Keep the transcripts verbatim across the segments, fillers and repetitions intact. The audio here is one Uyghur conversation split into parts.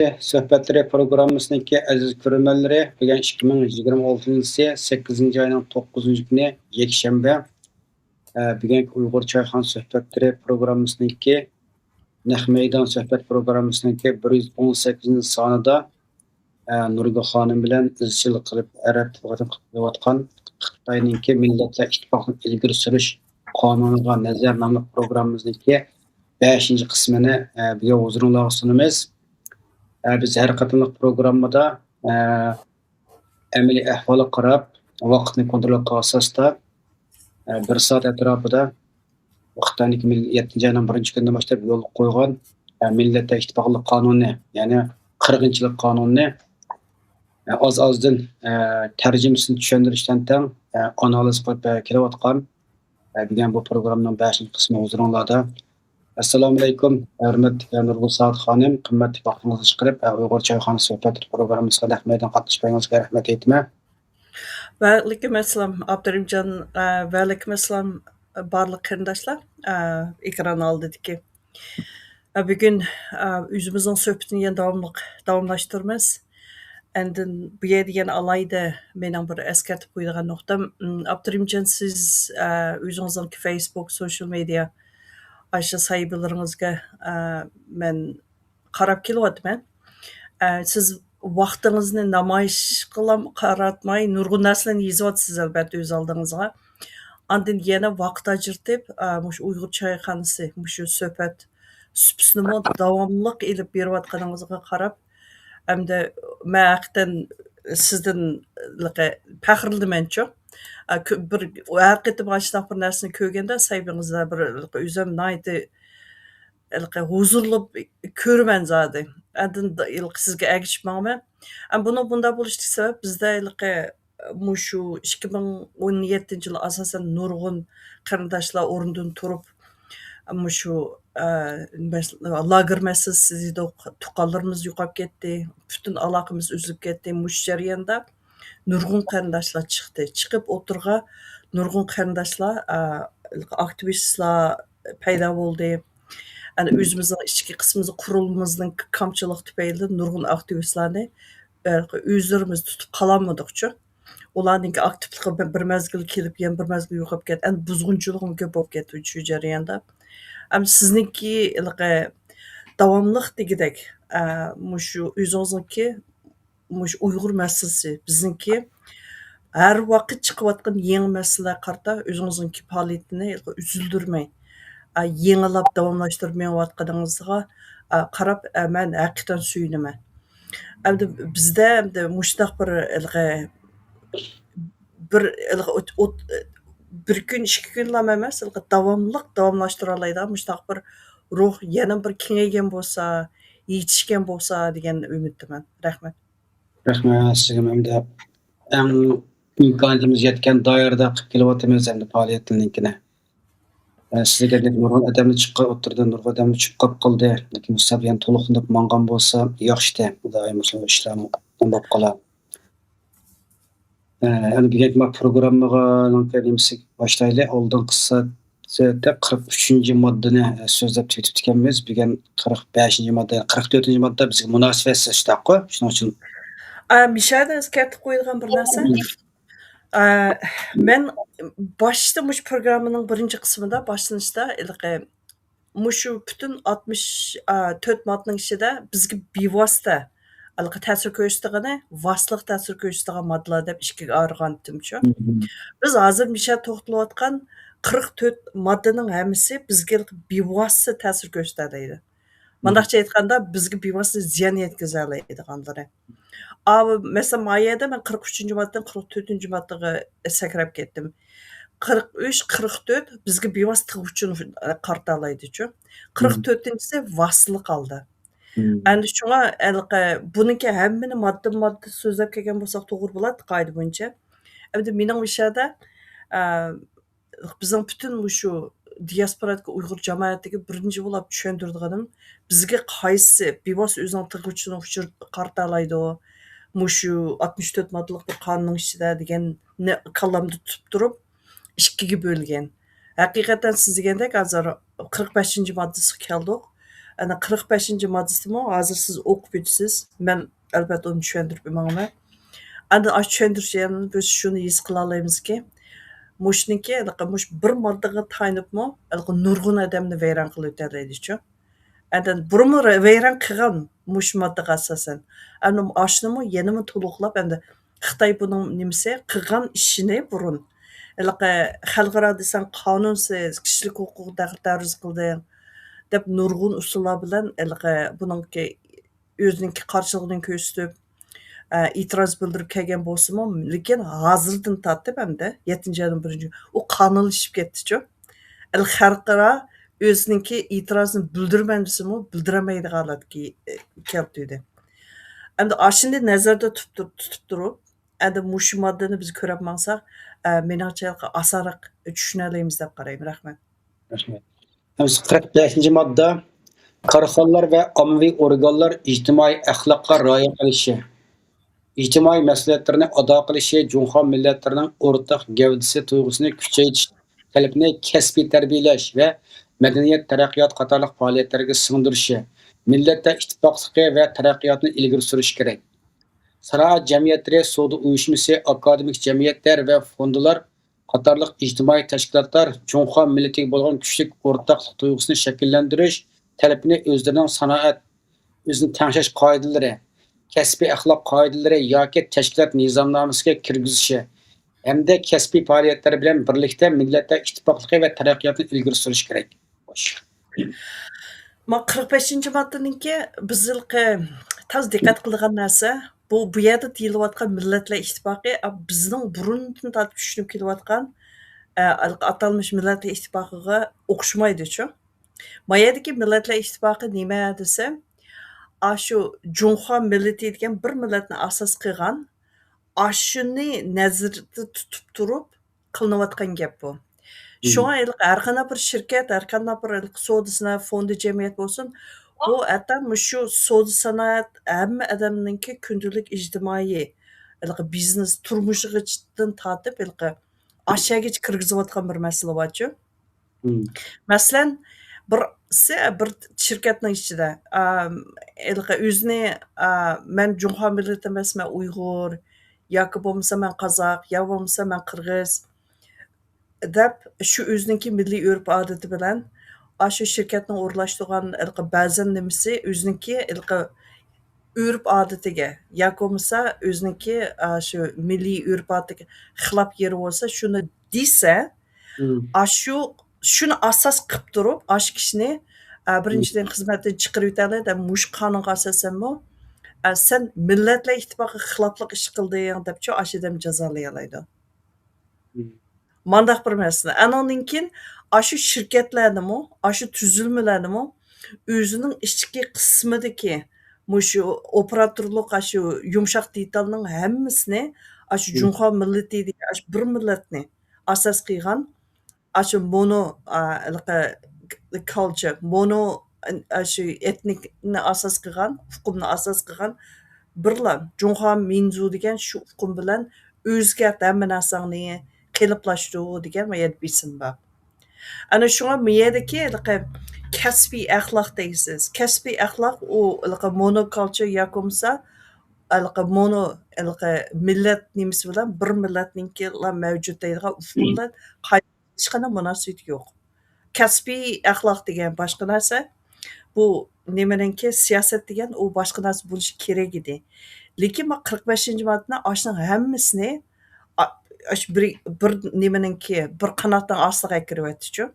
سۆھبەتلىرى پروگراممىسىنىڭكى ئەزىز كۆرۈرمەنلىرى، بۈگۈن ئىككى مىڭ يىگىرمە ئالتىنچى يىلى سەككىزىنچى ئاينىڭ توققۇزىنچى كۈنى، يەكشەنبە. ئە، بۈگۈنكى ئۇيغۇر چايخانا سۆھبەتلىرى پروگراممىسىنىڭكى نەق مەيدان سۆھبەت پروگراممىسىنىڭكى بىر يۈز ئون سەككىزىنچى سانىدا، ئە، نۇرگۈل خانىم بىلەن ئىزچىل قىلىپ ئەرەب قىلىۋاتقان خىتاينىڭكى مىللەتلەر ئىتتىپاقلىقىنى ئىلگىرى سۈرۈش قانۇنىغا نەزەر ناملىق پروگراممىمىزنىڭكى بەشىنچى قىسمىنى، ئە، بۈگۈن ھۇزۇرۇڭلارغا سۇنىمىز. ئە، بىز ھەر قېتىملىق پروگراممىدا، ئە، ئەمەلىي ئەھۋالغا قاراپ، ۋاقىتنى كونترول قىلغان ئاساستا، ئە، بىر سائەت ئەتراپىدا خىتاينىڭكى مىل-، يەتتىنچى ئاينىڭ بىرىنچى كۈنىدىن باشلاپ يولغا قويغان، ئە، مىللەتلەر ئىتتىپاقلىق قانۇنى، يەنى قىرغىنچىلىق قانۇنىنى، ئە، ئاز-ئازدىن، ئە، تەرجىمىسىنى چۈشەندۈرۈشتىن تەڭ، ئە، ئانالىز قىلىپ، ئە، كېلىۋاتقان. ئە، بۈگۈن بۇ پروگراممىنىڭ بەشىنچى قىسمى ھۇزۇرۇڭلاردا. ئەسسالامۇئەلەيكۇم، ھۆرمەتلىك نۇرگۈل سائەت خانىم، قىممەتلىك ۋاقتىڭىزنى چىقىرىپ، ئە، ئۇيغۇر چايخانا سۆھبەت پروگراممىسىغا نەق مەيدان قاتنىشقىنىڭىزغا رەھمەت ئېيتىمەن. ۋەئەلەيكۇم ئەسسالام، ئابدۇرېھىمجان، ئە، ۋەئەلەيكۇم ئەسسالام، بارلىق قېرىنداشلار، ئە، ئېكران ئالدىدىكى. ئە، بۈگۈن، ئە، ئۆزىمىزنىڭ سۆھبىتىنى يەنە داۋاملىق، داۋاملاشتۇرىمىز. ئاندىن بۇ يەردە يەنە ئالاھىدە مېنىڭ بىر ئەسكەرتىپ قويىدىغان نۇقتام، ئم، ئابدۇرېھىمجان، سىز، ئە، ئۆزىڭىزنىڭكى فېيسبۇك، سوشال مېدىيا، ئاشۇ سەھىپىلىرىڭىزگە، ئە، مەن قاراپ كېلىۋاتىمەن. ئە، سىز ۋاقتىڭىزنى نامايىشقىلا قاراتماي، نۇرغۇن نەرسىلەرنى يېزىۋاتىسىز، ئەلۋەتتە، ئۆز ئالدىڭىزغا. ئاندىن يەنە ۋاقىت ئاجرىتىپ، ئە، مۇشۇ ئۇيغۇر چايخانىسى، مۇشۇ سۆھبەت سۇپىسىنىمۇ داۋاملىق ئېلىپ بېرىۋاتقىنىڭىزغا قاراپ، ئەمدى مەن ھەقىقەتەن سىزدىن پەخىرلىنىمەنچۇ. ئە، كۆ-، بىر، ھەر قېتىم ئاشۇنداق بىر نەرسىنى كۆرگەندە، سەھىپىڭىزدە بىر ئۆزۈم ناھايىتى ھېلىقى ھۇزۇرلۇنۇپ كۆرىمەن زادى. ئاندىن د-، ھېلىقى سىزگە ئەگىشىپ ماڭىمەن. ئەم، بۇنىڭ بۇنداق بولۇشتىكى سەۋەب، بىزدە ھېلىقى مۇشۇ ئىككى مىڭ ئون يەتتىنچى يىلى ئاساسەن نۇرغۇن قېرىنداشلار ئورنىدىن تۇرۇپ، مۇشۇ، ئە، مەس-، لاگېر مەسىلىسى دېدۇق، تۇغقانلىرىمىز يوقاپ كەتتى، پۈتۈن ئالاقىمىز ئۈزۈلۈپ كەتتى. مۇشۇ جەرياندا نۇرغۇن قېرىنداشلار چىقتى. چىقىپ ئوتتۇرىغا نۇرغۇن قېرىنداشلار، ئا، ئاكتىۋىستلار پەيدا بولدى. يەنى ئۆزىمىزنىڭ ئىچكى قىسمىمىزدا قۇرۇلمىمىزنىڭ كامچىلىقى تۈپەيلىدىن نۇرغۇن ئاكتىۋىستلارنى، ئە، ئۆزلىرىمىز تۇتۇپ قالالمىدۇقچۇ. ئۇلارنىڭكى ئاكتىپلىقى بىر، بىر مەزگىل كېلىپ، يەنە بىر مەزگىل يوقاپ كەتتى. يەنى بۇزغۇنچىلىقمۇ كۆپ بولۇپ كەتتى شۇ جەرياندا. ئەمدى سىزنىڭكى ھېلىقى داۋاملىق دېگۈدەك، ئە، مۇشۇ ئۆزىڭىزنىڭكى مۇشۇ ئۇيغۇر مەسىلىسى بىزنىڭكى ھەر ۋاقىت چىقىۋاتقان يېڭى مەسىلىلەرگە قارىتا ئۆزىڭىزنىڭكى پائالىيىتىنى ئۈزۈلدۈرمەي، ئە، يېڭىلاپ داۋاملاشتۇرۇپ مېڭىۋاتقىنىڭىزغا، ئە، قاراپ، ئە، مەن ھەقىقەتەن سۆيۈنىمەن. ئەمدى بىزدە ئەمدى مۇشۇنداق بىر ھېلىقى بىر ھېلىقى ئوت-، ئوت-، بىر كۈن، ئىككى كۈنلام ئەمەس، ھېلىقى داۋاملىق داۋاملاشتۇرالايدىغان مۇشۇنداق بىر روھ يەنە بىر كېڭەيگەن بولسا، يېتىشكەن بولسا دېگەن ئۈمىدتىمەن. رەھمەت. رەھمەت سىزگە. ئەمدى ئەڭ ئىمكانىيىتىمىز يەتكەن دائىرىدە قىلىپ كېلىۋاتىمىز ئەمدى پائالىيەتنىڭكىنى. ئە، سىزگە دېدىم، نۇرغۇن ئادەملەر چىققان، ئوتتۇرىدىن نۇرغۇن ئادەملەر چۈشۈپ قاپ قالدى. لېكىن بۇ سەپەر يەنە تولۇقلىنىپ ماڭغان بولسا ياخشىتى. خۇدايىم مۇشۇ ئىشلارمۇ بولۇپ قالار. ئە، ئەمدى بۈگۈنكى ما پروگراممىغا نېمىسى باشلايلى. ئالدىنقى سائەتتە قىرىق ئۈچىنچى ماددىنى، ئە، سۆزلەپ تۈگىتىپتىكەنمىز. بۈگۈن قىرىق بەشىنچى ماددا، قىرىق تۆتىنچى ماددا بىزگە مۇناسىۋەتسىز شۇنداققۇ؟ شۇنىڭ ئۈچۈن. ئە، مىشەدە ئەسكەرتىپ قويىدىغان بىر نەرسە. ئە، مەن باشتا مۇشۇ پروگراممىنىڭ بىرىنچى قىسمىدا، باشلىنىشتا ھېلىقى مۇشۇ پۈتۈن ئاتمىش، ئا، تۆت ماددىنىڭ ئىچىدە بىزگە بىۋاسىتە ھېلىقى تەسىر كۆرسىتىدىغىنى، ۋاسىتىلىق تەسىر كۆرسىتىدىغان ماددىلار دەپ ئىككىگە ئايرىغانتىمچۇ. مم. بىز ھازىر مىشە توختىلىۋاتقان قىرىق تۆت ماددىنىڭ ھەممىسى بىزگە ھېلىقى بىۋاسىتە تەسىر كۆرسىتەلەيدۇ. مم. مانداقچە ئېيتقاندا، بىزگە بىۋاسىتە زىيان يەتكۈزەلەيدىغانلىرى. ئا، مەسىلەن، ما يەردە مەن قىرىق ئۈچىنچى ماددىدىن قىرىق تۆتىنچى ماددىغا سەكرەپ كەتتىم. قىرىق ئۈچ، قىرىق تۆت بىزگە بىۋاسىتە تىغ ئۇچىنى قارىتالايدىچۇ. مم. قىرىق تۆتىنچىسى ۋاسىتىلىق ھالدا. مم. ئەمدى شۇڭا ھېلىقى بۇنىڭكى ھەممىنى ماددىمۇ ماددا سۆزلەپ كەلگەن بولساق توغرا بولاتتى قائىدە بويىچە. ئەمدى مېنىڭ مۇشۇ يەردە، ئە، بىزنىڭ پۈتۈن مۇشۇ دىياسپورادىكى ئۇيغۇر جامائەتىگە بىرىنچى بولۇپ چۈشەندۈرىدىغىنىم، بىزگە قايسى بىۋاسىتە ئۆزىنىڭ تىغ ئۇچىنى ئۇچۇر-، قارىتالايدۇ، مۇشۇ ئاتمىش تۆت ماددىلىق بىر قانۇننىڭ ئىچىدە دېگەننى كاللامدا تۇتۇپ تۇرۇپ، ئىككىگە بۆلگەن. ھەقىقەتەن سىز دېگەندەك ھازىر قىرىق بەشىنچى ماددىسىغا كەلدۇق. ئەنە، قىرىق بەشىنچى ماددىسىمۇ ھازىر سىز ئوقۇپ ئۆتىسىز. مەن، ئەلۋەتتە، ئۇنى چۈشەندۈرۈپ ماڭىمەن. ئەندىن ئاشۇ چۈشەندۈرۈشتىن بىز شۇنى ھېس قىلالايمىزكى، مۇشۇنىڭكى ھېلىقى مۇشۇ بىر ماددىغا تايىنىپمۇ ھېلىقى نۇرغۇن ئادەمنى ۋەيران قىلىۋېتەلەيدىچۇ. ئاندىن بۇرۇنمۇ رە-، ۋەيران قىلغان مۇشۇ ماددىغا ئاساسەن. ئەمدى ئاشۇنىمۇ يەنىمۇ تولۇقلاپ، ئەمدى خىتاي بۇنىڭ نېمىسى، قىلغان ئىشىنى بۇرۇن، ھېلىقى خەلقئارا دېسەڭ قانۇنسىز، كىشىلىك ھوقۇقنى تەر-، تەرۇز قىلدىڭ، دەپ نۇرغۇن ئۇسۇللار بىلەن ھېلىقى بۇنىڭكى ئۆزىنىڭكى قارشىلىقىنى كۆرسىتىپ، ئە، ئېتىراز بىلدۈرۈپ كەلگەن بولسىمۇ، لېكىن ھازىردىن تارتىپ ئەمدى يەتتىنچى ئاينىڭ بىرىنچى ئۇ قانۇنلىشىپ كەتتىچۇ. ئەل خەلقئارا ئۆزىنىڭكى ئېتىرازىنى بىلدۈرىمەن دېسىمۇ، بىلدۈرەلمەيدىغان ھالەتكە، ئە، كەلتۈردى. ئەمدى ئاشۇنى نەزەردە تۇتۇپ تۇر-، تۇتۇپ تۇرۇپ، ئەمدى مۇشۇ ماددىنى بىز كۆرۈپ ماڭساق، ئە، مېنىڭچە ئاسانراق چۈشىنەلەيمىز دەپ قارايمەن. رەھمەت. رەھمەت. ئەمسە قىرىق بەشىنچى ماددا، كارخانىلار ۋە ئاممىۋى ئورگانلار ئىجتىمائىي ئەخلاققا رىئايە قىلىشى، ئىجتىمائىي مەسئۇلىيەتلىرىنى ئادا قىلىشى، جۇڭخۇا مىللەتلىرىنىڭ ئورتاق گەۋدىسى تۇيغۇسىنى كۈچەيتىش تەلىپىنى كەسپىي تەربىيەلەش ۋە مەدەنىيەت تەرەققىيات قاتارلىق پائالىيەتلەرگە سىڭدۈرۈشى، مىللەتلەر ئىتتىپاقلىقى ۋە تەرەققىياتىنى ئىلگىرى سۈرۈش كېرەك. سانائەت جەمئىيەتلىرى، سودا ئۇيۇشمىسى، ئاكادېمىك جەمئىيەتلەر ۋە فوندلار قاتارلىق ئىجتىمائىي تەشكىلاتلار جۇڭخۇا مىللىتىگە بولغان كۈچلۈك ئورتاقلىق تۇيغۇسىنى شەكىللەندۈرۈش تەلىپىنى ئۆزلىرىنىڭ سانائەت، ئۆزىنى تەڭشەش قائىدىلىرى، كەسپىي ئەخلاق قائىدىلىرى ياكى تەشكىلات نىزامنامىسىگە كىرگۈزۈشى ھەمدە كەسپىي پائالىيەتلەر بىلەن بىرلىكتە مىللەتلەر ئىتتىپاقلىقى ۋە تەرەققىياتىنى ئىلگىرى سۈرۈش كېرەك. ما قىرىق بەشىنچى ماددىنىڭكى بىز ھېلىقى تاز دىققەت قىلىدىغان نەرسە، بۇ، بۇ يەردە دېيىلىۋاتقان مىللەتلەر ئىتتىپاقى، ئا، بىزنىڭ بۇرۇندىن تارتىپ چۈشىنىپ كېلىۋاتقان، ئە، ئاتالمىش مىللەتلەر ئىتتىپاقىغا ئوخشىمايدۇچۇ. ما يەردىكى مىللەتلەر ئىتتىپاقى نېمە دېسە، ئاشۇ جۇڭخۇا مىللىتى دېگەن بىر مىللەتنى ئاساس قىلغان، ئاشۇنى نەزەردە تۇتۇپ تۇرۇپ قىلىنىۋاتقان گەپ بۇ. مم. شۇڭا ھېلىقى ھەر قانداق بىر شىركەت، ھەر قانداق بىر ھېلىقى سودا سانائەت فوندى جەمئىيەت بولسۇن، بۇ ھەتتا مۇشۇ سودا سانائەت ھەممە ئادەمنىڭكى كۈندىلىك ئىجتىمائىي ھېلىقى بىزنېس تۇرمۇشىغىچىدىن تارتىپ ھېلىقى ئاشەگىچە كىرگۈزۈۋاتقان بىر مەسىلە بارچۇ. مم. مەسىلەن، بىرسى بىر شىركەتنىڭ ئىچىدە، ئا، ھېلىقى ئۆزىنى، ئا، مەن جۇڭخۇا مىللىتى ئەمەس، مەن ئۇيغۇر، ياكى بولمىسا مەن قازاق، يا بولمىسا مەن قىرغىز دەپ، شۇ ئۆزىنىڭكى مىللىي ئۆرپ-ئادىتى بىلەن، ئاشۇ شىركەتنىڭ ئورۇنلاشتۇرغان ھېلىقى بەزەن نېمىسى ئۆزىنىڭكى ھېلىقى ئۆرپ-ئادىتىگە ياكى بولمىسا ئۆزىنىڭكى، ئا، شۇ مىللىي ئۆرپ-ئادىتىگە خىلاپ يېرى بولسا، شۇنى دېسە، مم. ئاشۇ، شۇنى ئاساس قىلىپ تۇرۇپ، ئاشۇ كىشىنى، ئا، مم. بىرىنچىدىن، خىزمەتتىن چىقىرىۋېتەلەيدۇ. مۇشۇ قانۇنغا ئاساسەنمۇ، ئا، سەن مىللەتلەر ئىتتىپاقىغا خىلاپلىق ئىش قىلدىڭ دەپچۇ، ئاشۇ ئادەم جازالايالايدۇ. مم. مانداق بىر مەسىلە. ئانىڭدىن كېيىن ئاشۇ شىركەتلەرنىمۇ، ئاشۇ تۈزۈلمىلەرنىمۇ ئۆزىنىڭ ئىچكى قىسمىدىكى مۇشۇ ئوپېراتورلۇق، ئاشۇ يۇمشاق دېتالنىڭ ھەممىسىنى ئاشۇ مم. جۇڭخۇا مىللىتى دېگەن ئاشۇ بىر مىللەتنى ئاساس قىلغان، ئاشۇ مونا، ئا، ھېلىقى كالچر، مونا، ئاشۇ ئېتنىكنى ئاساس قىلغان، ئۇقۇمنى ئاساس قىلغان بىرلا جۇڭخۇا مىنزۇ دېگەن شۇ ئۇقۇم بىلەن ئۆزگەرت ھەممە نەرسەڭنى، قېلىپلاشتۇر دېگەن ما يەردە بېسىم بار. ئەنە شۇڭا ما يەردىكى ھېلىقى كەسپىي ئەخلاق دەيسىز. كەسپىي ئەخلاق ئۇ ھېلىقى مونوكالچر ياكى بولمىسا ھېلىقى مونا، ھېلىقى مىللەت نېمىسى بىلەن بىر مىللەتنىڭكىلا مەۋجۇت دەيدىغان ئۇقۇم بىلەن ھېچقانداق مۇناسىۋىتى يوق. كەسپىي ئەخلاق دېگەن باشقا نەرسە. بۇ نېمىنىڭكى، سىياسەت دېگەن ئۇ باشقا نەرسە بولۇشى كېرەك ئىدى. لېكىن ما قىرىق بەشىنچى ماددىنىڭ ئاشۇنىڭ ھەممىسىنى، ئا-، ئاش-، بىر، بىر نېمىنىڭكى، بىر قاناتنىڭ ئاستىغا ئەكىرىۋەتتىچۇ.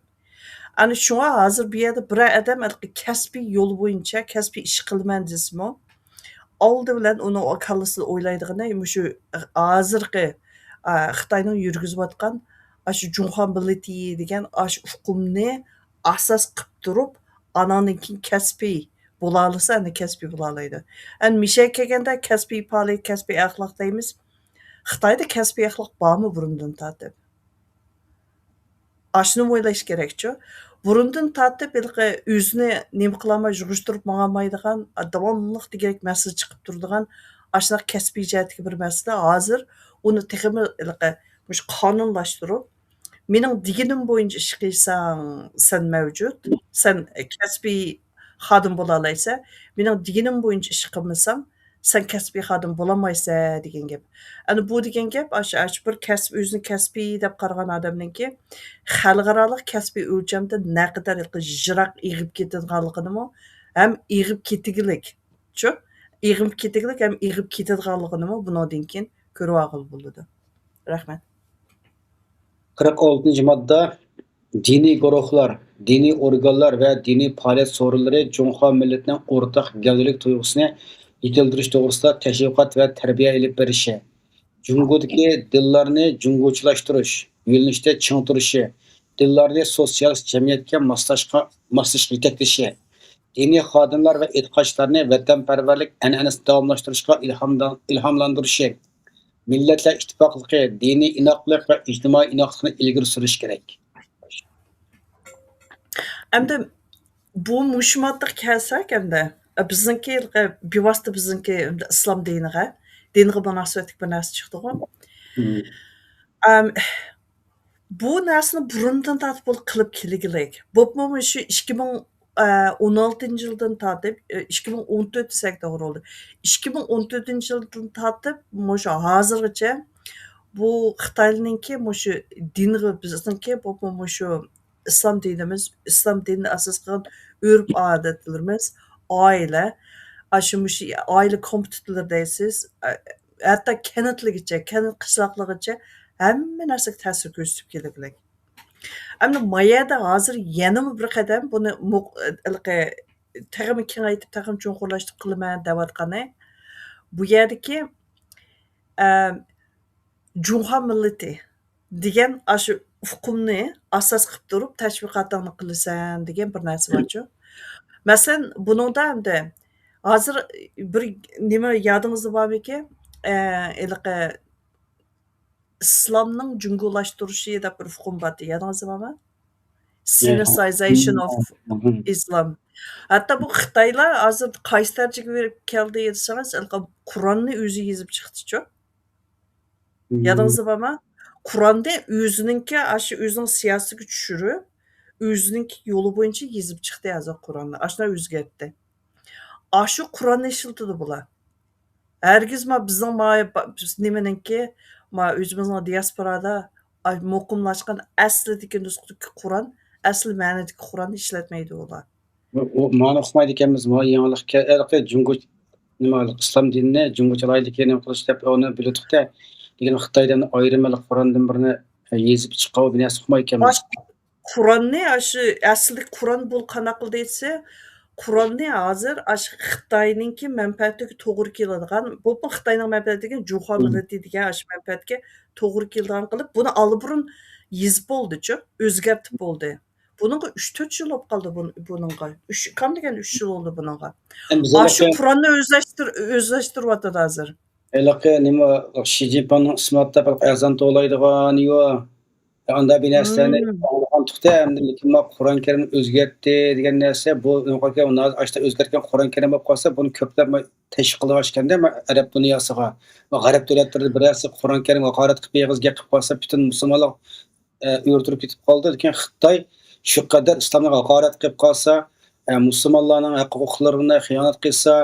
ئەنە شۇڭا ھازىر بۇ يەردە بىرەر ئادەم ھېلىقى كەسپىي يول بويىچە كەسپىي ئىش قىلىمەن دېسىمۇ، ئالدى بىلەن ئۇنىڭ كاللىسىدا ئويلايدىغىنى مۇشۇ ھازىرقى، ئا، خىتاينىڭ يۈرگۈزۈۋاتقان ئاشۇ جۇڭخۇا مىللىتى دېگەن ئاشۇ ئۇقۇمنى ئاساس قىلىپ تۇرۇپ، ئاناندىن كېيىن كەسپىي بولالىسا، ئەنە كەسپىي بولالايدۇ. ئەنە مىشەگە كەلگەندە كەسپىي پائالىيەت، كەسپىي ئەخلاق دەيمىز. خىتايدا كەسپىي ئەخلاق بارمۇ بۇرۇندىن تارتىپ؟ ئاشۇنىمۇ ئويلاش كېرەكچۇ. بۇرۇندىن تارتىپ ھېلىقى ئۆزىنى نېمە قىلالماي يىغىشتۇرۇپ ماڭالمايدىغان، داۋاملىق دېگۈدەك مەسىلە چىقىپ تۇرىدىغان، ئاشۇنداق كەسپىي جەھەتتىكى بىر مەسىلە. ھازىر ئۇنى تېخىمۇ ھېلىقى مۇشۇ قانۇنلاشتۇرۇپ، مېنىڭ دېگىنىم بويىچە ئىش قىلساڭ، سەن مەۋجۇت، سەن كەسپىي خادىم بولالايسەن، مېنىڭ دېگىنىم بويىچە ئىش قىلمىساڭ، سەن كەسپىي خادىم بولالمايسەن دېگەن گەپ. ئەنە بۇ دېگەن گەپ، ئاشۇ، ئاشۇ بىر كەسىپ، ئۆزىنى كەسپىي دەپ قارىغان ئادەمنىڭكى خەلقئارالىق كەسپىي ئۆلچەمدە نەقەدەر يىراق ئېغىپ كېتىدىغانلىقىنىمۇ، ھەم ئېغىپ كېتىگلىك، شۇ، ئېغىپ كېتىگلىك ھەم ئېغىپ كېتىدىغانلىقىنىمۇ بۇنىڭدىن كېيىن كۆرۈۋالغىلى بولىدۇ. رەھمەت. قىرىق ئالتىنچى ماددا، دىنىي گۇرۇھلار، دىنىي ئورگانلار ۋە دىنىي پائالىيەت سورۇنلىرى جۇڭخۇا مىللىتىنىڭ ئورتاق گەۋدىلىك تۇيغۇسىنى يېتىلدۈرۈش توغرىسىدا تەشۋىقات ۋە تەربىيە ئېلىپ بېرىشى، جۇڭگودىكى دىنلارنى جۇڭگوچىلاشتۇرۇش يۆنىلىشىدە چىڭ تۇرۇشى، دىنلارنى سوتسىيالىست جەمئىيەتكە ماسلاشقا، ماسلىشىشقا يېتەكلىشى، دىنىي خادىملار ۋە ئېتىقادچىلارنى ۋەتەنپەرۋەرلىك ئەنئەنىسىنى داۋاملاشتۇرۇشقا ئىلھامدان-، ئىلھاملاندۇرۇشى، مىللەتلەر ئىتتىپاقلىقى، دىنىي ئىناقلىق ۋە ئىجتىمائىي ئىناقلىقنى ئىلگىرى سۈرۈش كېرەك. ئەمدى بۇ مۇشۇ ماددىغا كەلسەك، ئەمدى بىزنىڭكى بىۋاسىتە بىزنىڭكى ئىسلام دىنىغا، دىنغا مۇناسىۋەتلىك بىر نەرسە چىقتىغۇ. ئەم، بۇ نەرسىنى بۇرۇندىن تارتىپ بولۇپ قىلىپ كېلگىلىك. بولۇپمۇ مۇشۇ ئىككى مىڭ ئون ئالتىنچى يىلدىن تارتىپ، ئىككى مىڭ ئون تۆت دېسەك توغرا بولدى. ئىككى مىڭ ئون تۆتىنچى يىلدىن تارتىپ مۇشۇ ھازىرغىچە بۇ خىتايلارنىڭكى مۇشۇ دىنغا، بىزنىڭكى بولۇپمۇ مۇشۇ ئىسلام دىنىمىز، ئىسلام دىنىنى ئاساس قىلغان ئۆرپ-ئادەتلىرىمىز، ئائىلە، ئاشۇ مۇشۇ ئائىلە كومىتېتلىرى دەيسىز، ھەتتا كەنتلىگىچە، كەنت قىشلاقلىغىچە ھەممە نەرسىگە تەسىر كۆرسىتىپ كېلىدىلەك. ئەمدى ما يەردە ھازىر يەنىمۇ بىر قەدەم بۇنى مۇق-، ھېلىقى تېخىمۇ كېڭەيتىپ، تېخىمۇ چوڭقۇرلاشتۇرۇپ قىلىمەن دەۋاتقىنى، بۇ يەردىكى، ئە، جۇڭخۇا مىللىتى دېگەن ئاشۇ ئۇقۇمنى ئاساس قىلىپ تۇرۇپ تەشۋىقاتىڭنى قىلىسەن دېگەن بىر نەرسە بارچۇ. مەسىلەن، بۇنىڭدا ئەمدى ھازىر بىر نېمە يادىڭىزدا بارمىكىن؟ ئە، ھېلىقى ئىسلامنىڭ جۇڭگولاشتۇرۇشى دەپ بىر ئۇقۇم بارتى، يادىڭىزدا بارمۇ؟ Sinicization of Islam. ھەتتا بۇ خىتايلار ھازىر قايسى دەرىجىگە بېرىپ كەلدى دېسىڭىز، ھېلىقى قۇرئاننى ئۆزى يېزىپ چىقتىچۇ. يادىڭىزدا بارمۇ؟ قۇرئاننى ئۆزىنىڭكى، ئاشۇ ئۆزىنىڭ سىياسىتىگە چۈشۈرۈپ، ئۆزىنىڭكى يولى بويىچە يېزىپ چىقتى ھازىر قۇرئاننى. ئاشۇنداق ئۆزگەرتتى. ئاشۇ قۇرئاننى ئىشلىتىدۇ بۇلار. ھەرگىز ما بىزنىڭ ما، با-، بىز نېمىنىڭكى، ما ئۆزىمىزنىڭ دىياسپورادا، ئاي، مۇقىملاشقان ئەسلىدىكى نۇسخىدىكى قۇرئان، ئەسلى مەنىدىكى قۇرئاننى ئىشلەتمەيدۇ ئۇلار. ئۇ، ئۇ، مانا ئۇقمايدىكەنمىز، ما يېڭىلىق كە-، ھېلىقى جۇڭگو، نېمە، ئىسلام دىنىنى جۇڭگوچىلايدىكى نېمە قىلىش دەپ ئۇنى بىلىدۇق-دە. لېكىن خىتايدىن ئايرىم ھېلىقى قۇرئاندىن بىرنى يېزىپ چىققان بىر نەرسە ئۇقمايدىكەنمىز. قۇرئاننى، ئاشۇ ئەسلى قۇرئان بۇ قانداق قىلدى دېسە، قۇرئاننى ھازىر ئاشۇ خىتاينىڭكى مەنپەئەتىگە توغرا كېلىدىغان، بولۇپمۇ خىتاينىڭ مەنپەئەتىگە، جۇڭخۇا مىللىتى دېگەن ئاشۇ مەنپەئەتكە توغرا كېلىدىغان قىلىپ، بۇنى ئاللىبۇرۇن يېزىپ بولدىچۇ، ئۆزگەرتىپ بولدى. بۇنىڭغا ئۈچ تۆت يىل بولۇپ قالدى بۇن-، بۇنىڭغا. ئۈچ، كام دېگەن ئۈچ يىل بولدى بۇنىڭغا. ئەمدى بىز ئاشۇ ھېلىقى قۇرئاننى ئۆزلەشتۈر-، ئۆزلەشتۈرۈۋاتىدۇ ھازىر. ھېلىقى نېمە، شى جىنپىڭنىڭ ئىسمى ئاتاپ ھېلىقى ئەزان توۋلايدىغان، يو. ئاندا بىر نەرسىلەرنى ئاڭلىغان تۇقتا، ئەمدى لېكىن ما قۇرئان كەرىمنى ئۆزگەرتتى دېگەن نەرسە، بۇ ئاشتا ئۆزگەرتكەن قۇرئان كەرىم بولۇپ قالسا، بۇنى كۆپلەپ ما تەشۋىق قىلىدىغان ئىكەندە، ما ئەرەب دۇنياسىغا. ما غەرب دۆلەتلىرىدە بىرەرسى قۇرئان كەرىمگە ھاقارەت قىلىپ، ئېغىز گەپ قىلىپ قالسا، پۈتۈن مۇسۇلمانلار، ئە، ئۆرە تۇرۇپ كېتىپ قالدى. لېكىن خىتاي شۇ قەدەر ئىسلامغا ھاقارەت قىلىپ قالسا، ئە، مۇسۇلمانلارنىڭ ھەق ھوقۇقلىرىغا خىيانەت قىلسا،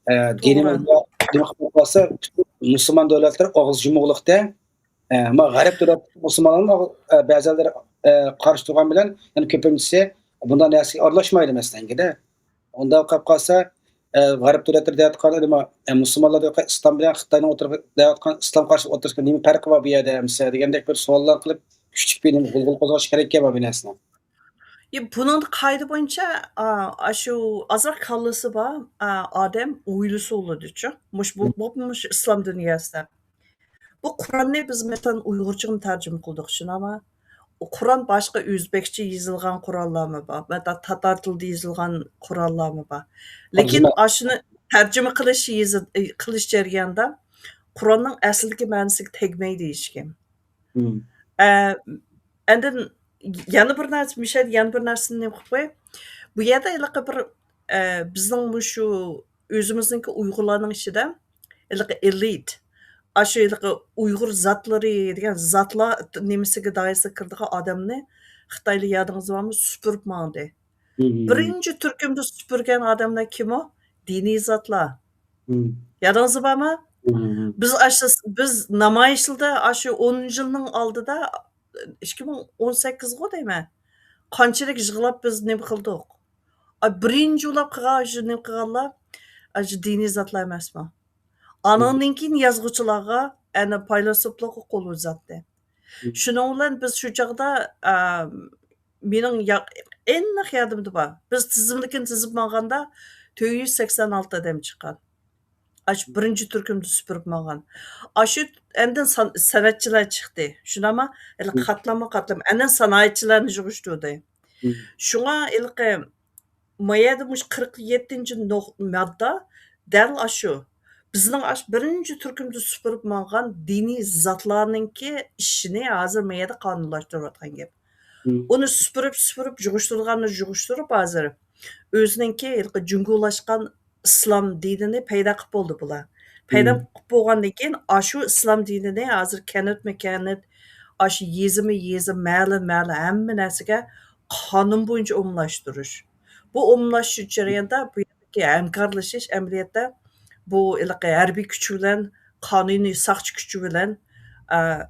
ئە، دىنىمىزغا نېمە قىلىپ قالسا، پۈتۈن مۇسۇلمان دۆلەتلىرى ئاغزى يۇمۇقلۇقتا، ئە، ما غەرب دۆلەت مۇسۇلمانلارنىڭ، ئە، بەزىلىرى، ئە، قارشى تۇرغان بىلەن، يەنە كۆپىنچىسى بۇنداق نەرسىگە ئارىلاشمايدۇ، مەسىلەنگىدە. ئۇنداق قىلىپ قالسا، ئە، غەرب دۆلەتلىرى دەۋاتقان، ئە، مۇسۇلمانلار دەۋاتقان ئىسلام بىلەن خىتاينىڭ ئوتتۇرىغا، دەۋاتقان ئىسلام قارشى ئوتتۇرىسىدا نېمە پەرقى بار بۇ يەردە ئەمىسە دېگەندەك بىر سوئاللار قىلىپ، كۈچلۈك بىر نېمە غۇلغۇلا قوزغاش كېرەك ئىكەن بۇ نەرسىنى. يا، بۇنىڭدا قائىدە بويىچە، ئا، ئاشۇ ئازراق كاللىسى بار، ئا، ئادەم ئويلىسا بولىدىچۇ. مۇش-، بۇ، بۇ، مۇشۇ ئىسلام دۇنياسىدا. بۇ قۇرئاننى بىز، مەسىلەن، ئۇيغۇرچىغىمۇ تەرجىمە قىلدۇق، شۇنداقمۇ؟ قۇرئان باشقا ئۆزبەكچە يېزىلغان قۇرئانلارمۇ بار، ۋە تا-، تاتار تىلىدا يېزىلغان قۇرئانلارمۇ بار. لېكىن تەرجىمە. ئاشۇنى تەرجىمە قىلىش يېزى-، قىلىش جەريانىدا قۇرئاننىڭ ئەسلىدىكى مەنىسىگە تەگمەيدۇ ھېچكىم. ئە، ئاندىن يەنە بىر نەرسە، مىشەل، يەنە بىر نەرسىنى نېمە قىلىپ قوياي. بۇ يەردە ھېلىقى بىر، ئە، بىزنىڭ مۇشۇ ئۆزىمىزنىڭكى ئۇيغۇرلارنىڭ ئىچىدە ھېلىقى ئېلىت، ئاشۇ ھېلىقى ئۇيغۇر زاتلىرى دېگەن زاتلار نېمىسىگە، دائىرىسىگە كىرىدىغان ئادەمنى خىتايلار، يادىڭىزدا بارمۇ، سۈپۈرۈپ ماڭدى. بىرىنچى تۈركۈمدە سۈپۈرگەن ئادەملەر كىم ئۇ؟ دىنىي زاتلار. يادىڭىزدا بارمۇ؟ بىز ئاشۇ، بىز نامايىشلاردا ئاشۇ ئون يىلنىڭ ئالدىدا، ئىككى مىڭ ئون سەككىزغۇ دەيمەن. قانچىلىك يىغلاپ بىز نېمە قىلدۇق؟ ئا، بىرىنچى ئۇلاپ قىلغان شۇ نېمە قىلغانلار، ئا، شۇ دىنىي زاتلار ئەمەسمۇ؟ ئانىڭدىن كېيىن يازغۇچىلارغا، ئەنە، پەيلاسوپلارغا قول ئۇزاتتى. شۇنىڭ بىلەن بىز شۇ چاغدا، ئا، مېنىڭ يا-، ئېنىق يادىمدا بار. بىز تىزىملىكىنى تىزىپ ماڭغاندا تۆت يۈز سەكسەن ئالتە ئادەم چىققان. ئاشۇ بىرىنچى تۈركۈمدە سۈپۈرۈپ ماڭغان. ئاشۇ ئاندىن سان-، سەنئەتچىلەر چىقتى. شۇنداقمۇ؟ ھېلىقى قاتلاممۇ قاتلام. ئاندىن سانائەتچىلەرنى يىغىشتۇردى. شۇڭا ھېلىقى ما يەردە مۇشۇ قىرىق يەتتىنچى نۇق-، ماددا دەل ئاشۇ. بىزنىڭ ئاشۇ بىرىنچى تۈركۈمدە سۈپۈرۈپ ماڭغان دىنىي زاتلارنىڭكى ئىشىنى ھازىر ما يەردە قانۇنلاشتۇرۇۋاتقان گەپ. ئۇنى سۈپۈرۈپ، سۈپۈرۈپ، يىغىشتۇرغاننى يىغىشتۇرۇپ ھازىر ئۆزىنىڭكى ھېلىقى جۇڭگولاشقان ئىسلام دىنىنى پەيدا قىلىپ بولدى بۇلار. پەيدا قىلىپ بولغاندىن كېيىن، ئاشۇ ئىسلام دىنىنى ھازىر كەنتمۇ كەنت، ئاشۇ يېزىمۇ يېزا، مەھەللە مەھەللە، ھەممە نەرسىگە قانۇن بويىچە ئومۇملاشتۇرۇش. بۇ ئومۇملاشتۇرۇش جەريانىدا بۇ يەردىكى ھەمكارلىشىش ئەمەلىيەتتە بۇ ھېلىقى ھەربىي كۈچ بىلەن، قانۇنىي ساقچى كۈچى بىلەن، ئە،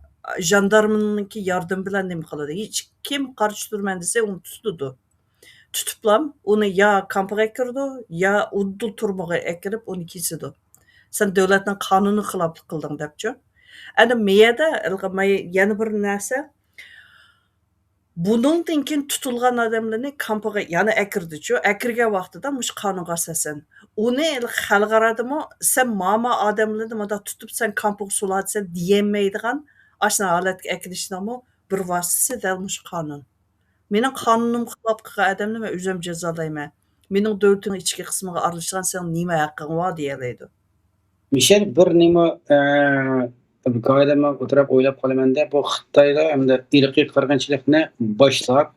ژاندارمىنىڭكى ياردىمى بىلەن نېمە قىلىدۇ؟ ھېچكىم قارشى تۇرىمەن دېسە، ئۇنى تۇتىدۇ. تۇتۇپلام ئۇنى يا كامپىغا ئەكىرىدۇ، يا ئۇدۇل تۈرمىگە ئەكىرىپ ئۇنى كېسىدۇ. سەن دۆلەتنىڭ قانۇنىغا خىلاپلىق قىلدىڭ دەپچۇ. ئەنە مەيەدە، يەنە بىر نەرسە، بۇنىڭدىن كېيىن تۇتۇلغان ئادەملەرنى كامپىغا يەنە ئەكىردىچۇ. ئەكىرگەن ۋاقتىدا مۇشۇ قانۇنغا ئاساسەن. ئۇنى خەلقئارادىمۇ سەن ماما ئادەملەرنى مۇنداق تۇتۇپ سەن كامپىغا سولاتسەن دېيەلمەيدىغان ئاشۇنداق ھالەتكە ئەكېلىشنىڭمۇ بىر ۋاسىتىسى دەل مۇشۇ قانۇن. مېنىڭ قانۇنۇمغا خىلاپ قىلغان ئادەمنى مەن ئۆزۈم جازالايمەن. مېنىڭ دۆلىتىمنىڭ ئىچكى قىسمىغا ئارىلىشىدىغان سېنىڭ نېمە ھەققىڭ بار دېيەلەيدۇ. مىشەل، بىر نېمە، ئە، بىر قائىدە مەن ئولتۇرۇپ ئويلاپ قالىمەن-دە، بۇ خىتايلار ئەمدى ئىرقىي قىرغىنچىلىقنى باشلاپ،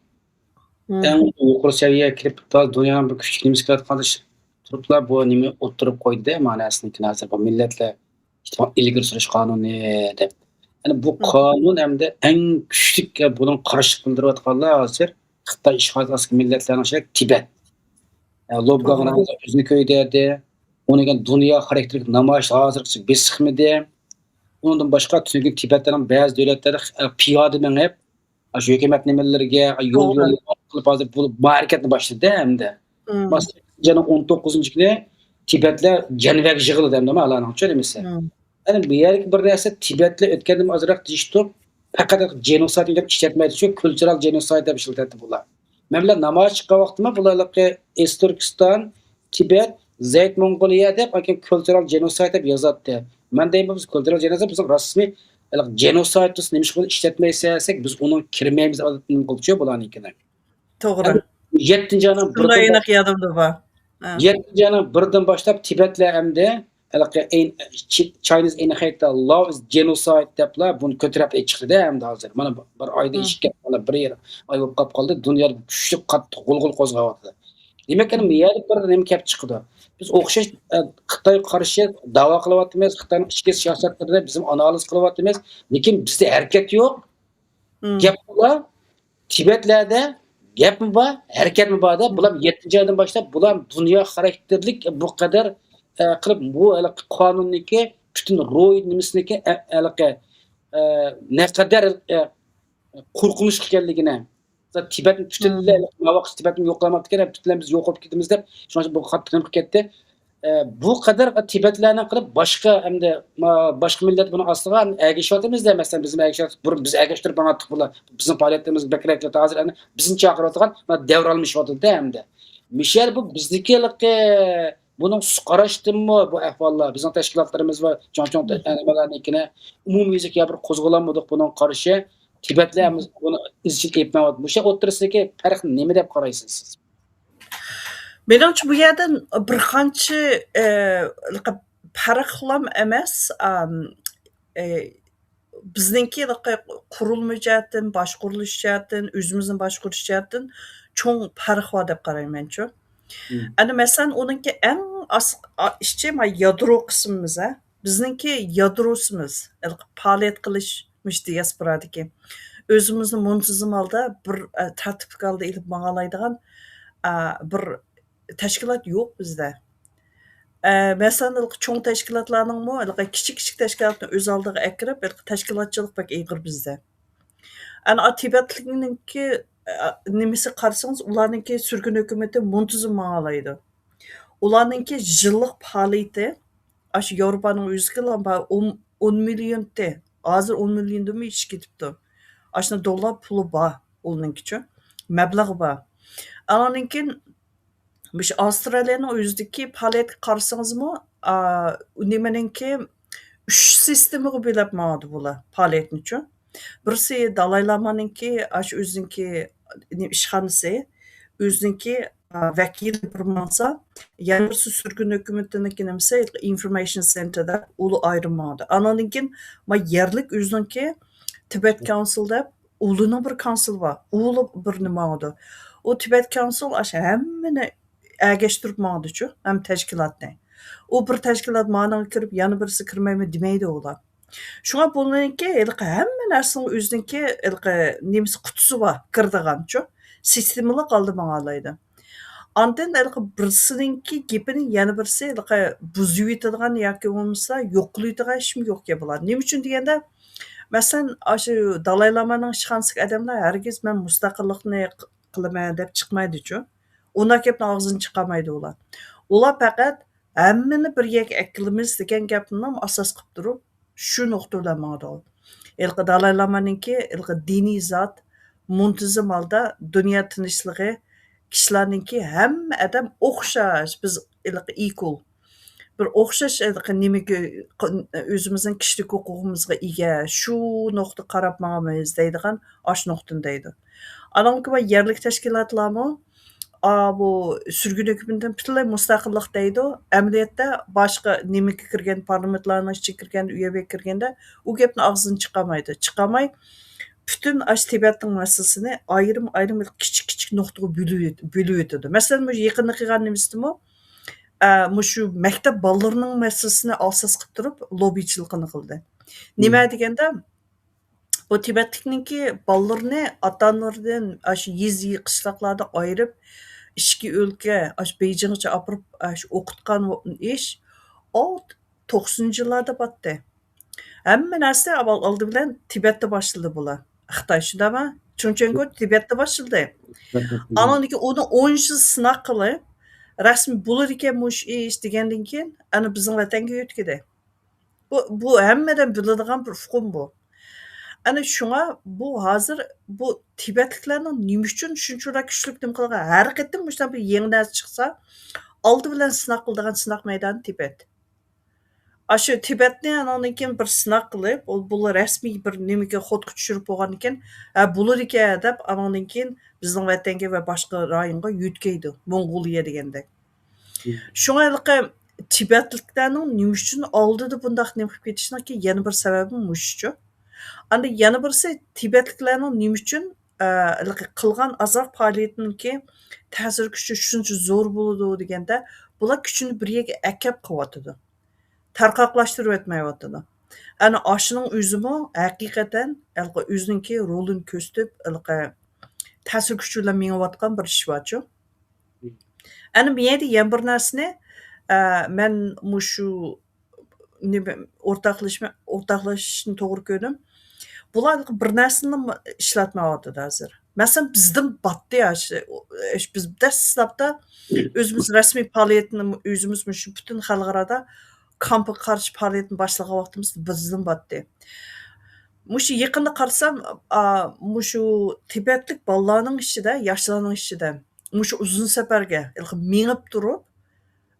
ئەڭ يۇقىرى سەۋىيەگە كىرىپ، ھازىر دۇنيانىڭ بىر كۈچلۈك نېمىسى كېلىۋاتقاندا تۇرۇپلا بۇ نېمە ئولتۇرۇپ قويدى-دە، مەنىسىنى ھازىر بۇ مىللەتلەر ئىلگىرى سۈرۈش قانۇنى دەپ. يەنى بۇ قانۇن ھەمدە ئەڭ كۈچلۈك بۇنىڭغا قارشى بىلدۈرۈۋاتقانلار ھازىر خىتاي ئىشغال ئاستىدىكى مىللەتلەرنىڭ ئىچىدە تىبەت. لوبگاغ ئۆزىنى كۆيدۈردى. ئۇنىڭ كېيىن دۇنيا خاراكتېرلىك نامايىش ھازىرغىچە بېسىقمىدى. ئۇنىڭدىن باشقا تۈنۈگۈن تىبەتلەرنىڭ بەزى دۆلەتلەردە پىيادە مېڭىپ، شۇ ھۆكۈمەت نېمىلىرىگە يول يول قىلىپ ھازىر بۇ ھەرىكەتنى باشلىدى ئەمدى. مم. ماس-، يەنى ئون توققۇزىنچى كۈنى تىبەتلەر جەنۋەگە يىغىلدى ئەمدى ئۇلارنىڭچۇ نېمىسى. مم. يەنى بۇ يەردىكى بىر نەرسە، تىبەتلەر ئۆتكەندىن ئازراق دېيىشتۇق، پەقەت جېنوسايد دېگەن گەپ ئىشلەتمەيدۇ، شۇ كۈلتۈرەل جېنوسايد دەپ ئىشلىتەتتى بۇلار. مەن بىلەن نامايىش چىققان ۋاقتىمدا بۇلار ھېلىقى ئىس تۈركىستان، تىبەت، زەيت موڭغۇلىيە دەپ، ئاكىن كۈلتۈرەل جېنوسايد دەپ يازاتتى. مەن دەيمەن، بىز كۈلتۈرەل جېنوسايد، بىزنىڭ رەسمىي ھېلىقى جېنوسايد دېسە نېمىشقا ئىشلەتمەيسىز دېسەك، بىز ئۇنىڭغا كىرمەيمىز دەپ نېمە قىلدىچۇ بۇلارنىڭكىنى. توغرا. ئەمدى يەتتىنچى ئاينىڭ شۇنداق بىردىن ئېنىق يادىمدا بار. ھە. يەتتىنچى ئاينىڭ بىردىن باشلاپ تىبەتلەر ئەمدى ھېلىقى ئەين-، چى-، Chinese Enheita Law is Genocide دەپلا بۇنى كۆتۈرۈپ چىقتى ئەمدى ھازىر. مانا بىر ئايدىن مم. ئىككى، مانا بىر يېرىم ئاي بولۇپ قاپ قالدى. دۇنيادا كۈچلۈك قاتتىق غۇلغۇلا قوزغاۋاتىدۇ. دېمەك، ئەنە مم. بۇ يەردە بىر نېمە كەپ چىقىدۇ. بىز ئوخشاش، ئە، خىتايغا قارشى داۋا قىلىۋاتىمىز، خىتاينىڭ ئىچكى سىياسەتلىرىنى بىزمۇ ئانالىز قىلىۋاتىمىز. لېكىن بىزدە ھەرىكەت يوق. مم. گەپ بۇلار تىبەتلەردە گەپمۇ بار، ھەرىكەتمۇ بار-دە. مم. بۇلار يەتتىنچى ئايدىن باشلاپ، بۇلار دۇنيا خاراكتېرلىك بۇ قەدەر، ئە، قىلىپ، بۇ ھېلىقى قانۇننىكى پۈتۈن روھى نېمىسىنىكى، ئە، ھېلىقى، ئە، نەقەدەر، ئە، قورقۇنچلۇق ئىكەنلىكىنى. تىبەتنى پۈتۈنلەي، مم. ماۋاقىت تىبەتنى يوقلىماپتىكەن، پۈتۈنلەي بىز يوق بولۇپ كېتىمىز دەپ، شۇڭا بۇ قاتتىق نېمە قىلىپ كەتتى. ئە، بۇ قەدەر تىبەتلەرنىڭ قىلىپ باشقا، ئەمدى، ما-، باشقا مىللەت بۇنىڭ ئاستىغا ئەگىشىۋاتىمىز-دە، مەسىلەن، بىزمۇ ئەگىشىۋاتىمىز، بۇرۇن بىز ئەگەشتۈرۈپ ماڭاتتۇق بۇلار. بىزنىڭ پائالىيەتلىرىمىز بەكرەك، ھازىر ئەنە بىزنى چاقىرىۋاتىدىغان، ما، دەۋر ئالمىشىۋاتىدۇ-دە ئەمدى. مىشەل بۇ بىزدىكى ھېلىقى بۇنىڭ سۇ قاراشتىنمۇ بۇ ئەھۋاللار، بىزنىڭ تەشكىلاتلىرىمىز ۋە چوڭ-چوڭ مم. نېمىلەرنىڭكىنى ئومۇميۈزلۈك يا بىر قوزغىلالمىدۇق بۇنىڭغا قارشى. تىبەتلەر مم. بۇنى ئىزچىل ئېلىپ مېڭىۋاتىدۇ. مۇشۇ ئوتتۇرىسىدىكى پەرقنى نېمە دەپ قارايسىز سىز؟ مېنىڭچە، بۇ يەردە بىر قانچە، ئە، پەرقلام ئەمەس، ئام، ئە، بىزنىڭكى قۇرۇلما جەھەتتىن، باشقۇرۇلۇش جەھەتتىن، ئۆزىمىزنى باشقۇرۇش جەھەتتىن چوڭ پەرق بار دەپ قارايمەنچۇ. مم. ئەنە مەسىلەن، ئۇنىڭكى ئەڭ ئاس-، ئا-، ئىچى، ما، يادرو قىسمىمىز، ھە؟ بىزنىڭكى يادروسىمىز، پائالىيەت قىلىش، مۇشۇ دىياسپورادىكى. ئۆزىمىزنى مۇنتىزىم ھالدا بىر، ئە، تەرتىپلىك ھالدا ئېلىپ ماڭالايدىغان، ئا، بىر تەشكىلات يوق بىزدە. ئە، مەسىلەن، ھېلىقى چوڭ تەشكىلاتلارنىڭمۇ ھېلىقى كىچىك، كىچىك تەشكىلاتنى ئۆز ئالدىغا ئەكىرىپ، ھېلىقى تەشكىلاتچىلىق بەك ئېغىر بىزدە. ئەنە، ئا، تىبەتلىكنىڭكى، ئە، نېمىسى قارىسىڭىز، ئۇلارنىڭكى سۈرگۈن ھۆكۈمىتى مۇنتىزىم ماڭالايدۇ. ئۇلارنىڭكى يىللىق پائالىيىتى، ئاشۇ ياۋروپانىڭ ئۆزىدىكىلا بار، ئون، ئون مىليونتى. ھازىر ئون مىليوندىنمۇ ئېشىپ كېتىپتۇ. ئاشۇنداق دوللار پۇلى بار ئۇنىڭكىچۇ، مەبلىغى بار. ئانىڭدىن كېيىن مۇشۇ ئاۋسترالىيەنىڭ ئۆزىدىكى پائالىيەتكە قارىسىڭىزمۇ، ئا، نېمىنىڭكى ئۈچ سىستېمىغا بۆلۈپ ماڭىدۇ بۇلار پائالىيەتنىچۇ. بىرسى دالاي لامانىڭكى، ئاشۇ ئۆزىنىڭكى نېمە ئىشخانىسى، ئۆزىنىڭكى، ئا، ۋەكىلى بىر ماڭسا، يەنە بىرسى سۈرگۈن ھۆكۈمىتىنىڭكى نېمىسى، ئىنفورمېيشن سېنتېر دەپ ئۇلار ئايرىم ماڭىدۇ. ئانىڭدىن كېيىن ما يەرلىك ئۆزىنىڭكى تىبەت كاونسىل دەپ ئۇلىنىڭ بىر كاونسىلى بار. ئۇلى بىرنى ماڭىدۇ. ئۇ تىبەت كاونسىل ئاشۇ ھەممىنى ئەگەشتۈرۈپ ماڭىدۇچۇ، ھەم تەشكىلاتنى. ئۇ بىر تەشكىلات مانىڭغا كىرىپ، يەنە بىرسى كىرمەيمەن دېمەيدۇ ئۇلار. شۇڭا بۇنىڭكى ھېلىقى ھەممە نەرسىنىڭ ئۆزىنىڭكى ھېلىقى نېمىسى، قۇتىسى بار، كىرىدىغانچۇ. سىستېمىلىق ھالدا ماڭالايدۇ. ئاندىن ھېلىقى بىرسىنىڭكى گېپىنى يەنە بىرسى ھېلىقى بۇزۇۋېتىدىغان ياكى بولمىسا يوق قىلىۋېتىدىغان ئىشمۇ يوقكەن بۇلار. نېمە ئۈچۈن دېگەندە، مەسىلەن، ئاشۇ دالاي لامانىڭ ئىشخانىسىدىكى ئادەملەر ھەرگىز مەن مۇستەقىللىقنى ق-، قىلىمەن دەپ چىقمايدۇچۇ. ئۇنداق گەپنى ئاغزىدىن چىقارمايدۇ ئۇلار. ئۇلار پەقەت ھەممىنى بىر يەرگە ئەكىلىمىز دېگەن گەپنىمۇ ئاساس قىلىپ تۇرۇپ، شۇ نۇقتا بىلەن ماڭىدۇ. ھېلىقى دالاي لامانىڭكى ھېلىقى دىنىي زات مۇنتىزىم ھالدا دۇنيا تىنچلىقى، كىشىلەرنىڭكى ھەممە ئادەم ئوخشاش، بىز ھېلىقى ئىكۇل. بىر ئوخشاش ھېلىقى نېمىگە، ئۆزىمىزنىڭ كىشىلىك ھوقۇقىمىزغا ئىگە، شۇ نۇقتا قاراپ ماڭىمىز دەيدىغان ئاشۇ نۇقتىنى دەيدۇ. ئانىڭكى يەرلىك تەشكىلاتلارمۇ ئا، بۇ سۈرگۈن ھۆكۈمىتىدىن پۈتۈنلەي مۇستەقىللىق دەيدۇ. ئەمەلىيەتتە باشقا نېمىگە كىرگەن، پارلامېنتلارنىڭ ئىچىگە كىرگەن، ئۇ يەرگە كىرگەندە ئۇ گەپنى ئاغزىدىن چىقارمايدۇ. چىقارماي، پۈتۈن ئاشۇ تىبەتنىڭ مەسىلىسىنى ئايرىم-ئايرىم كىچىك-كىچىك نۇقتىغا بۆلۈۋېت-، بۆلۈۋېتىدۇ. مەسىلەن، مۇشۇ يېقىندا قىلغان نېمىسىدىمۇ، ئە، مۇشۇ مەكتەپ بالىلىرىنىڭ مەسىلىسىنى ئاساس قىلىپ تۇرۇپ لوببىچىلىقىنى قىلدى. نېمە دېگەندە، بۇ تىبەتلىكنىڭكى بالىلىرىنى ئاتا-ئانىلىرىدىن ئاشۇ يېزا، قىشلاقلاردا ئايرىپ، ئىچكى ئۆلكە، ئاشۇ بېيجىڭغىچە ئاپىرىپ، ئاشۇ ئوقۇتقان ئىش، ئۇ توقسىنىنچى يىللاردا باتتى. ھەممە نەرسە ئاۋۋال ئالدى بىلەن تىبەتتە باشلىدى بۇلار. خىتاي شۇنداقمۇ؟ چۇڭچۈەنگو تىبەتتە باشلىدى. ئاندىن كېيىن ئۇنى ئون يىل سىناق قىلىپ، رەسمىي بولىدىكەن مۇشۇ ئىش دېگەندىن كېيىن، ئەنە بىزنىڭ ۋەتەنگە يۆتكىدى. بۇ، بۇ ھەممىدىن بىلىدىغان بىر ئۇقۇم بۇ. ئەنە شۇڭا بۇ ھازىر بۇ تىبەتلىكلەرنىڭ نېمە ئۈچۈن شۇنچىۋالا كۈچلۈك نېمە قىلغان، ھەر قېتىم مۇشۇنداق بىر يېڭى نەرسە چىقسا، ئالدى بىلەن سىناق قىلىدىغان سىناق مەيدانى تىبەت. ئاشۇ تىبەتنى ئانىڭدىن كېيىن بىر سىناق قىلىپ، ئۇ، بۇلار رەسمىي بىر نېمىگە، خودقا چۈشۈرۈپ بولغاندىن كېيىن، ھە، بولىدىكەن دەپ، ئانىڭدىن كېيىن بىزنىڭ ۋەتەنگە ۋە باشقا رايونغا يۆتكەيدۇ، موڭغۇلىيە دېگەندەك. شۇڭا ھېلىقى تىبەتلىكلەرنىڭ نېمە ئۈچۈن ئالدىدا بۇنداق نېمە قىلىپ كېتىشىنىڭكى يەنە بىر سەۋەبى مۇشۇچۇ. ئاندىن يەنە بىرسى تىبەتلىكلەرنىڭ نېمە ئۈچۈن، ئە، ھېلىقى قىلغان ئازراق پائالىيىتىنىڭكى تەسىر كۈچى شۇنچە زور بولىدۇ دېگەندە، بۇلار كۈچىنى بىر يەرگە ئەكەپ قىلىۋاتىدۇ. تارقاقلاشتۇرۇۋەتمەيۋاتىدۇ. ئەنە ئاشۇنىڭ ئۆزىمۇ ھەقىقەتەن ھېلىقى ئۆزىنىڭكى رولىنى كۆرسىتىپ، ھېلىقى تەسىر كۈچى بىلەن مېڭىۋاتقان بىر ئىش بارچۇ. ئەنە بۇ يەردە يەنە بىر نەرسىنى، ئە، مەن مۇشۇ نېمە، ئورتاقلىشما-، ئورتاقلىشىشنى توغرا كۆردۈم. بۇلار بىر نەرسىنى ئىشلەتمەيۋاتىدۇ ھازىر. مەسىلەن، بىزدىن باتتى يا، شۇ، بىز دەسلەپتە ئۆزىمىز رەسمىي پائالىيەتنى، ئۆزىمىز مۇشۇ پۈتۈن خەلقئارادا كامپقا قارشى پائالىيەتنى باشلىغان ۋاقتىمىزدا بىزدىن باتتى. مۇشۇ يېقىندا قارىسام، ئا، مۇشۇ تىبەتلىك بالىلارنىڭ ئىچىدە، ياشلارنىڭ ئىچىدە مۇشۇ ئۇزۇن سەپەرگە مېڭىپ تۇرۇپ،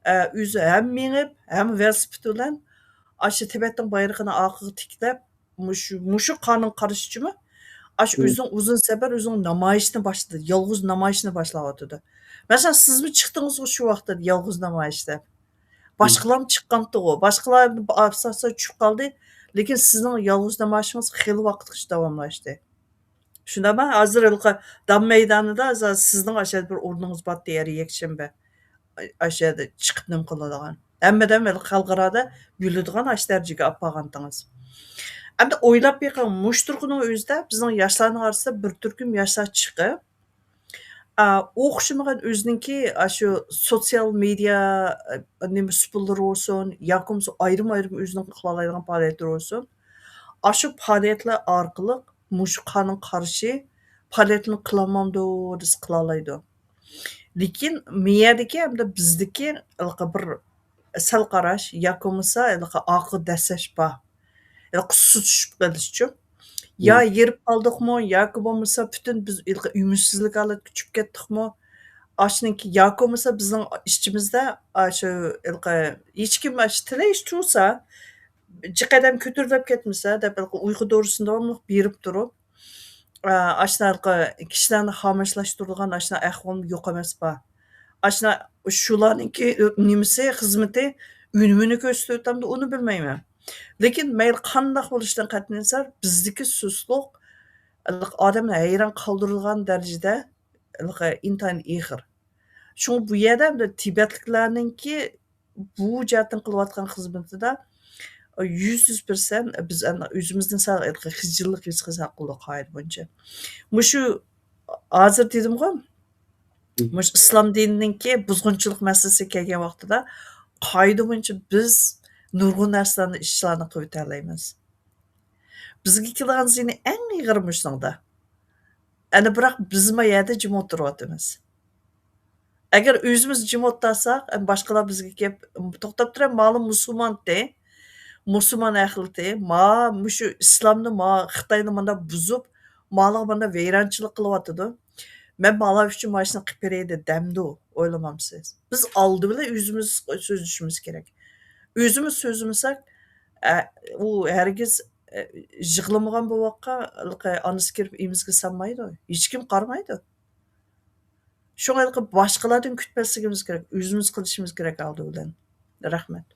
ئە، ئۆزى ھەم مېڭىپ، ھەم ۋېلىسىپىت بىلەن ئاشۇ تىبەتنىڭ بايرىقىنى ئارقىغا تىكلەپ، مۇشۇ، مۇشۇ قانۇنغا قارشىچىمۇ، ئاشۇ ئۆزىنىڭ ئۇزۇن سەپەر، ئۆزىنىڭ نامايىشىنى باشلىدى، يالغۇز نامايىشىنى باشلاۋاتىدۇ. مەسىلەن، سىزمۇ چىقتىڭىزغۇ شۇ ۋاقىتتا يالغۇز نامايىش دەپ. باشقىلارمۇ چىققانتىغۇ، باشقىلار ئاساسا چۈشۈپ قالدى، لېكىن سىزنىڭ يالغۇز نامايىشىڭىز خېلى ۋاقىتقىچە داۋاملاشتى. شۇنداقمۇ؟ ھازىر ھېلىقى دام مەيدانىدا ھازىر سىزنىڭ ئاشۇ يەردە بىر ئورنىڭىز بارتتى، ھەر يەكشەنبە ئاشۇ يەردە چىقىپ نېمە قىلىدىغان. ھەممىدىن ھېلىقى خەلقئارادا بىلىدىغان ئاشۇ دەرىجىگە ئاپارغانتىڭىز. ئەمدى ئويلاپ بېقىڭ، مۇشۇ تۇرقىنىڭ ئۆزىدە بىزنىڭ ياشلارنىڭ ئارىسىدا بىر تۈركۈم ياشلار چىقىپ، ئا، ئوخشىمىغان ئۆزىنىڭكى ئاشۇ سوتسىيال مېدىيا، ئە، نېمە، سۇپىلىرى بولسۇن، ياكى بولمىسا ئايرىم-ئايرىم ئۆزىنىڭ قىلالايدىغان پائالىيەتلىرى بولسۇن، ئاشۇ پائالىيەتلەر ئارقىلىق مۇشۇ قانۇن قارشى پائالىيەتلەرنى قىلالمامدۇ دېسە قىلالايدۇ. لېكىن مېيەدىكى ھەمدە بىزدىكى ھېلىقى بىر سەل قاراش ياكى بولمىسا ھېلىقى ئارقىغا دەسسەش بار. ھېلىقى سۇسۇشۇپ قېلىشچۇ. يا مم. ھېرىپ قالدۇقمۇ ياكى بولمىسا پۈتۈن بىز ھېلىقى ئۈمىدسىزلىك ھالەتكە چۈشۈپ كەتتۇقمۇ؟ ئاشۇنىڭكى ياكى بولمىسا بىزنىڭ ئىچىمىزدە ئاشۇ ھېلىقى ھېچكىم ئاشۇ تىلەش تۇرسا، جىق ئادەم كۆتۈرۈلۈپ كەتمىسە دەپ ھېلىقى ئۇيقۇ دورىسىنى داۋاملىق بېرىپ تۇرۇپ، ئا، ئاشۇنداق كىشىلەرنى خاماشلاشتۇرىدىغان ئاشۇنداق ئەھۋالمۇ يوق ئەمەس بار. ئاشۇنداق شۇلارنىڭكى نېمىسى، خىزمىتى ئۈنۈمىنى كۆرسىتىۋاتامدۇ، ئۇنى بىلمەيمەن. لېكىن مەيلى قانداق بولۇشىدىن قەتئىينەزەر، بىزدىكى سۇسلۇق ئادەمنى ھەيران قالدۇرىدىغان دەرىجىدە ئىنتايىن ئېغىر. شۇڭا بۇ يەردە تىبەتلىكلەرنىڭكى بۇ جەھەتتىن قىلىۋاتقان خىزمىتىدە يۈز يۈز پىرسەنت بىز ئەنە ئۆزىمىزدىن سەل خىجىللىق ھېس قىلساق بولىدۇ قائىدە بويىچە. مۇشۇ ھازىر دېدىمغۇ، مم. مۇشۇ ئىسلام دىنىنىڭكى بۇزغۇنچىلىق مەسىلىسىگە كەلگەن ۋاقتىدا قائىدە بويىچە بىز نۇرغۇن نەرسىلەرنى، ئىشلارنى قىلىۋېتەلەيمىز. بىزگە كېلىدىغان زىيىنى ئەڭ ئېغىرى مۇشۇنىڭدا. ئەنە بىراق بىز ما يەردە جىم ئولتۇرۇۋاتىمىز. ئەگەر ئۆزىمىز جىم ئولتۇرساق، ئەم، باشقىلار بىزگە كېلىپ، توختاپ تۇرە، مالا مۇسۇلمانتى، مۇسۇلمان ئەخلىتى، ما مۇشۇ ئىسلامنى، ما خىتاينى مانداق بۇزۇپ، مالىغا مانداق ۋەيرانچىلىق قىلىۋاتىدۇ. مەن مالا ئۈچۈن ماشىنا قىلىپ بېرەي دەمدۇ، ئويلىمامسىز؟ بىز ئالدى بىلەن ئۆزىمىز سۆزلىشىمىز كېرەك. ئۆزىمىز سۆزلىمىسەك، ئە، ئۇ ھەرگىز، ئە، يىغلىمىغان بوۋاققا ئانىسى كىرىپ ئېمىزگە سالمايدۇ. ھېچكىم قارىمايدۇ. شۇڭا ھېلىقى باشقىلاردىن كۈتمەسلىكىمىز كېرەك، ئۆزىمىز قىلىشىمىز كېرەك ئالدى بىلەن. رەھمەت.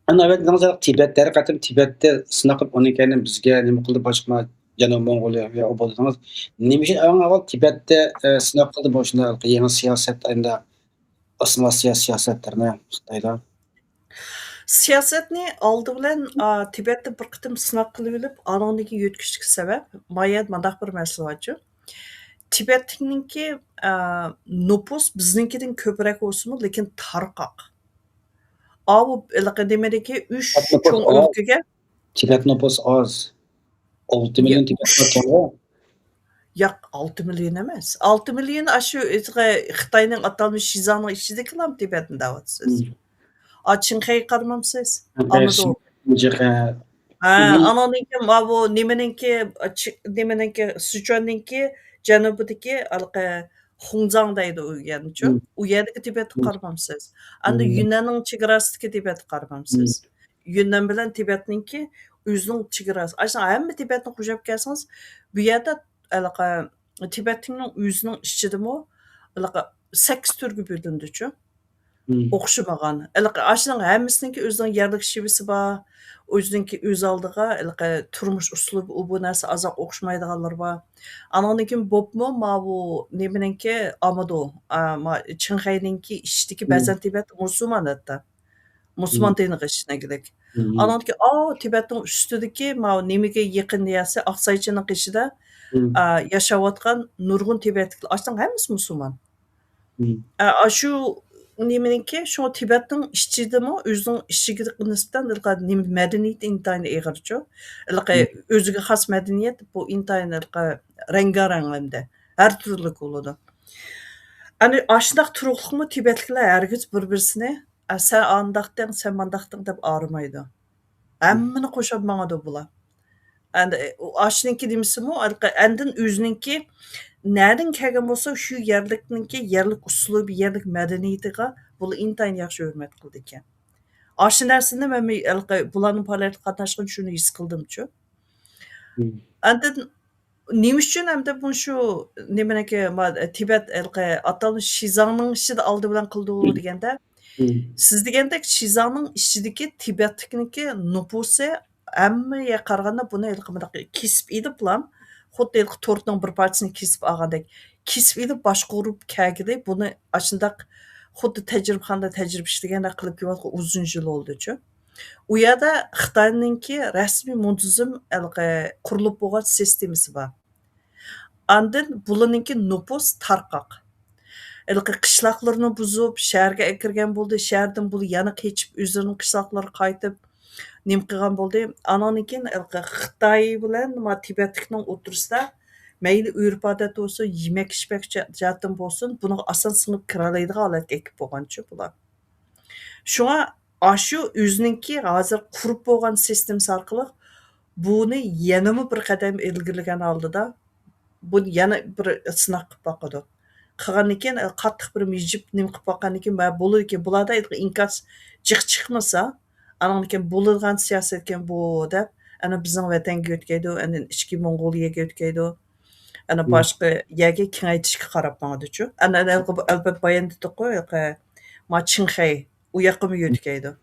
ئەنە ئەۋەتىڭىز تىبەتتە، ھەر قېتىم تىبەتتە سىناق قىلىپ، ئۇنىڭ كەينىدىن بىزگە نېمە قىلدى باشقا جەنۇبىي موڭغۇلىيە بولدىڭىز. نېمە ئۈچۈن ئەڭ ئاۋۋال تىبەتتە، ئە، سىناق قىلدى بۇ شۇنداق يېڭى سىياسەت، ئەمدى ئاسسىمىلياتسىيە سىياسەتلىرىنى خىتايدا؟ سىياسەتنى ئالدى بىلەن، ئا، تىبەتتە بىر قېتىم سىناق قىلىۋېلىپ، ئانىڭدىن كېيىن يۆتكىشلىك سەۋەب، ما يەردە مانداق بىر مەسىلە بارچۇ. تىبەتنىڭكى، ئا، نوپۇس بىزنىڭكىدىن كۆپرەك بولسىمۇ، لېكىن تارقاق. ئاۋۇ ھېلىقى نېمىدىكى ئۈچ تىبەت نوپۇسى چوڭ ئاز. ئۆلكىگە تىبەت نوپۇسى ئاز. ئالتە يا، مىليون تىبەت ئۈچ. باركەنغۇ. ياق، ئالتە مىليون ئەمەس. ئالتە مىليون ئاشۇ خىتاينىڭ ئاتالمىش شىزاڭنىڭ ئىچىدىكىلام تىبەتنى دەۋاتىسىز. مم. ئا، چىڭخەيگە قارىمامسىز؟ چىڭخەي، ئامىدۇ. شىنجاڭ. ھە، مم. ئانىڭدىن كېيىن ماۋۇ نېمىنىڭكى، چى-، نېمىنىڭكى، سىچۈەننىڭكى جەنۇبىدىكى ھېلىقى خۇڭزاڭ دەيدۇ ئۇ يەرنىچۇ. مم. ئۇ يەردىكى تىبەتكە مم. قارىمامسىز؟ ئەمدى مم. يۈننەننىڭ چېگراسىدىكى تىبەتكە قارىمامسىز؟ مم. يۈننەن بىلەن تىبەتنىڭكى ئۆزىنىڭ چېگراسى. ئاشۇ ھەممە تىبەتنى قورشاپ كەلسىڭىز، بۇ يەردە ھېلىقى تىبەتنىڭ ئۆزىنىڭ ئىچىدىمۇ ھېلىقى سەككىز تۈرگە بۆلۈنىدۇچۇ. مم. ئوخشىمىغان. ھېلىقى ئاشۇنىڭ ھەممىسىنىڭكى ئۆزىنىڭ يەرلىك شېۋىسى بار. ئۆزىنىڭكى ئۆز ئالدىغا ھېلىقى تۇرمۇش ئۇسلۇبى، ئۇ بۇ نەرسە ئازراق ئوخشىمايدىغانلىرى بار. ئانىڭدىن كېيىن بوپمۇ ماۋۇ نېمىنىڭكى ئامىدۇ، ئا، ما-، چىڭخەينىڭكى ئىچىدىكى مم. بەزەن تىبەت مۇسۇلمان ھەتتا. مۇسۇلمان مم. دىنىغا ئىشىنگۈدەك. مم. ئانىڭدىكى، ئاۋۇ تىبەتنىڭ ئۈستىدىكى ماۋۇ نېمىگە يېقىن دېيەرسە، ئاقسايچىنىڭ قېشىدا، مم. ئا، ياشاۋاتقان نۇرغۇن تىبەتلىكلەر، ئاشۇنىڭ ھەممىسى مۇسۇلمان. مم. ئا، ئاشۇ نېمىنىڭكى، شۇڭا تىبەتنىڭ ئىچىدىمۇ ئۆزىنىڭ ئىچىگە نىسبەتەن ھېلىقى نېمە، مەدەنىيىتى ئىنتايىن ئېغىرچۇ. ھېلىقى مم. ئۆزىگە خاس مەدەنىيەت، بۇ ئىنتايىن ھېلىقى رەڭگارەڭ ھەمدە ھەر تۈرلۈك بولىدۇ. ئەنە ئاشۇنداق تۇرۇقلۇقمۇ تىبەتلىكلەر ھەرگىز بىر-بىرسىنى، ئە، سەن ئانداقتىڭ، سەن مانداقتىڭ دەپ ئايرىمايدۇ. مم. ھەممىنى قوشۇپ ماڭىدۇ بۇلار. ئەند، ئاشۇنىڭكى نېمىسىمۇ، ئەندىن ئۆزىنىڭكى نەدىن كەلگەن بولسا، شۇ يەرلىكنىڭكى يەرلىك ئۇسلۇبى، يەرلىك مەدەنىيىتىغا بۇلار ئىنتايىن ياخشى ھۆرمەت قىلىدىكەن. ئاشۇ نەرسىنى مەن ھېلىقى بۇلارنىڭ پائالىيىتىگە قاتناشقىن شۇنى ھېس قىلدىمچۇ. مم. ئاندىن نېمە ئۈچۈن ئەمدى مۇشۇ نېمىنىڭكى، ما-، تىبەت ھېلىقى ئاتالمىش شىزاڭنىڭ ئىچىدە ئالدى بىلەن قىلىدۇ مم. دېگەندە، مم. سىز دېگەندەك شىزاڭنىڭ ئىچىدىكى تىبەتلىكنىڭكى نوپۇسى ھەممىگە قارىغاندا بۇنى ھېلىقى مۇنداق كېسىپ ئېلىپلا، خۇددى ھېلىقى تورتنىڭ بىر پارچىسىنى كېسىپ ئالغاندەك كېسىپ ئېلىپ باشقۇرۇپ كەلگىلى، بۇنى ئاشۇنداق خۇددى تەجرىبىخانىدا تەجرىبە ئىشلىگەندەك قىلىپ كېلىۋاتقان ئۇزۇن يىل بولدىچۇ. ئۇ يەردە خىتاينىڭكى رەسمىي مۇنتىزىم ھېلىقى قۇرۇلۇپ بولغان سىستېمىسى بار. ئاندىن بۇلارنىڭكى نوپۇس تارقاق. ھېلىقى قىشلاقلىرىنى بۇزۇپ، شەھەرگە ئەكىرگەن بولدى. شەھەردىن بۇلار يەنە قېچىپ، ئۆزلىرىنىڭ قىشلاقلىرىغا قايتىپ، نېمە قىلغان بولدى. ئانىڭدىن كېيىن ھېلىقى خىتاي بىلەن ما تىبەتلىكنىڭ ئوتتۇرىسىدا مەيلى ئۆرپ-ئادەت بولسۇن، يېمەك-ئىچمەك جە-، جەھەتتىن بولسۇن، بۇنىڭغا ئاسان سىڭىپ كىرەلەيدىغان ھالەتكە ئەكىپ بولغانچۇ بۇلار. شۇڭا ئاشۇ ئۆزىنىڭكى ھازىر قۇرۇپ بولغان سىستېمىسى ئارقىلىق بۇنى يەنىمۇ بىر قەدەم ئىلگىرىلىگەن ھالدا، بۇنى يەنە بىر سىناق قىلىپ باقىدۇ. قىلغاندىن كېيىن، قاتتىق بىر مىجىپ نېمە قىلىپ باققاندىن كېيىن، مە-، بولىدىكەن، بۇلاردا ئىنكاس جىق چىقمىسا، ئانىڭدىن كېيىن بولىدىغان سىياسەتكەن بۇ دەپ، ئەنە بىزنىڭ ۋەتەنگە يۆتكەيدۇ، ئاندىن ئىچكى موڭغۇلىيەگە يۆتكەيدۇ، ئەنە باشقا يەرگە كېڭەيتىشكە قاراپ ماڭىدۇچۇ. ئەنە، ئەنە ئەلبەتتە بايان دېدۇققۇ، ما چىڭخەي، ئۇ ياققىمۇ يۆتكەيدۇ.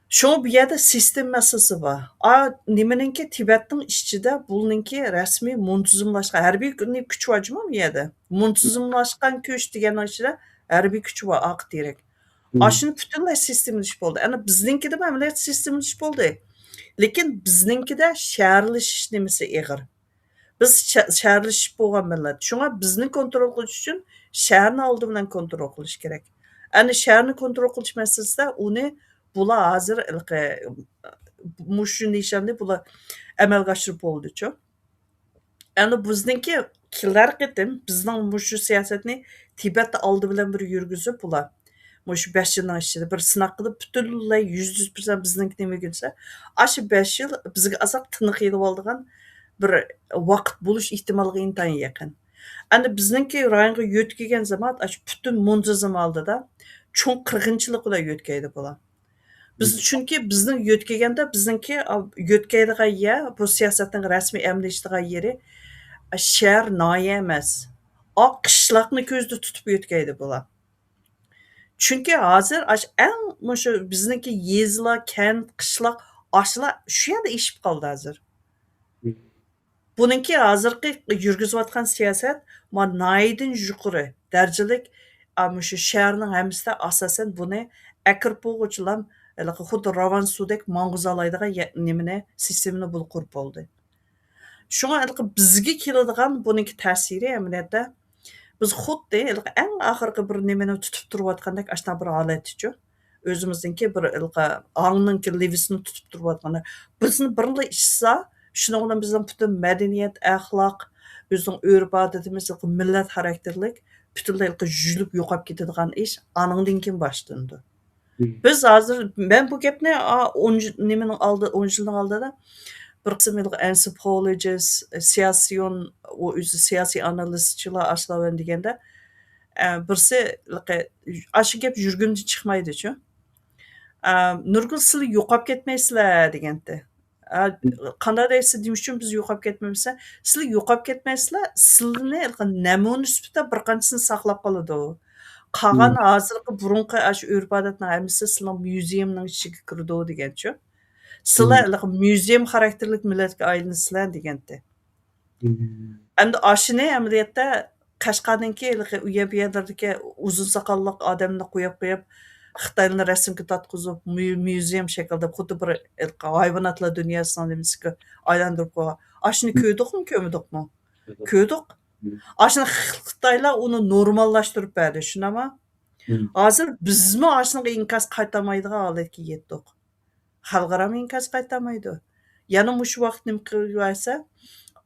شۇڭا بۇ يەردە سىستېما مەسىلىسى بار. ئا، نېمىنىڭكى، تىبەتنىڭ ئىچىدە بۇنىڭكى رەسمىي مۇنتىزىملاشقان ھەربىي كۈ-، كۈچ بار جۇمۇ بۇ يەردە. مۇنتىزىملاشقان كۈچ دېگەننىڭ ئىچىدە ھەربىي كۈچ بار، ئاقا تېرەك. ئاشۇنى پۈتۈنلەي سىستېمىلىشىپ بولدى. ئەنە بىزنىڭكىدىمۇ ئەمەلىيەتتە سىستېمىلىشىپ بولدى. لېكىن بىزنىڭكىدە شەھەرلىشىش نېمىسى ئېغىر. بىز شە-، شەھەرلىشىپ بولغان مىللەت. شۇڭا بىزنى كونترول قىلىش ئۈچۈن شەھەرنى ئالدى بىلەن كونترول قىلىش كېرەك. ئەنە شەھەرنى كونترول قىلىش مەسىلىسىدە ئۇنى بۇلار ھازىر ھېلىقى مۇشۇ نىشاننى بۇلار ئەمەلگە ئاشۇرۇپ بولدىچۇ. ئەنە بىزنىڭكى كېلەر قېتىم بىزنىڭ مۇشۇ سىياسەتنى تىبەتتە ئالدى بىلەن بىر يۈرگۈزۈپ بۇلار، مۇشۇ بەش يىلنىڭ ئىچىدە بىر سىناق قىلىپ، پۈتۈنلەي يۈز يۈز پىرسەنت بىزنىڭكى نېمە دېسە، ئاشۇ بەش يىل بىزگە ئازراق تىنىق ئېلىۋالىدىغان بىر ۋاقىت بولۇش ئېھتىماللىقى ئىنتايىن يېقىن. ئەنە بىزنىڭكى رايونغا يۆتكىگەن زامات، ئاشۇ پۈتۈن مۇنتىزىم ئالدىدا چوڭ قىرغىنچىلىق بىلەن يۆتكەيدۇ بۇلار. بىز، چۈنكى بىزنىڭ يۆتكىگەندە بىزنىڭكى، ئا، يۆتكەيدىغان يەر، بۇ سىياسەتنىڭ رەسمىي ئەمەلىيلىشىدىغان يېرى، ئا، شەھەر، ناھىيە ئەمەس. ئا، قىشلاقنى كۆزدە تۇتۇپ يۆتكەيدۇ بۇلار. چۈنكى ھازىر ئاش-، ئەڭ مۇشۇ بىزنىڭكى يېزىلار، كەنت، قىشلاق، ئاشۇلار شۇ يەردە ئېشىپ قالدى ھازىر. بۇنىڭكى ھازىرقى يۈرگۈزۈۋاتقان سىياسەت، ما، ناھىيەدىن يۇقىرى دەرىجىلىك، ئا، مۇشۇ شەھەرنىڭ ھەممىسىدە ئاساسەن بۇنى ئەكىرىپ بولغۇچىلام، ھېلىقى خۇددى راۋان سۇدەك ماڭغۇزالايدىغان يە-، نېمىنى، سىستېمىنى بۇلار قۇرۇپ بولدى. شۇڭا ھېلىقى بىزگە كېلىدىغان بۇنىڭكى تەسىرى ئەمەلىيەتتە، بىز خۇددى ھېلىقى ئەڭ ئاخىرقى بىر نېمىنى تۇتۇپ تۇرۇۋاتقاندەك ئاشۇنداق بىر ھالەتتىچۇ. ئۆزىمىزنىڭكى بىر ھېلىقى ئاڭنىڭكى لېۋىسىنى تۇتۇپ تۇرۇۋاتقاندا، بىزنى بىرلا ئىچسا، شۇنىڭ بىلەن بىزنىڭ پۈتۈن مەدەنىيەت، ئەخلاق، ئۆزىنىڭ ئۆرپ-ئادىتىمىز، ھېلىقى مىللەت خاراكتېرلىك پۈتۈنلەي ھېلىقى يۇيۇلۇپ يوقاپ كېتىدىغان ئىش ئانىڭدىن كېيىن باشلىنىدۇ. بىز ھازىر، مەن بۇ گەپنى، ئا، ئون يىل، نېمىنىڭ ئالدى، ئون يىلنىڭ ئالدىدا بىر قىسىم ھېلىقى ئەنسىپولوژىست، سىياسىيون، ئۇ ئۆزى سىياسىي ئانالىزچىلار ئاشۇلار بىلەن دېگەندە، ئە، بىرسى ھېلىقى، ئاشۇ گەپ يۈرىكىمدىن چىقمايدىچۇ. ئە، نۇرگۈل، سىلەر يوقاپ كەتمەيسىلەر دېگەنتى. ئە، قانداق دەيسىز، نېمە ئۈچۈن بىز يوقاپ كەتمەيمىز؟ سىلەر يوقاپ كەتمەيسىلەر، سىلىنى ھېلىقى نەمۇنە سۈپىتىدە بىر قانچىسىنى ساقلاپ قالىدۇ. قالغان ھازىرقى بۇرۇنقى ئاشۇ ئۆرپ-ئادەتنىڭ ھەممىسى سىلەرنىڭ مۇزېيۇمنىڭ ئىچىگە كىرىدۇ دېگەنچۇ. سىلەر ھېلىقى مۇزېيۇم خاراكتېرلىك مىللەتكە ئايلىنىسىلەر دېگەنتى. ئەمدى ئاشۇنى ئەمەلىيەتتە قەشقەرنىڭكى ھېلىقى ئۇ يەر بۇ يەرلەردىكى ئۇزۇن ساقاللىق ئادەمنى قويۇپ قويۇپ، خىتايلارنى رەسىمگە تارتقۇزۇپ، مۇ-، مۇزېيۇم شەكلىدە خۇددى بىر ھېلىقى ھايۋاناتلار دۇنياسىنىڭ نېمىسىگە ئايلاندۇرۇپ قويغان. ئاشۇنى كۆردۇقمۇ، كۆرمىدۇقمۇ؟ كۆردۇق. كۆردۇق. ئاشۇنى خىتايلار ئۇنى نورماللاشتۇرۇپ بەردى، شۇنداقمۇ؟ ھازىر بىزمۇ ئاشۇنىڭغا ئىنكاس قايتالمايدىغان ھالەتكە يەتتۇق. خەلقئارامۇ ئىنكاس قايتالمايدۇ. يەنە مۇشۇ ۋاقىت نېمە قىلىۋەرسە،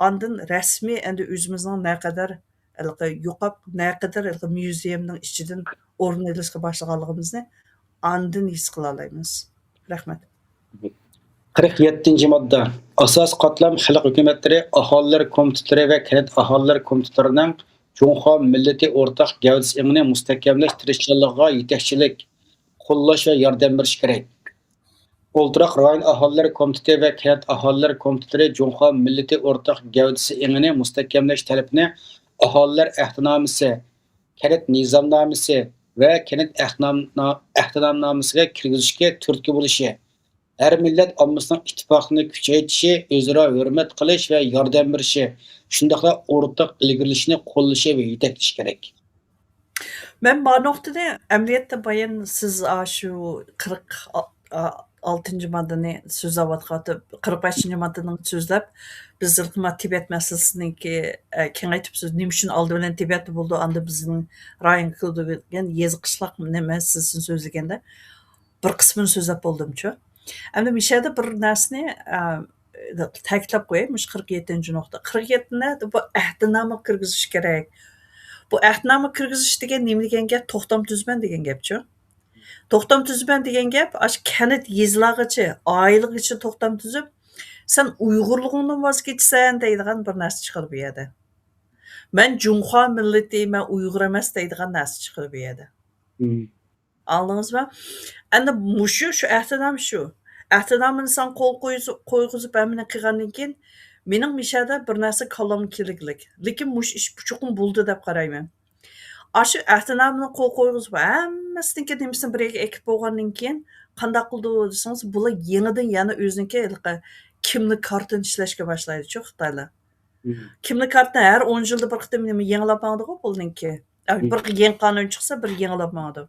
ئاندىن رەسمىي ئەمدى ئۆزىمىزنىڭ نەقەدەر ھېلىقى يوقاپ، نەقەدەر ھېلىقى مۇزېيۇمنىڭ ئىچىدىن ئورۇن ئېلىشقا باشلىغانلىقىمىزنى ئاندىن ھېس قىلالايمىز. رەھمەت. قىرىق يەتتىنچى ماددا. ئاساسىي قاتلام خەلق ھۆكۈمەتلىرى، ئاھالىلەر كومىتېتلىرى ۋە كەنت ئاھالىلەر كومىتېتلىرىنىڭ جۇڭخۇا مىللىتى ئورتاق گەۋدىسى ئېڭىنى مۇستەھكەملەش تىرىشچانلىقىغا يېتەكچىلىك، قوللاش ۋە ياردەم بېرىشى كېرەك. ئولتۇراق رايون ئاھالىلەر كومىتېتى ۋە كەنت ئاھالىلەر كومىتېتلىرى جۇڭخۇا مىللىتى ئورتاق گەۋدىسى ئېڭىنى مۇستەھكەملەش تەلىپىنى ئاھالىلەر ئەھدىنامىسى، كەنت نىزامنامىسى ۋە كەنت ئەھدىنام-، ئەھدىنامنامىسىگە كىرگۈزۈشكە تۈرتكە بولۇشى، ھەر مىللەت ئاممىسىنىڭ ئىتتىپاقلىقىنى كۈچەيتىشى، ئۆزئارا ھۆرمەت قىلىش ۋە ياردەم بېرىشى، شۇنداقلا ئورتاق ئىلگىرىلىشىنى قوللىشى ۋە يېتەكلىشى كېرەك. مەن ما نۇقتىنى ئەمەلىيەتتە بايان سىز ئاشۇ قىرىق، ئا-، ئا-، ئالتىنچى ماددىنى سۆزلەۋاتقانتىم، قىرىق بەشىنچى ماددىنى سۆزلەپ، بىز ھېلىقى تىبەت مەسىلىسىنىڭكى، ئە، كېڭەيتىپ سۆز، نېمە ئۈچۈن ئالدى بىلەن تىبەتتە بولىدۇ، ئاندىن بىزنىڭ رايونغا كېلىدۇ دېگەن يېزا قىشلاق مەسىلىسىنى سۆزلىگەندە، بىر قىسمىنى سۆزلەپ بولدۇمچۇ. ئەمدى مۇشۇ يەردە بىر نەرسىنى، ئە، تەكىتلەپ قوياي، مۇشۇ قىرىق يەتتىنچى نۇقتا. قىرىق يەتتىنى بۇ ئەھدىنامىغا كىرگۈزۈش كېرەك. بۇ ئەھدىنامىغا كىرگۈزۈش دېگەن نېمە دېگەن گەپ؟ توختام تۈزىمەن دېگەن گەپچۇ. توختام تۈزىمەن دېگەن گەپ، ئاشۇ كەنت، يېزىلارغىچە، ئائىلىگىچە توختام تۈزۈپ، سەن ئۇيغۇرلۇقۇڭدىن ۋاز كېچىسەن دەيدىغان بىر نەرسە چىقىدۇ بۇ يەردە. مەن جۇڭخۇا مىللىتى، مەن ئۇيغۇر ئەمەس دەيدىغان نەرسە چىقىدۇ بۇ يەردە. مم. ئاڭلىدىڭىزمۇ؟ ئەمدى مۇشۇ، شۇ ئەھدىنامە شۇ. ئەھدىنامىنى سەن قول قويغۇزۇپ، ھەممىنى قىلغاندىن كېيىن، مېنىڭ مىشەدە بىر نەرسە كاللامغا كېلىگلىك. لېكىن مۇشۇ ئىش چوقۇم بولدى دەپ قارايمەن. ئاشۇ ئەھدىنامىنى قول قويغۇزۇپ، ھەممىسىنىڭكى نېمىسىنى بىر يەرگە ئەكىپ بولغاندىن كېيىن، قانداق قىلىدۇ دېسىڭىز، بۇلار يېڭىدىن يەنە ئۆزىنىڭكى ھېلىقى كىملىك كارتىنى ئىشلەشكە باشلايدۇچۇ خىتايلار. مم. كىملىك كارتىنى ھەر ئون يىلدا بىر قېتىم نېمە يېڭىلاپ ماڭىدىغۇ بۇنىڭكى. ئە، مم. بىر يېڭى قانۇن چىقسا، بىر يېڭىلاپ ماڭىدۇ.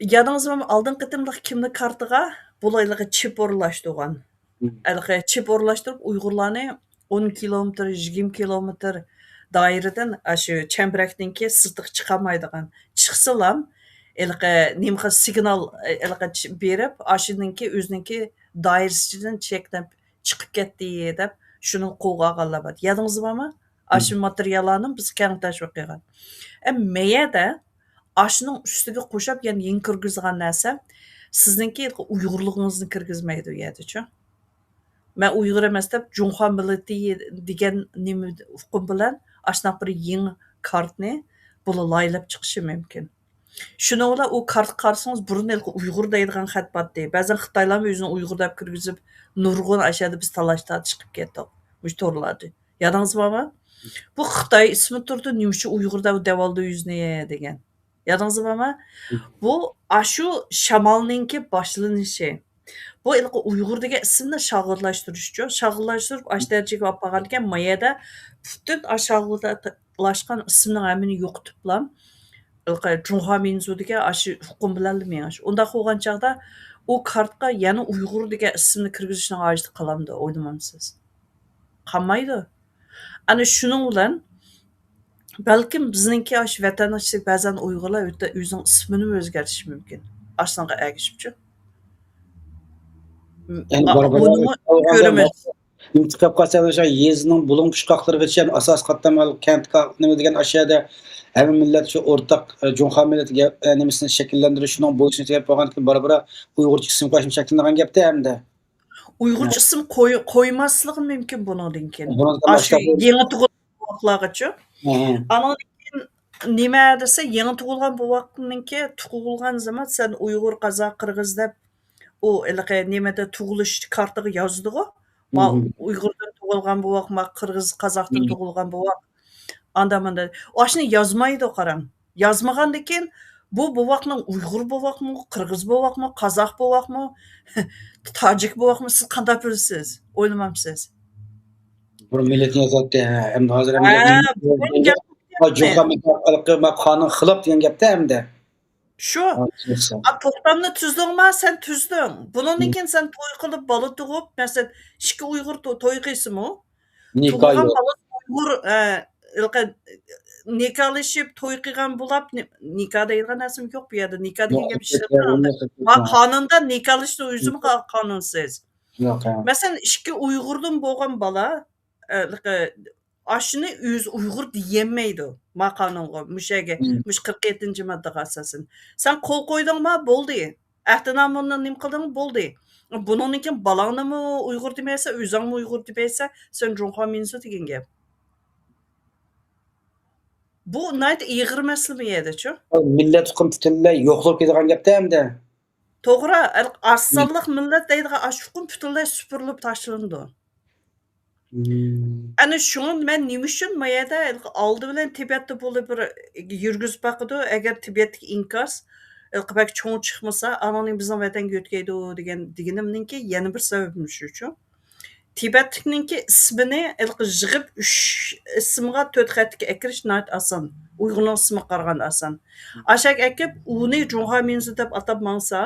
يادىڭىزدىمۇ، ئالدىنقى قېتىملىق كىملىك كارتىغا بۇلار ھېلىقى چىپ ئورۇنلاشتۇرغان. مم. ھېلىقى چىپ ئورۇنلاشتۇرۇپ، ئۇيغۇرلارنى ئون كىلومېتىر، يىگىرمە كىلومېتىر دائىرىدىن، ئاشۇ چەمبىرەكنىڭكى سىرتىغا چىقالمايدىغان. چىقسىلام، ھېلىقى نېمە خىل سىگنال، ھېلىقى چ-، بېرىپ، ئاشۇنىڭكى ئۆزىنىڭكى دائىرىسى ئىچىدىن چەكلەپ چىقىپ كەتتى دەپ، شۇنى قولغا ئالغانلار بار. يادىڭىزدا بارمۇ؟ ئاشۇ مم. ماتېرىياللارنى بىز كەڭ تەشۋىق قىلغان. ئە، مەيەدە ئاشۇنىڭ ئۈستىگە قوشاپ يەنە يېڭى كىرگۈزىدىغان نەرسە، سىزنىڭكى ئۇيغۇرلۇقىڭىزنى كىرگۈزمەيدۇ ئۇ يەردىچۇ. مەن ئۇيغۇر ئەمەس دەپ، جۇڭخۇا مىللىتى دېگەن نېمە ئۇقۇم بىلەن ئاشۇنداق بىر يېڭى كارتنى بۇلار لايىھەلەپ چىقىشى مۇمكىن. شۇنىڭ بىلەن ئۇ كارتقا قارىسىڭىز، بۇرۇن ھېلىقى ئۇيغۇر دەيدىغان خەت بارتتى. بەزەن خىتايلارمۇ ئۆزىنى ئۇيغۇر دەپ كىرگۈزۈپ، نۇرغۇن ئاشۇ يەردە بىز تالاش تارتىش قىلىپ كەتتۇق مۇشۇ تورلاردا. يادىڭىزدا بارمۇ؟ بۇ خىتاي ئىسمى تۇرىدۇ، نېمە ئۈچۈن ئۇيغۇر دەپ دەۋالدى ئۆزىنى دېگەن. يادىڭىزدا بارمۇ؟ بۇ ئاشۇ شامالنىڭكى باشلىنىشى. بۇ ھېلىقى ئۇيغۇر دېگەن ئىسىمنى شاغۇللاشتۇرۇشچۇ. شاغۇللاشتۇرۇپ، ئاشۇ دەرىجىگە ئاپارغاندىكىن، ما يەردە پۈتۈن ئاشۇ شاغۇللاشقان ئىسىمنىڭ ھەممىنى يوقىتىپلا، ھېلىقى جۇڭخۇا مىنزۇ دېگەن ئاشۇ ئۇقۇم بىلەنلا مېڭىش. ئۇنداق بولغان چاغدا ئۇ كارتقا يەنە ئۇيغۇر دېگەن ئىسىمنى كىرگۈزۈشنىڭ ھاجىتى قالامدۇ، ئويلىمامسىز؟ قالمايدۇ. ئەنە شۇنىڭ بىلەن بەلكىم بىزنىڭكى ئاشۇ ۋەتەننىڭ ئىچىدە بەزەن ئۇيغۇرلار ھەتتا ئۆزىنىڭ ئىسمىنىمۇ ئۆزگەرتىشى مۇمكىن. ئاشۇنىڭغا ئەگىشىپچۇ. يەنى بارا-، بارا بۇنىمۇ كۆرىمىز. نېمە چىقىپ قالسا، ئاشۇ يېزىنىڭ بۇلۇڭ پۇچقاقلىرىغىچە ئاساسىي قاتلام، كەنت، نېمە دېگەن ئاشۇ يەردە ھەممە مىللەت شۇ ئورتاق، ئە، جۇڭخۇا مىللىتىگە، ئە، نېمىسىنى شەكىللەندۈرۈش، شۇنىڭ بويىچە تېگىپ بولغاندىكىن بارا-بارا ئۇيغۇرچە ئىسىم قويۇشمۇ شەكىللەنگەن گەپتە ھەمدە. ئۇيغۇرچە ئىسىم قوي-، قويماسلىقى مۇمكىن بۇنىڭدىن كېيىن. بۇنىڭدىن ئاشۇ باشلاپ يېڭى تۇغۇلغان بوۋاقلارغىچۇ. ھە، ھە. ئانىڭدىن كېيىن نېمە دېسە، يېڭى تۇغۇلغان بوۋاقنىڭكى تۇغۇلغان زامان سەن ئۇيغۇر، قازاق، قىرغىز دەپ ئۇ ھېلىقى نېمىدە تۇغۇلۇش كارتىغا يازىدىغۇ. ما مم. ئۇيغۇردىن تۇغۇلغان بوۋاق، ما قىرغىز، قازاقتىن مم. تۇغۇلغان بوۋاق. ئاندا ماندا. ئاشۇنى يازمايدۇ قاراڭ. يازمىغاندىكىن بۇ بوۋاقنىڭ ئۇيغۇر بوۋاقمۇ، قىرغىز بوۋاقمۇ، قازاق بوۋاقمۇ، تاجىك بوۋاقمۇ، سىز قانداق بىلىسىز؟ ئويلىمامسىز؟ بۇرۇن مىللىتىنى يازاتتى، ھە، ئەمدى ھازىر ھە، ئەمدى بۇرۇن گەپ ھە، جۇڭخۇا مىللىتى ئارقىلىقى ما قانۇن خىلاپ دېگەن گەپتە ئەمدى. شۇ. ھە، چۈشىنىسەن. ئا، توختامنى تۈزدۈڭما؟ سەن تۈزدۈڭ. بۇنىڭدىن مم. كېيىن سەن توي قىلىپ، بالا تۇغۇپ، مەسىلەن، ئىككى ئۇيغۇر تو-، توي قىلسىمۇ، نىكاھ تۇغۇلغان يوق. بالا ئۇيغۇر، ئە، ھېلىقى نىكاھلىشىپ توي قىلغان بولاپ، نى-، نىكاھ دەيدىغان نەرسىمۇ يوق بۇ يەردە. نىكاھ دېگەن گەپ ئىشلەتمەيدۇ. ما قانۇندا نىكاھلىشىش ئۆزىمۇ قا-، قانۇنسىز. يوق، ھە. مەسىلەن، ئىككى ئۇيغۇردىن بولغان بالا، ئە، ھېلىقى ئاشۇنى ئۆزى ئۇيغۇر دېيەلمەيدۇ. ما قانۇنغا، مۇشۇ يەرگە، مم. مۇشۇ قىرىق يەتتىنچى ماددىغا ئاساسەن. سەن قول قويدۇڭما، بولدى. ئەھدىنامىنى نېمە قىلدىڭ؟ بولدى. بۇنىڭدىن كېيىن بالاڭنىمۇ ئۇيغۇر دېمەيسەن، ئۆزۈڭمۇ ئۇيغۇر دېمەيسەن، سەن جۇڭخۇا مىنزۇ دېگەن گەپ. بۇ ناھايىتى ئېغىر مەسىلە بۇ يەردىچۇ. مىللەت ئۇقۇم پۈتۈنلەي يوقىلىپ كېتىدىغان گەپتە ئەمدى. توغرا، ئاسانلىق مىللەت دەيدىغان ئاشۇ ئۇقۇم پۈتۈنلەي سۈپۈرۈلۈپ تاشلىنىدۇ. مم. ئەنە شۇڭا مەن نېمە ئۈچۈن ما يەردە ئالدى بىلەن تىبەتتە بۇنى بىر يۈرگۈزۈپ باقىدۇ، ئەگەر تىبەتتىكى ئىنكاس بەك چوڭ چىقمىسا، ئانىڭدىن بىزنىڭ ۋەتەنگە يۆتكەيدۇ دېگەن، دېگىنىمنىڭكى يەنە بىر سەۋەبى شۇچۇ. تىبەتلىكنىڭكى ئىسمىنى ھېلىقى يىغىپ ئۈچ ئىسىمغا تۆت خەتكە ئەكىرىش ناھايىتى ئاسان. ئۇيغۇرنىڭ ئىسمىغا قارىغاندا ئاسان. ئاشاق ئەكىپ ئۇنى جۇڭخۇا مىنزۇ دەپ ئاتاپ ماڭسا،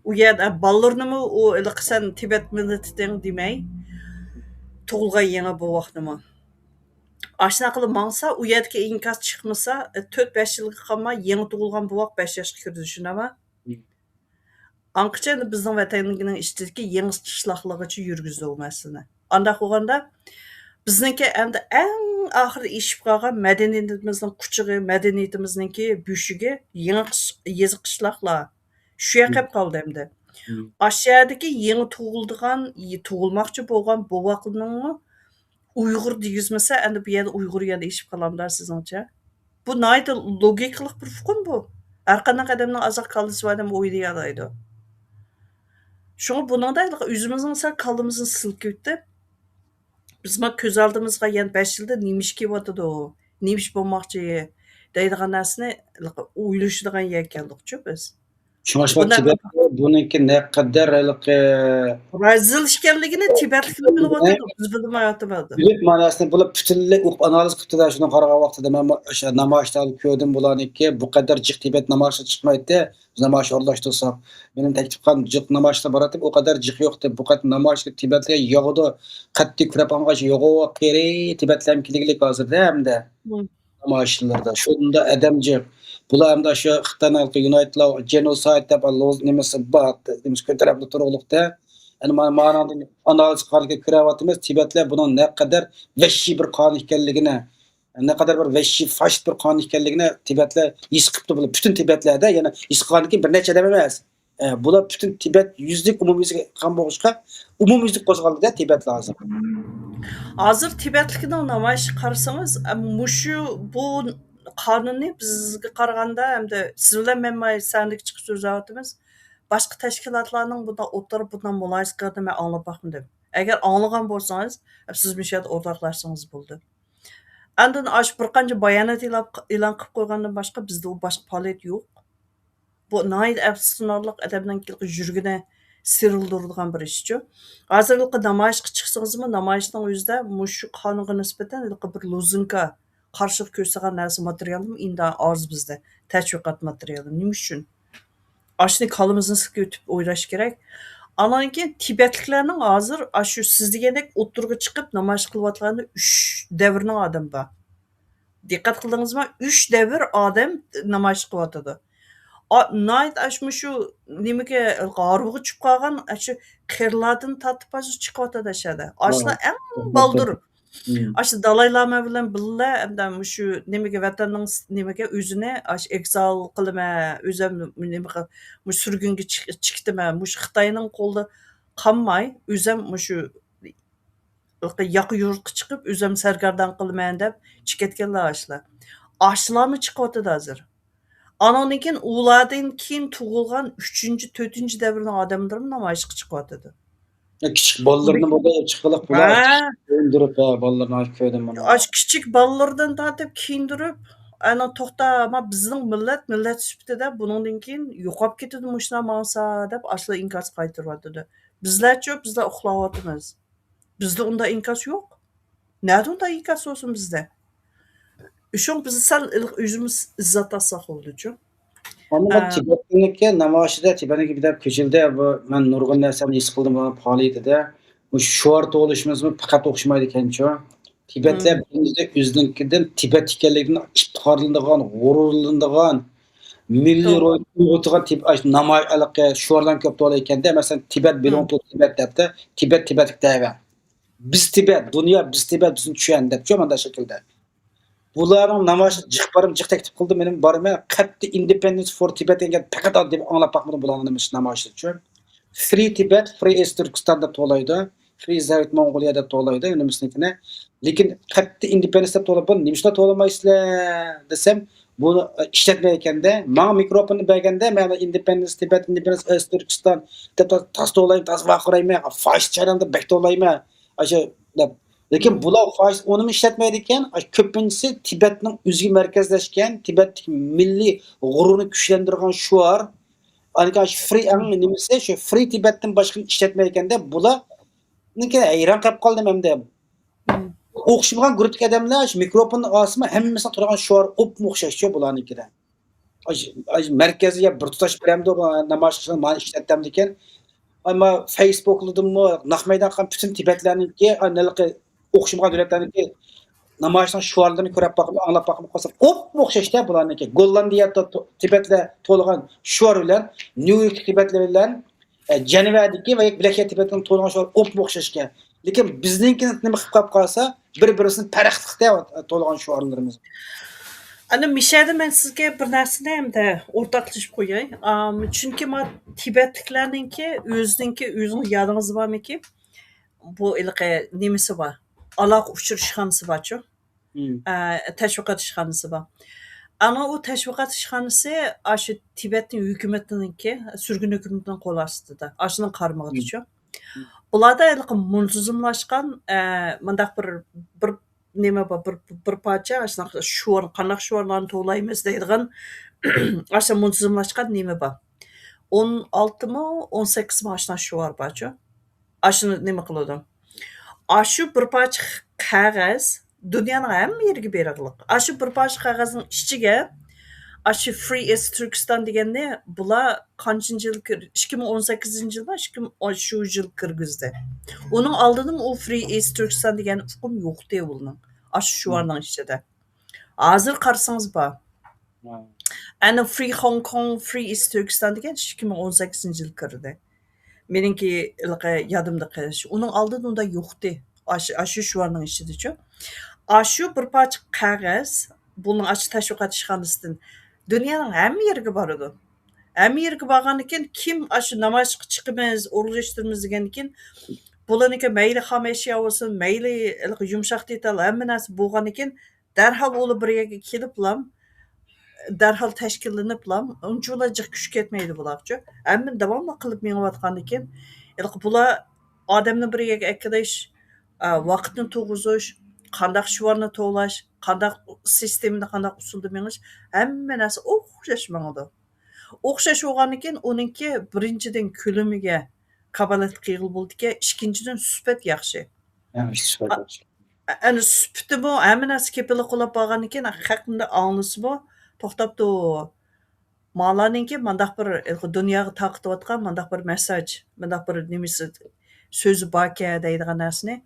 ئۇ يەردە بالىلىرىنىمۇ ئۇ ھېلىقى سەن تىبەت مىللىتىدىن دېمەي، تۇغۇلغان يېڭى بوۋاقنىمۇ. ئاشۇنداق قىلىپ ماڭسا، ئۇ يەردىكى ئىنكاس چىقمىسا، تۆت بەش يىلغا قالماي يېڭى تۇغۇلغان بوۋاق بەش ياشقا كىرىدۇ، شۇنداقمۇ؟ ئاڭقىچە ئەمدى بىزنىڭ ۋەتەننىڭ ئىچىدىكى يېڭى قىشلاقلىرىغىچە يۈرگۈزدى ئۇ مەسىلىنى. ئانداق بولغاندا، بىزنىڭكى ئەمدى ئەڭ ئاخىرى ئېشىپ قالغان مەدەنىيىتىمىزنىڭ قۇچىقى، مەدەنىيىتىمىزنىڭكى بۆشۈكى يېڭى قىش-، يېزا قىشلاقلار. شۇ يەر قېلىپ قالدى ئەمدى. ئاشۇ يەردىكى يېڭى تۇغۇلىدىغان، يې-، تۇغۇلماقچى بولغان بوۋاقنىڭمۇ ئۇيغۇر دېگۈزمىسە، ئەمدى بۇ يەردە ئۇيغۇر يەردە ئېشىپ قالامدا سىزنىڭچە؟ بۇ ناھايىتى لوگىكىلىق بىر ئۇقۇم بۇ. ھەر قانداق ئادەمنىڭ ئازراق كاللىسى بار ئادەم ئويلىيالايدۇ. شۇڭا بۇنىڭدا ئۆزىمىزنىڭ سەل كاللىمىزنى سىلكىۋېتىپ، بىز ما كۆز ئالدىمىزغا يەنە بەش يىلدا نېمە ئىش كېلىۋاتىدۇ، نېمە ئىش بولماقچى دەيدىغان نەرسىنى ئويلىشىدىغان يەرگە كەلدۇقچۇ بىز. شۇڭلاشقا بۇنداق تىبەت بۇنىڭكى نەقەدەر ھېلىقى رەزىل ئىكەنلىكىنى تىبەتلىكلەر بىلىۋاتىدۇ، بىز بىلمەيۋاتىمىز. بىلىپ مەنىسىنى بۇلار پۈتۈنلەي ئۇقۇپ ئانالىز قىپتۇ-دە، شۇنى قارىغان ۋاقتىدا مەن ئاشۇ نامايىشلارنى كۆردۈم، بۇلارنىڭكى بۇ قەدەر جىق تىبەت نامايىشى چىقمايتتى. بىز نامايىش ئورۇنلاشتۇرساق، مېنىڭ تەكلىپ قىلغان جىق نامايىشلار باراتتى، ئۇ قەدەر جىق يوقتى. بۇ قېتىم نامايىشقا تىبەتلەر ياغىدۇ، قەتئىي كۆرۈپ ئالغاچ يوغۇ قېرى تىبەتلەرمۇ كېلگىلىك ھازىردە ھەمدە. نامايىشلىرىدا. شۇنداق ئادەم جىق. بۇلار ئەمدى شۇ خىتاينىڭ يۇنايتېد جېنوسايد دەپ لوز-، نېمىسى بار، نېمىسى كۆتۈرۈپ تۇرۇقلۇقتا. ئەنە مانا، مانا ئانالىز قىلغاندىكىن كۆرۈۋاتىمىز، تىبەتلەر بۇنىڭ نەقەدەر ۋەھشىي بىر قانۇن ئىكەنلىكىنى، نەقەدەر بىر ۋەھشىي فاشىست بىر قانۇن ئىكەنلىكىنى تىبەتلەر ھېس قىپتۇ، بۇلار پۈتۈن تىبەتلەردە، يەنى ھېس قىلغاندىكىن بىر نەچچە ئادەم ئەمەس. ئە، بۇلار پۈتۈن تىبەت يۈزلۈك ئومۇميۈزلۈك قىلغان بولغاچقا، ئومۇميۈزلۈك قوزغالدى-دە تىبەتلەر ھازىر. ھازىر تىبەتلىكنىڭ نامايىشىغا قارىسىڭىز، ئە، مۇشۇ بۇ قانۇننى بىزگە قارىغاندا، ئەمدى سىز بىلەن مەن ماي سەھنىگە چىقىپ سۆزلەۋاتىمىز. باشقا تەشكىلاتلارنىڭ بۇنداق ئوتتۇرا بۇنداق مۇلاھىزە قىلغىنىنى مەن ئاڭلاپ باقمىدىم. ئەگەر ئاڭلىغان بولسىڭىز، سىز مۇشۇ يەردە ئورتاقلاشسىڭىز بولدى. ئاندىن ئاشۇ بىر قانچە بايانات ئېلان، ئېلان قىلىپ قويغاندىن باشقا، بىزدە ئۇ باشقا پائالىيەت يوق. بۇ ناھايىتى ئەپسۇسلىنارلىق، ئادەمنىڭ يۈرىكىنى سىرىلدۇرىدىغان بىر ئىشچۇ. ھازىر ھېلىقى نامايىشقا چىقسىڭىزمۇ، نامايىشنىڭ ئۆزىدە مۇشۇ قانۇنغا نىسبەتەن ھېلىقى بىر لوزۇنكا، قارشىلىق كۆرسەتكەن نەرسە ماتېرىيالىمۇ ئىنتايىن ئاز بىزدە، تەشۋىقات ماتېرىيالى. نېمە ئۈچۈن؟ ئاشۇنى كاللىمىزنى سىلكىۋېتىپ ئويلاش كېرەك. ئانان كېيىن تىبەتلىكلەرنىڭ ھازىر ئاشۇ سىز دېگەندەك ئوتتۇرىغا چىقىپ نامايىش قىلىۋاتقاندا ئۈچ دەۋرنىڭ ئادىمى بار. دىققەت قىلدىڭىزمۇ؟ ئۈچ دەۋر ئادەم نامايىش قىلىۋاتىدۇ. ئا-، ناھايىتى ئاشۇ مۇشۇ نېمىگە، ھارۋىغا چۈشۈپ قالغان ئاشۇ قېرىلاردىن تارتىپ ھازىر چىقىۋاتىدۇ ئاشۇ يەردە. ئاشۇلار ئەڭ بالدۇر. ئاشۇ دالاي لاما بىلەن بىللە، ئەمدى مۇشۇ نېمىگە، ۋەتەننىڭ س-، نېمىگە ئۆزىنى ئاشۇ ئېكزال قىلىمەن، ئۆزۈم نېمە قىل-، مۇشۇ سۈرگۈنگە چىق-، چىقتىمەن، مۇشۇ خىتاينىڭ قولىدا قالماي، ئۆزۈم مۇشۇ ياقا يۇرتقا چىقىپ، ئۆزۈم سەرگەردان قىلىمەن دەپ چىقىۋەتكەنلەر ئاشۇلار. ئاشۇلارمۇ چىقىۋاتىدۇ ھازىر. ئانىڭدىن كېيىن ئۇلاردىن كېيىن تۇغۇلغان ئۈچىنچى، تۆتىنچى دەۋرنىڭ ئادەملىرىمۇ نامايىشقا چىقىۋاتىدۇ. يا كىچىك بالىلىرىنى بۇ چىققىلىق بۇلار ھە. كۆيۈندۈرۈپ، ھە، بالىلىرىنى كۆيدۈم مانا. ئاشۇ كىچىك بالىلىرىدىن تارتىپ كىيىندۈرۈپ، ئانا توختا، ما بىزنىڭ مىللەت، مىللەت سۈپىتىدە بۇنىڭدىن كېيىن يوقاپ كېتىدۇ مۇشۇلار ماڭسا دەپ ئاشۇلار ئىنكاس قايتۇرۇۋاتىدۇ. بىزلەرچۇ، بىزلەر ئۇخلاۋاتىمىز. بىزدە ئۇنداق ئىنكاس يوق. نەدە ئۇنداق ئىنكاس بولسۇن بىزدە؟ شۇڭا بىز سەل ئۆزىمىز ئىززەت ئالساق بولىدۇچۇ. ئەمما ھە. تىبەتنىڭكى نامايىشىدا، تىبەتنىڭكى بىر دەپ كۆچۈردى، بۇ مەن نۇرغۇن نەرسىنى ھېس قىلدىم بۇ پائالىيىتىدە. بۇ شوئار توۋلىشىمىزمۇ پەقەت ئوخشىمايدىكەنچۇ. تىبەتلەر بىرىنچىدە ئۆزىنىڭكىدىن تىبەت ئىكەنلىكىدىن ئىپتىخارلىنىدىغان، غۇرۇرلىنىدىغان، مىللىي روھىنى ئويغىتىدىغان تىب-، ئاش-، ناماي-، ھېلىقى شوئارلارنى كۆپ توۋلايدىكەندە، مەسىلەن، تىبەت belong to تىبەت دەپتە، تىبەت تىبەتلىك دەۋە. بىز تىبەت، دۇنيا بىز تىبەت، بىزنى چۈشەن دەپچۇ مانداق شەكىلدە. بۇلارنىڭ نامايىشىغا جىق بارىمەن، جىق تەكلىپ قىلدىم، مېنىڭ بارىمەن. قەتئىي Independence for Tibet دېگەن گەپ پەقەت ئاددىي ئاڭلاپ باقمىدىم بۇلارنىڭ نېمىسى نامايىشىدا. Free Tibet, Free East Turkestan دەپ توۋلايدۇ. Free Soviet Mongolia دەپ توۋلايدۇ، نېمىسىنىڭكىنى. لېكىن قەتئىي Independence دەپ توۋلاپ، بۇنى نېمىشقا توۋلىمايسىلەر دېسەم، بۇنى ئىشلەتمەيدىكەندە، ماڭا مىكروفوننى بەرگەندە، مەن Independence Tibet, Independence East Turkestan دەپ تاس توۋلايمەن، تاس ۋارقىرايمەن، فاشىست چاينامدا بەك توۋلايمەن. ئاشۇ دەپ. لېكىن بۇلار فاشىست ئۇنىمۇ ئىشلەتمەيدىكەن، ئاشۇ كۆپىنچىسى تىبەتنىڭ ئۆزىگە مەركەزلەشكەن، تىبەتتىكى مىللىي غۇرۇرنى كۈچلەندۈرىدىغان شوئار، ئاندىن كېيىن شۇ فرى ئەڭ نېمىسى، شۇ فرى تىبەتتىن باشقىنى ئىشلەتمەيدىكەندە، بۇلارنىڭكى ھەيران قېلىپ قالدىم ئەمدى. ئوخشىمىغان گۇرۇپپىدىكى ئادەملەر شۇ مىكروفوننى ئالسىمۇ، ھەممىسىنىڭ تۇرىدىغان شوئارى ئوپمۇ ئوخشاشچۇ بۇلارنىڭكىدە. ئاي، ئاي، مەركەزگە بىر تۇتاش بېرەمدۇ، نامايىش قىلىشنى مانا ئىشلەتتەمدىكەن. ئەمما فېيسبۇكلىدىمۇ ناق مەيدان قىلغان پۈتۈن تىبەتلەرنىڭكى، ئاي، ھېلىقى ئوخشىمىغان دۆلەتلەرنىڭكى نامايىشنىڭ شوئارلىرىنى كۆرۈپ باقىمۇ، ئاڭلاپ باقىمۇ قالسا، ئوپمۇ ئوخشاش-تە بۇلارنىڭكى. گوللاندىيە تو-، تو-، تىبەتلەر تولغان شوئار بىلەن، نيۇ يورك تىبەتلەر بىلەن، ئە، جەنۋەدىكى ۋە بىلەكيە تىبەتنىڭ تولغان شوئارى ئوپمۇ ئوخشاش ئىكەن. لېكىن بىزنىڭكى نېمە قىلىپ قاپ قالسا، بىر-بىرىسىنى پەرقلىق-تە تولغان شوئارلىرىمىز. ئەنە مىشەدە مەن سىزگە بىر نەرسىنى ئەمدى ئورتاقلىشىپ قوياي. ئام، چۈنكى ما تىبەتلىكلەرنىڭكى ئۆزىنىڭكى، ئۆزىڭىز يادىڭىزدا بارمىكى؟ بۇ ھېلىقى نېمىسى بار، ئالاقە ئۇچرىشىخانىسى بارچۇ؟ مم. ئە، تەشۋىقات ئىشخانىسى بار. ئەنە ئۇ تەشۋىقات ئىشخانىسى ئاشۇ تىبەتنىڭ ھۆكۈمىتىنىڭكى، سۈرگۈن ھۆكۈمىتىنىڭ قول ئاستىدا، ئاشۇنىڭ قارمىقىدىچۇ. مم. بۇلاردا ھېلىقى مۇنتىزىملاشقان، ئە، مۇنداق بىر، بىر نېمە بار، بىر، بىر پارچە ئاشۇنداق شوئار، قانداق شوئارلارنى توۋلايمىز دەيدىغان، ئاشۇ مۇنتىزىملاشقان نېمە بار. ئون ئالتىمۇ، ئون سەككىزمۇ ئاشۇنداق شوئار بارچۇ. ئاشۇنى نېمە قىلىدۇ. ئاشۇ بىر پارچە قەغەز دۇنيانىڭ ھەممە يېرىگە بېرىغلىق. ئاشۇ بىر پارچە قەغەزنىڭ ئىچىگە ئاشۇ فرى ئېست تۈركىستان دېگەننى بۇلار قانچىنچى يىل كىر-، ئىككى مىڭ ئون سەككىزىنچى يىلمۇ، ئىككى مىڭ، شۇ يىل كىرگۈزدى. ئۇنىڭ ئالدىدىمۇ ئۇ فرى ئېست تۈركىستان دېگەن ئۇقۇم يوقتى ئۇنىڭ. ئاشۇ شوئارنىڭ ئىچىدە. ھازىر قارىسىڭىز بار. ھە. ئەنە فرى خوڭ كوڭ، فرى ئېست تۈركىستان دېگەن ئىككى مىڭ ئون سەككىزىنچى يىل كىردى. مېنىڭكى ھېلىقى يادىمدا قېلىش. ئۇنىڭ ئالدىدا ئۇنداق يوقتى. ئاشۇ، ئاشۇ شوئارنىڭ ئىچىدىچۇ. ئاشۇ بىر پارچە قەغەز، بۇنىڭ ئاشۇ تەشۋىقات ئىشخانىسىدىن دۇنيانىڭ ھەممە يېرىگە بارىدۇ. ھەممە يېرىگە بارغاندىكىن كىم ئاشۇ نامايىشقا چىقىمىز، ئورۇنلاشتۇرىمىز دېگەندىكىن، بۇلارنىڭكى مەيلى خام ئەشيا بولسۇن، مەيلى ھېلىقى يۇمشاق دېتال، ھەممە نەرسە بولغاندىكىن، دەرھال ئۇلار بىر يەرگە كېلىپلا، دەرھال تەشكىللىنىپلا، ئۇنچىۋالا جىق كۈچ كەتمەيدۇ بۇلارچۇ. ھەممىنى داۋاملىق قىلىپ مېڭىۋاتقاندىكىن، ھېلىقى بۇلار ئادەمنى بىر يەرگە ئەكېلىش، ئا، ۋاقىتنى تۇرغۇزۇش، قانداق شوئارنى توۋلاش، قانداق سىستېمىدا، قانداق ئۇسۇلدا مېڭىش، ھەممە نەرسە ئوخشاش ماڭىدۇ. ئوخشاش بولغاندىكىن، ئۇنىڭكى بىرىنچىدىن كۆلىمىگە كاپالەتلىك قىلغىلى بولىدىكەن، ئىككىنچىدىن سۈپەت ياخشى. ھەم سۈپەت ئا-، ياخشى. ئەنە سۈپىتىمۇ ھەممە نەرسە كېپىللىك قولاپ بارغاندىكىن، خەق مۇنداق ئاڭلىسىمۇ، توختاپتۇ. مالارنىڭكى مانداق بىر دۇنياغا تارقىتىۋاتقان مانداق بىر مەسساج، مانداق بىر نېمىسى، سۆزى باركەن دەيدىغان نەرسىنى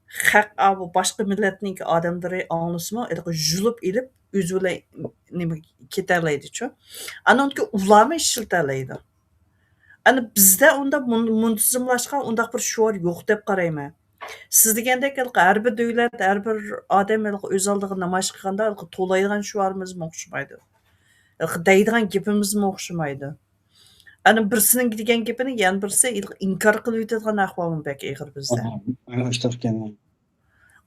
خەق، ئا، بۇ باشقا مىللەتنىڭكى ئادەملىرى ئاڭلىسىمۇ، ھېلىقى يۇلۇپ ئېلىپ، ئۆزى بىلەن نېمە كېتەلەيدىچۇ. ئانىڭكى ئۇلارمۇ ئىشلىتەلەيدۇ. ئەنە بىزدە ئۇنداق مۇن-، مۇنتىزىملاشقان ئۇنداق بىر شوئار يوق دەپ قارايمەن. سىز دېگەندەك، ھېلىقى ھەر بىر دۆلەت، ھەر بىر ئادەم ھېلىقى ئۆز ئالدىغا نامايىش قىلغاندا، ھېلىقى توۋلايدىغان شوئارىمىزمۇ ئوخشىمايدۇ. ھېلىقى دەيدىغان گېپىمىزمۇ ئوخشىمايدۇ. ئەنە بىرسىنىڭ دېگەن گېپىنى يەنە بىرسى ھېلىقى ئىنكار قىلىۋېتىدىغان ئەھۋالمۇ بەك ئېغىر بىزدە. ئاشۇنداق ئىكەن.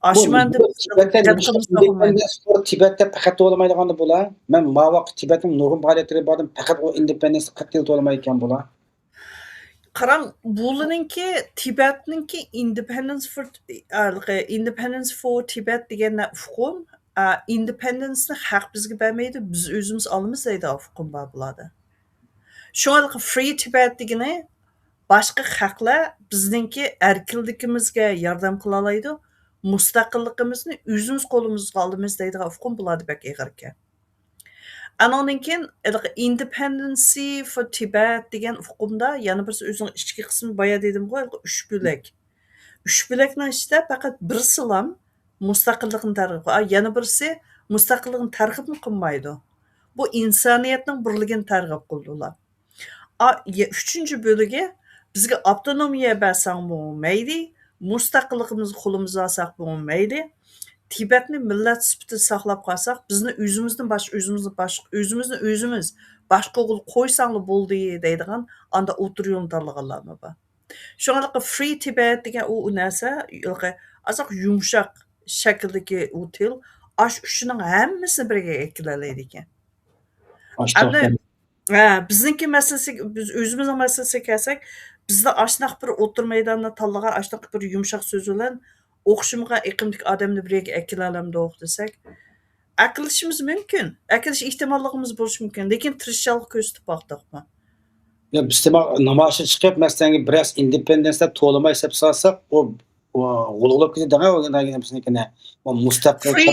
ئاشۇ مەنىدە بىز دىققەتىمىزنى ئالمايمىز. تىبەتتە پەقەت توۋلىمايدىغاندا بۇلار. مەن ما ۋاقىت تىبەتنىڭ نۇرغۇن پائالىيەتلىرى باردىم، پەقەت ئۇ ئىندېپېندېنس قەتئىي توۋلىمايدىكەن بۇلار. قاراڭ، بۇلىنىڭكى، تىبەتنىڭكى ئىندېپېندېنس فور، ئىندېپېندېنس فور تىبەت دېگەن ئۇقۇم، ئىندېپېندېنسنى خەق بىزگە بەرمەيدۇ، بىز ئۆزىمىز ئالىمىز دەيدىغان ئۇقۇم بار بۇلاردا. شۇڭا فرى تىبەت دېگىنى باشقا خەقلەر بىزنىڭكى ئەركىنلىكىمىزگە ياردەم قىلالايدۇ، مۇستەقىللىقىمىزنى ئۆزىمىز قولىمىزغا ئالىمىز دەيدىغان ئۇقۇم بۇلاردا بەك ئېغىركەن. ئانىڭدىن كېيىن ھېلىقى ئىندېپېندېنسى فور تىبەت دېگەن ئۇقۇمدا يەنە بىرسى ئۆزىنىڭ ئىچكى قىسمى، بايا دېدىمغۇ، ھېلىقى ئۈچ بۆلەك. ئۈچ بۆلەكنىڭ ئىچىدە پەقەت بىرسىلا مۇستەقىللىقنى تەرغىب قىلىدۇ، يەنە بىرسى مۇستەقىللىقنى تەرغىبمۇ قىلمايدۇ. بۇ ئىنسانىيەتنىڭ بىرلىكىنى تەرغىب قىلىدۇ ئۇلار. ئا، يە-، ئۈچىنچى بۆلىكى، بىزگە ئاپتونومىيە بەرسەڭمۇ مەيلى، مۇستەقىللىقىمىزنى قولىمىزغا ئالساقمۇ مەيلى، تىبەتنى مىللەت سۈپىتىدە ساقلاپ قالساق، بىزنى ئۆزىمىزدىن باش-، ئۆزىمىزنى باش-، ئۆزىمىزنى ئۆزىمىز باشقۇرغىلى قويساڭلا بولدى دەيدىغان ئانداق ئوتتۇرا يولنى تاللىغانلارمۇ بار. شۇڭا فرى تىبەت دېگەن ئۇ، ئۇ نەرسە، ئازراق يۇمشاق شەكىلدىكى ئۇ تىل، ئاشۇ ئۈچىنىڭ ھەممىسىنى بىرگە ئەكېلەلەيدىكەن. ئەمدى، ھە، بىزنىڭكى مەسىلىسى، بىز ئۆزىمىزنىڭ مەسىلىسىگە كەلسەك، بىزدە ئاشۇنداق بىر ئوتتۇرا مەيداندا تاللىغان ئاشۇنداق بىر يۇمشاق سۆز بىلەن ئوخشىمىغان ئېقىمدىكى ئادەمنى بىر يەرگە ئەكېلەلەمدۇق دېسەك، ئەكېلىشىمىز مۇمكىن. ئەكېلىش ئېھتىماللىقىمىز بولۇشى مۇمكىن. لېكىن تىرىشچانلىق كۆرسىتىپ باقتۇقمۇ؟ يا، بىز تېما نامايىشقا چىقىپ، مەسىلەن، بىرەر ئىندېپېندېنس دەپ توۋلىماي سەپ سالساق، ئۇ، ئۇ غۇلغۇلاپ كېتىدىغان، ئۇ بىزنىڭكىنى، ئۇ مۇستەقىل فرى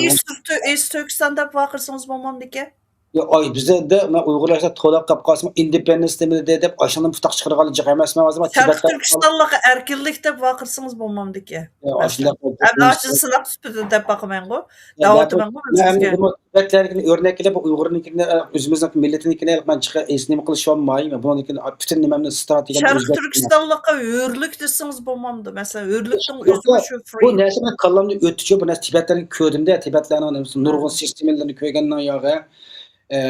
ئىست تۈركىستان دەپ ۋارقىرىسىڭىز بولمامدىكەن؟ ئاي، بىزدە مەن ئۇيغۇرلار توۋلاپ قاپ قالسىمۇ، ئىندېپېندېنس نېمىدە دەپ، ئاشۇنىمۇ پۇتاق چىقىرغانلىق جىق ئەمەسمۇ ھازىر؟ شەرقىي تىبەتلەر تۈركىستانلىققا ئەركىنلىك دەپ ۋارقىرىسىڭىز بولمامدىكى؟ يا، مەسىلەن، ئاشۇنداق ئەمدى ئاشۇنى سىناق سۈپىتىدە دەپ باقىمەنغۇ، يا، دەۋاتىمەنغۇ مەن سىزگە. تىبەتلەرنىڭكىنى ئۆرنەك قىلىپ، ئۇيغۇرنىڭكىنى، ئۆزىمىزنىڭ مىللىتىنىڭكىنى مەن چىقىپ ھېچ نېمە قىلىش بولماي، بۇنىڭكىنى پۈتۈن نېمەمنى ستراتېگىيەمنى شەرقىي ئۆزگەرتىپ تۈركىستانلىققا ھۆرلۈك دېسىڭىز بولمامدۇ؟ مەسىلەن، ھۆرلۈكنىڭ يوق، ئۆزىمۇ يوق. شۇ بۇ فرىي. نەرسە مېنىڭ كاللامدىن ئۆتتىچۇ، بۇ نەرسە تىبەتلەرنى كۆردۈم-دە، تىبەتلەرنىڭ نېمىسى، نۇرغۇن سىستېمىلىرىنى كۆرگەندىن ياغى، ئە،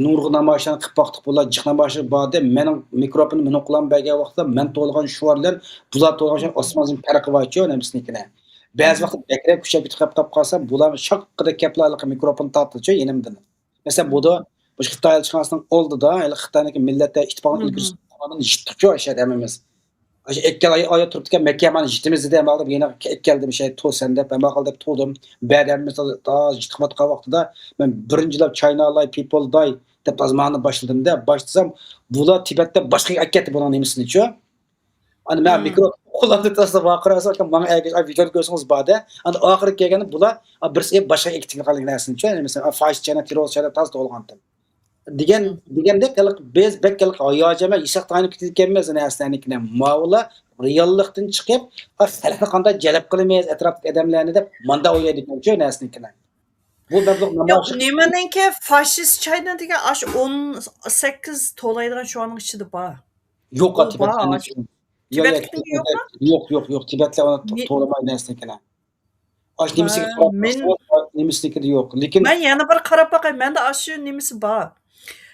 نۇرغۇن نامايىشلارنى قىلىپ باقتۇق، بۇلار جىق نامايىشلار باردى. مېنىڭ مىكروفوننى مېنىڭ قولۇمغا بەرگەن ۋاقىتتا مەن توۋلىغان شوئار بىلەن بۇلار توۋلىغان شوئار ئاسمان زېمىن پەرقى بارچۇ، نېمىسىنىڭكىنى. بەزى ۋاقىتتا بەكرەك كۈچەپ كېتىپ قاپ قالسام، بۇلار شاققىدە كەپلا ھېلىقى مىكروفون تارتىدۇچۇ يېنىمدىن. مەسىلەن، بۇدا مۇشۇ خىتاي ئەلچىخانىسىنىڭ ئالدىدا، ھېلى خىتاينىڭكى مىللەتلەر ئىتتىپاقىنىڭ ئۈلگىسى قىلغاندىن يىتتۇقچۇ ئاشۇ يەردە ھەممىمىز. ئاشۇ ئەككەل ئايا، ئايا تۇرۇپتىكەن، مەككە مانا يېتىمىز دېدى، ھەممە قىلىپ يەنە ئەككەلدىم، شەي، تۇر سەن دەپ، ھەممە قىل دەپ تۇردۇم. بەدەممىز تازا يېتىپ قالغان ۋاقتىدا مەن بىرىنچىلەپ چاينا لاي پىپول داي دەپ تازا مانا باشلىدىم-دە، باشلىسام، بۇلار تىبەتتە باشقىغا ئەكەتتى بۇنىڭ نېمىسىنىچۇ. ئانا مەن مىكرو قوللامدا تاسلا ۋارقىراسا، ماڭا ئەگەش، ئا، ۋىدېونى كۆرسىڭىز بار-دە. ئانا ئاخىرى كەلگەندە بۇلار، ئا، بىرسى باشقا ئېكىتىپ قالغان نەرسىنى چۈ، مەسىلەن، ئا، فاشىست چاينا، تېررورىست چاينا تازا تولغانتىم. دېگەن، دېگەندەك، ھېلىقى بىز بەك ھېلىقى ھاياجان ۋە يېساق تايىنىپ كېتىدىكەنمىز نەرسىلەرنىڭكىنى. ماۋۇلار رېئاللىقتىن چىقىپ، ئا، خەلقنى قانداق جەلپ قىلىمىز، ئەتراپتىكى ئادەملەرنى دەپ، ماندا ئويلايدىكەنچۇ نەرسىنىڭكىنى. بۇ مەبلەغ يوق، نېمىنىڭكى فاشىست چاينا دېگەن ئاشۇ ئون سەككىز تولايدىغان شۇنىڭ ئىچىدە بار. يوق، ئۇ تىبەت بار، ئاشۇ يوق، يوق، تىبەتلىكنىڭكى يوقمۇ؟ يوق، يوق، يوق، تىبەتلەر ئۇنى تو-، مې-، تولىمايدۇ نەرسىنىڭكىنى. ئاشۇ نېمىسىگە ھە، قاراپ مەن باقسىڭىز، نېمىسىنىڭكىدە يوق. لېكىن مەن يەنە بىر قاراپ باقاي، مەندە ئاشۇ نېمىسى بار.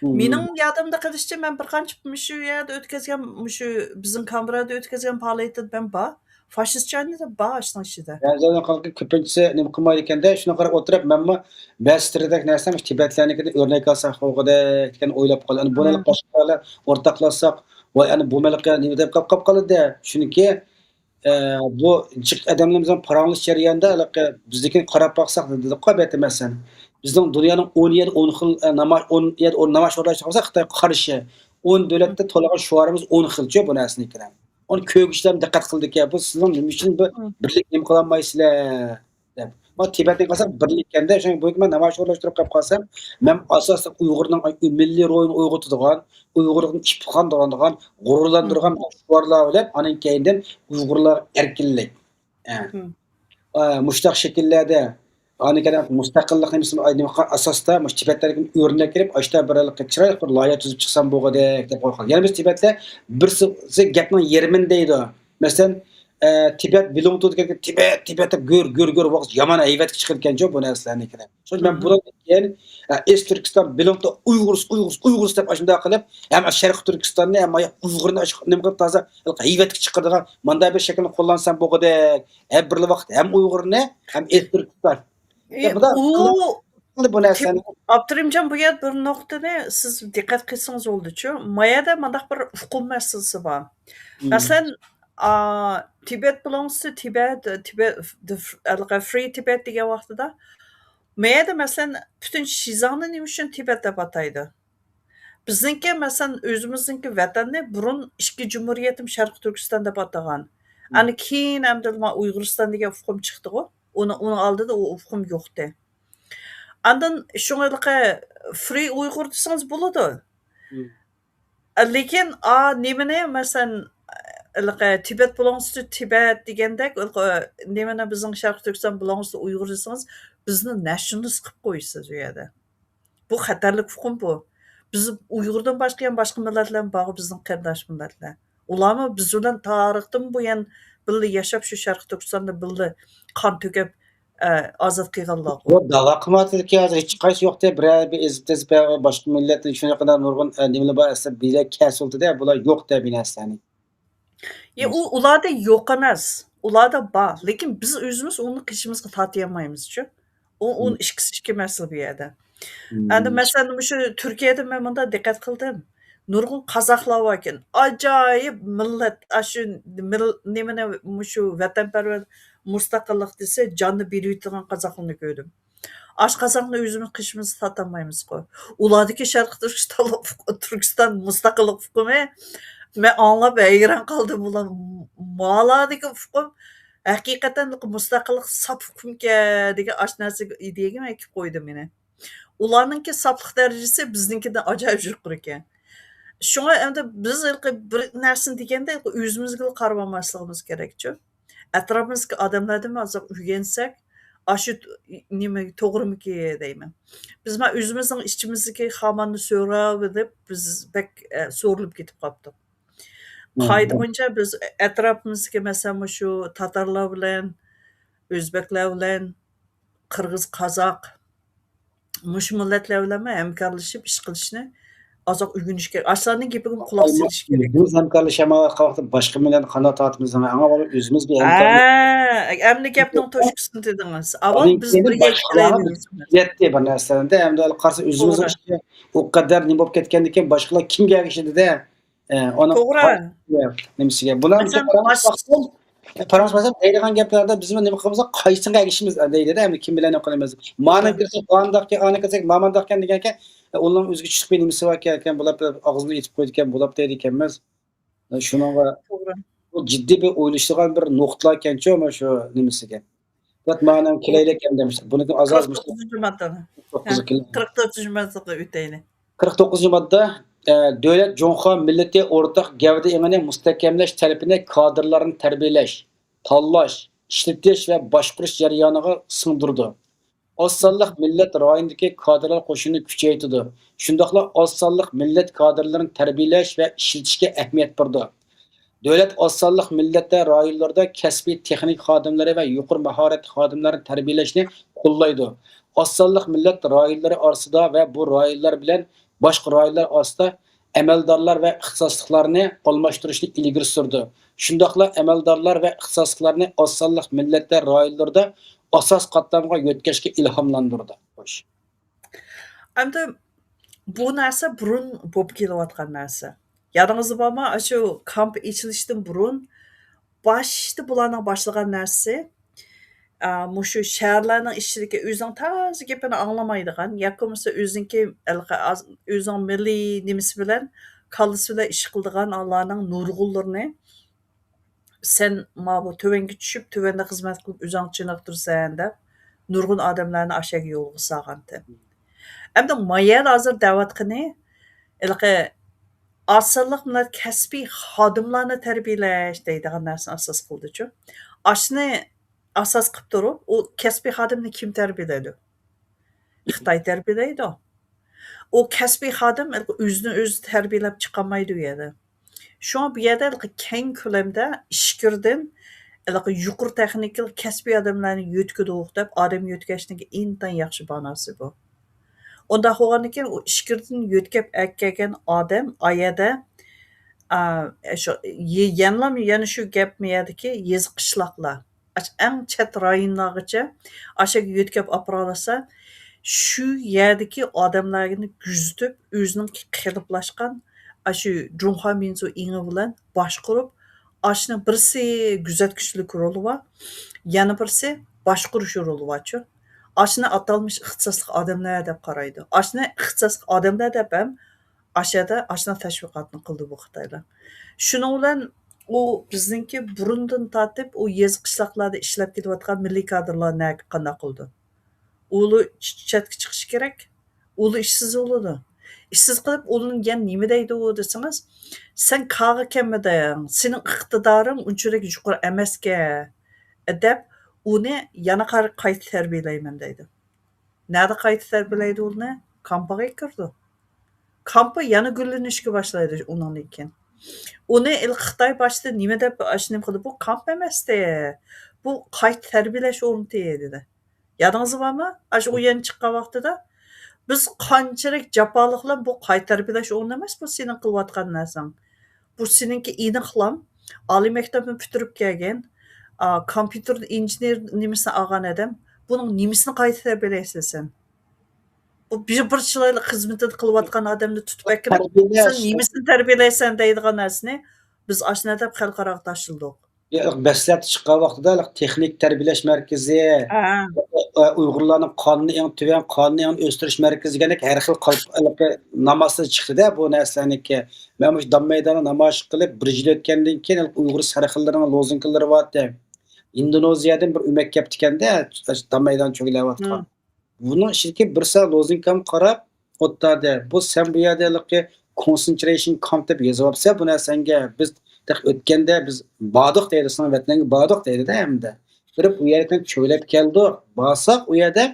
مېنىڭ يادىمدا قېلىشىچە، مەن بىر قانچە مۇشۇ يەردە ئۆتكۈزگەن، مۇشۇ بىزنىڭ كامېرادا ئۆتكۈزگەن پائالىيىتىدە مەن بار. فاشىست چاينىدا بار ئاشۇنىڭ ئىچىدە. بەزىلەرنىڭ خەلقى كۆپىنچىسى نېمە قىلمايدىكەن-دە، شۇنىڭغا قاراپ ئولتۇرۇپ، مەنمۇ بەزى سىرىدەك نەرسە مۇشۇ تىبەتلەرنىڭكىدىن ئۆرنەك ئالساق بولغۇدەك دېگەن ئويلاپ قالدىم. ئەنە بۇنى باشقىلار ئورتاقلاشساق، ۋاي، ئەنە بۇ مەلقە نېمە دەپ قاپ، قاپ قالىدۇ-دە. چۈنكى، ئە، بۇ جىق ئادەملىرىمىز بىلەن پاراڭلىشىش جەريانىدا، ھېلىقى بىزنىكىنى قاراپ باقساق، دېدۇققۇ، بەتە مەسىلەن. بىزنىڭ دۇنيانىڭ ئون يەردە ئون خىل، ئە، نامايىش، ئون يەردە ئون نامايىش ئورۇنلاشتۇرغان بولسا، خىتايغا قارشى. ئون دۆلەتتە تولىغان شوئارىمىز ئون خىلچۇ بۇ نەرسىنىڭكىنى. ئۇنى كۆرگۈچىلەر دىققەت قىلىدىكەن، بۇ سىزنىڭ نېمە ئۈچۈن بىر بىرلىك نېمە قىلالمايسىلەر دەپ. ما تىبەتنى قىلساق بىرلىككەندە، شۇڭا بۇ يەرگە مەن نامايىش ئورۇنلاشتۇرۇپ قاپ قالسام، مەن ئاساسلىق ئۇيغۇرنىڭ مىللىي روھىنى ئويغىتىدىغان، ئۇيغۇرلۇقنى ئىپتىخار قىلىدىغان، غۇرۇرلاندۇرغان شوئارلار بىلەن، ئاندىن كەينىدىن ئۇيغۇرلارغا ئەركىنلىك. ئە. ئە، مۇشۇنداق شەكىللەردە ئاندىن كېيىن مۇستەقىللىقنى مىسال ئاساستا مۇشۇ تىبەتلەرگە ئۆرنەك ئېلىپ، ئاشتا بىر چىرايلىق بىر لايىھە تۈزۈپ چىقسام بولغۇدەك دەپ قويغان. يەنە بىز تىبەتلەر بىرسى گەپنىڭ يېرىمىنى دەيدۇ. مەسىلەن، ئە، تىبەت بىلوڭ تو دېگەن تىبەت، تىبەت دەپ گۆر، گۆر، گۆر ۋاقىت يامان ھەيۋەتكە چىقىدىكەنچۇ بۇ نەرسىلەرنىڭكىنى. شۇڭا مەن بۇنىڭدىن كېيىن، ئە، ئىست تۈركىستان بىلوڭ تو ئۇيغۇرس، ئۇيغۇرس، ئۇيغۇرس دەپ ئاشۇنداق قىلىپ، ھەم شەرقىي تۈركىستاننى، ھەم ئۇيغۇرنى نېمە قىلىپ تازا ھەيۋەتكە چىقىرىدىغان مۇنداق بىر شەكىلنى قوللانسام بولغۇدەك. ھەم بىرلا ۋاقىت ھەم ئۇيغۇرنى، ھەم ئىست تۈركىستان. ئى، يا، بۇ دا ئۇ قىلدى بۇ نەرسىنى. ئابدۇرېھىمجان، بۇ يەردە بىر نۇقتىنى سىز دىققەت قىلسىڭىز بولىدۇچۇ. ما يەردە مانداق بىر ئۇقۇم مەسىلىسى بار. مەسىلەن، ئا، تىبەت بىلونگس تو تىبەت، تىبەت، the f-، ھېلىقى فرىي تىبەت دېگەن ۋاقتىدا، ما يەردە، مەسىلەن، پۈتۈن شىزاڭنى نېمە ئۈچۈن تىبەت دەپ ئاتايدۇ؟ بىزنىڭكى، مەسىلەن، ئۆزىمىزنىڭكى ۋەتەننى بۇرۇن ئىككى جۇمھۇرىيەتمۇ شەرقىي تۈركىستان دەپ ئاتىغان. ئاندىن كېيىن ئەمدى ما ئۇيغۇرىستان دېگەن ئۇقۇم چىقتىغۇ. ئۇنىڭ، ئۇنىڭ ئالدىدا ئۇ ئۇقۇم يوقتى. ئاندىن شۇڭا ھېلىقى فرىي ئۇيغۇر دېسىڭىز بولىدۇ. لېكىن، ئا، نېمىنى، مەسىلەن، ھېلىقى تىبەت بىلونگس تو تىبەت دېگەندەك، ھېلىقى نېمىنى بىزنىڭ شەرقىي تۈركىستان بىلونگس تو ئۇيغۇر دېسىڭىز، بىزنى نەشنىلىست قىلىپ قويىسىز ئۇ يەردە. بۇ خەتەرلىك ئۇقۇم بۇ. بىز ئۇيغۇردىن باشقا يەنە باشقا مىللەتلەرمۇ بارغۇ، بىزنىڭ قېرىنداش مىللەتلەر. ئۇلارمۇ بىز بىلەن تارىختىن بۇيان بىللە ياشاپ، شۇ شەرقىي تۈركىستاندا بىللە قان تۆكۈپ، ئە، ئازاد قىلغانلارغۇ. يوق، داۋا قىلمايۋاتىدىكى ھازىر ھېچقايسى يوق-دە، بىرەر بىر ئېزىپ تېزىپ باشقا مىللەتنىڭ شۇنىڭ قەدەر نۇرغۇن، ئە، نېمىلەر بار، ئەسلى بىلە كەسىلتىدە بۇلار يوق-دە بۇ نەرسىلەرنى. يا، ئۇ، ئۇلاردا يوق ئەمەس، ئۇلاردا بار. لېكىن بىز ئۆزىمىز ئۇنى قېشىمىزغا تارتىيالمايمىزچۇ. ئۇ، ئۇ ئىككىسى ئىككى مەسىلە بۇ يەردە. ئەمدى مەسىلەن، مۇشۇ تۈركىيەدە مەن مۇنداق دىققەت قىلدىم. نۇرغۇن قازاقلار باركەن. ئاجايىپ مىللەت، ئاشۇ مىل-، نېمىنى، مۇشۇ ۋەتەنپەرۋەر، مۇستەقىللىق دېسە، جاننى بېرىۋېتىدىغان قازاقلارنى كۆردۈم. ئاش قازاقنى ئۆزىمىز قېشىمىزغا تارتالمايمىزغۇ. ئۇلاردىكى شەرقىي تۈركىستانلىق، تۈركىستان مۇستەقىللىق ئۇقۇمى، مەن ئاڭلاپ ھەيران قالدىم. ئۇلار مالاردىكى ئۇقۇم ھەقىقەتەن مۇستەقىللىق ساپ ئۇقۇمكەن دېگەن ئاش نەرسىگە ئىدىيەگە مەن كېلىپ قويدۇم يەنە. ئۇلارنىڭكى ساپلىق دەرىجىسى بىزنىڭكىدىن ئاجايىپ يۇقىرىكەن. شۇڭا ئەمدى بىز ھېلىقى بىر نەرسىنى دېگەندە ھېلىقى ئۆزىمىزگىلا قارىۋالماسلىقىمىز كېرەكچۇ. ئەتراپىمىزدىكى ئادەملەردىنمۇ ئازراق ئۆگەنسەك، ئاشۇ نېمە توغرىمىكى دەيمەن. بىز مانا ئۆزىمىزنىڭ ئىچىمىزدىكى خاماننى سورىۋېلىپ، بىز بەك، ئە، سورىلىپ كېتىپ قاپتۇق. قائىدە بويىچە بىز ئەتراپىمىزدىكى، مەسىلەن، مۇشۇ تاتارلار بىلەن، ئۆزبەكلەر بىلەن، قىرغىز، قازاق، مۇشۇ مىللەتلەر بىلەنمۇ ھەمكارلىشىپ ئىش قىلىشنى ئازراق ئۆگىنىش كېرەك. ئاشۇلارنىڭ گېپىگىمۇ قۇلاق سېلىش كېرەك. ئۆزىمىز ھەمكارلىشالمايۋاتقان ۋاقىتتا باشقا مىللەتنى قانداق تارتىمىز؟ ئەڭ ئاۋۋال ئۆزىمىز بىر ھەمكارلىق. ھە، ئەمدى گەپنىڭ توشكىسىنى دېدىڭىز. ئاۋۋال بىز بىرگە ئىشلەيلى. يەتتى بىر نەرسىلەردە ئەمدى قارىسا ئۆزىمىز توغرا. ئۇ قەدەر نېمە بولۇپ كەتكەندىكىن باشقىلار كىمگە ئەگىشىدىدە؟ ئە، ئۇنىڭ توغرا. نېمىسىگە؟ بۇلار مەسىلەن، قاراڭ، باش- قاراڭ، دەيدىغان گەپلەردە بىز نېمە قىلىمىز؟ قايسىسىغا ئەگىشىمىز دەيدىدە، ئەمدى كىم بىلەن نېمە قىلىمىز؟ مانا كىرسەك ئانداق، ئانا كىرسەك مامانداقكەن دېگەنكەن، ئۇنىڭ ئۆزىگە چۈشلۈك بىر نېمىسى باركەن، بۇلار ئاغزىنى ئېتىپ قويىدىكەن، بۇلاپ دەيدىكەنمىز. شۇنىڭغا توغرا. بۇ جىددىي بىر ئويلىشىدىغان بىر نۇقتىلاركەنچۇ، مانا شۇ نېمىسىگە. بۇ مانا كېلەيلىك ئەمدى. بۇنىڭكى ئاز-ئاز قىرىق توققۇزىنچى ماددا. توققۇزغا ھە، كېلىڭ. قىرىق تۆتىنچى ماددىغا ئۆتەيلى. قىرىق توققۇزىنچى ماددا، ئە، دۆلەت جۇڭخۇا مىللىتى ئورتاق گەۋدە ئېڭىنى مۇستەھكەملەش تەلىپىنى كادىرلارنى تەربىيەلەش، تاللاش، ئىشلىتىش ۋە باشقۇرۇش جەريانىغا سىڭدۈرىدۇ. ئاز سانلىق مىللەت رايونىدىكى كادىرلار قوشۇنىنى كۈچەيتىدۇ. شۇنداقلا ئاز سانلىق مىللەت كادىرلىرىنى تەربىيەلەش ۋە ئىشلىتىشكە ئەھمىيەت بېرىدۇ. دۆلەت ئاز سانلىق مىللەتلەر رايونلىرىدا كەسپىي تېخنىكا خادىملىرى ۋە يۇقىرى ماھارەتلىك خادىملارنى تەربىيەلەشنى قوللايدۇ. ئاز سانلىق مىللەت رايونلىرى ئارىسىدا ۋە بۇ رايونلار بىلەن باشقا رايونلار ئارىسىدا ئەمەلدارلار ۋە ئىختىساسلىقلارنى ئالماشتۇرۇشنى ئىلگىرى سۈرىدۇ. شۇنداقلا ئەمەلدارلار ۋە ئىختىساسلىقلارنى ئاز سانلىق مىللەتلەر رايونلىرىدا ئاساسىي قاتلامغا يۆتكەشكە ئىلھاملاندۇرىدۇ. خوش. ئەمدى بۇ نەرسە بۇرۇن بولۇپ كېلىۋاتقان نەرسە. يادىڭىزدا بارمۇ؟ ئاشۇ كامپ ئېچىلىشتىن بۇرۇن باشتا بۇلارنىڭ باشلىغان نەرسىسى، ئا، مۇشۇ شەھەرلەرنىڭ ئىچىدىكى ئۆزىنىڭ تازا گېپىنى ئاڭلىمايدىغان ياكى بولمىسا ئۆزىنىڭكى ھېلىقى ئاز-، ئۆزىنىڭ مىللىي نېمىسى بىلەن، كاللىسى بىلەن ئىش قىلىدىغان ئالارنىڭ نۇرغۇنلىرىنى سەن ماۋۇ تۆۋەنگە چۈشۈپ، تۆۋەندە خىزمەت قىلىپ ئۆزۈڭ چېنىقتۇرىسەن دەپ، نۇرغۇن ئادەملەرنى ئاشەگە يولغا سالغانتى. ئەمدى ما يەردە ھازىر دەۋاتقىنى، ھېلىقى ئاز سانلىق مىللەت كەسپىي خادىملارنى تەربىيەلەش دەيدىغان نەرسىنى ئاساس قىلدىچۇ. ئاشۇنى ئاساس قىلىپ تۇرۇپ، ئۇ كەسپىي خادىمنى كىم تەربىيەلەيدۇ؟ خىتاي تەربىيەلەيدۇ. ئۇ كەسپىي خادىم ئۆزىنى ئۆزى تەربىيەلەپ چىقالمايدۇ ئۇ يەردە. شۇڭا بۇ يەردە ھېلىقى كەڭ كۆلەمدە ئىچكىرىدىن ھېلىقى يۇقىرى تېخنىكىلىق كەسپىي ئادەملەرنى يۆتكىدۇق دەپ ئادەم يۆتكەشنىڭكى ئىنتايىن ياخشى باناسى بۇ. ئۇنداق بولغاندىن كېيىن ئۇ ئىچكىرىدىن يۆتكەپ ئەكەلگەن ئادەم ئا يەردە، ئا، شۇ، يە-، يەنىلا، يەنە شۇ گەپمۇ يەردىكى يېزا قىشلاقلار. ئاش-، ئەڭ چەت رايونلارغىچە ئاشەگە يۆتكەپ ئاپىرالىسا، شۇ يەردىكى ئادەملەرنى كۆزىتىپ، ئۆزىنىڭ قېلىپلاشقان ئاشۇ جۇڭخۇا مىنزۇ ئېڭى بىلەن باشقۇرۇپ، ئاشۇنىڭ بىرسى كۆزەتكۈچىلىك رولى بار، يەنە بىرسى باشقۇرۇش رولى بارچۇ. ئاشۇنى ئاتالمىش ئىختىساسلىق ئادەملەر دەپ قارايدۇ. ئاشۇنى ئىختىساسلىق ئادەملەر دەپ ھەم ئاشۇ يەردە ئاشۇنداق تەشۋىقاتنى قىلدى بۇ خىتايلار. شۇنىڭ بىلەن ئۇ بىزنىڭكى بۇرۇندىن تارتىپ ئۇ يېزا قىشلاقلاردا ئىشلەپ كېلىۋاتقان مىللىي كادىرلار نەگە قانداق قىلىدۇ؟ ئۇلار چەتكە چىقىشى كېرەك. ئۇلار ئىشسىز بولىدۇ. ئىشسىز قىلىپ ئۇلارنى يەنە نېمە دەيدۇ دېسىڭىز، سەن كارغا كەلمىدىڭ، سېنىڭ ئىقتىدارىڭ ئۇنچىلىك يۇقىرى ئەمەسكەن، دەپ ئۇنى يەنە قار-، قايتا تەربىيەلەيمەن دەيدۇ. نەدە قايتا تەربىيەلەيدۇ ئۇنى؟ كامپىغا كىرىدۇ. كامپا يەنە گۈللىنىشكە باشلايدۇ ئۇنىڭدىن كېيىن. ئۇنى ئىل-، خىتاي باشتا نېمە دەپ ئاشۇ نېمە قىلدى؟ بۇ كامپ ئەمەستى. بۇ قايتا تەربىيەلەش ئورنى دېدى. يادىڭىزدا بارمۇ؟ ئاشۇ ئۇ يەنە چىققان ۋاقتىدا بىز قانچىلىك جاپالىقلار بۇ قايتا تەربىيەلەش ئورنى ئەمەس، بۇ سېنىڭ قىلىۋاتقان نەرسەڭ. بۇ سېنىڭكى ئېنىقلام، ئالىي مەكتەپنى پۈتتۈرۈپ كەلگەن، ئا، كومپيۇتېر ئىنژېنېر نېمىسىنى ئالغان ئادەم، بۇنىڭ نېمىسىنى قايتا تەربىيەلەيسەن سەن؟ بۇ بىر، بىر چىرايلىق خىزمىتىنى قىلىۋاتقان ئادەمنى تۇتۇپ ئەكىرىپ، تەربىيەلەش. سەن نېمىسىنى تەربىيەلەيسەن دەيدىغان نەرسىنى بىز ئاشۇنداق دەپ خەلقئاراغا تاشلىدۇق. يا، دەسلەپتە چىققان ۋاقتىدا تېخنىك تەربىيەلەش مەركىزى، ھە. ئۇيغۇرلارنىڭ قانۇنى ئەڭ تۆۋەن، قانۇنى ئەڭ ئۆستۈرۈش مەركىزى دېگەندەك ھەر خىل قالپ-، نامازسىز چىقتىدە بۇ نەرسىلەرنىڭكى. مەن مۇشۇ دام مەيداندا نامايىش قىلىپ، بىر يىل ئۆتكەندىن كېيىن ئۇيغۇر سەرخىللىرىنىڭ لوزۇنكىلىرى بارتى. ئىندونېزىيەدىن بىر ئۆمەك كەپتىكەندە، دام مەيدان چۆگىلەۋاتقان. ھە. بۇنىڭ ئىچىدىكى بىر سەن لوزۇنكامغا قاراپ، ئوتتادە، بۇ سەن بۇ يەردە ھېلىقى كونسېنترېيشن كامپ دەپ يېزىۋاپسەن، بۇ نەرسەڭگە بىز تېخى ئۆتكەندە بىز باردۇق دەيدۇ، سېنىڭ ۋەتىنىڭگە باردۇق دەيدۇدە ئەمدى. بېرىپ ئۇ يەردىن چۆرىلەپ كەلدۇق. بارساق ئۇ يەردە،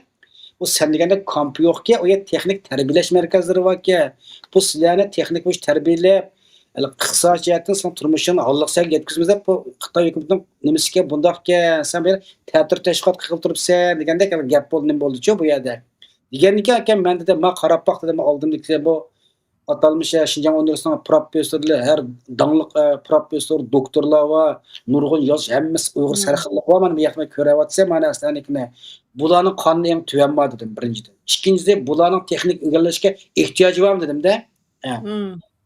بۇ سەن دېگەندەك كامپ يوقكەن، ئۇ يەردە تېخنىك تەربىيەلەش مەركەزلىرى باركەن. بۇ سىلەرنى تېخنىك بويىچە تەربىيەلەپ، ھېلى ئىقتىساد جەھەتتىن سېنىڭ تۇرمۇشۇڭنى ھاللىقسەن يەتكۈزىمىز دەپ، بۇ خىتاي ھۆكۈمىتىنىڭ نېمىسىكەن، بۇنداقكەن، سەن بۇ يەردە تەتۈر تەشۋىقات قىلىپ تۇرۇپسەن دېگەندەك ھېلى گەپ بولدى، نېمە بولدىچۇ بۇ يەردە. دېگەندىكىن ئاكام مەن دېدىم، ما قاراپ باق دېدىم، ئالدىمدىكى بۇ ئاتالمىش، ئە، شىنجاڭ ئۇنىۋېرسىتېتىنىڭ پروفېسسورلىرى، ھەر داڭلىق، ئە، پروفېسسور، دوكتورلار بار، نۇرغۇن ياز، ھەممىسى ئۇيغۇر سەرخىللىقى بار، مانا بۇ ياقتا كۆرۈۋاتىسەن، مانا ئەسلىنىڭكىنى. بۇلارنىڭ قانۇنى ئەڭ تۆۋەن بار دېدىم، بىرىنچىدىن. ئىككىنچىسى، بۇلارنىڭ تېخنىك ئىگىلەشكە ئېھتىياجى بارمۇ دېدىمدە. ئە.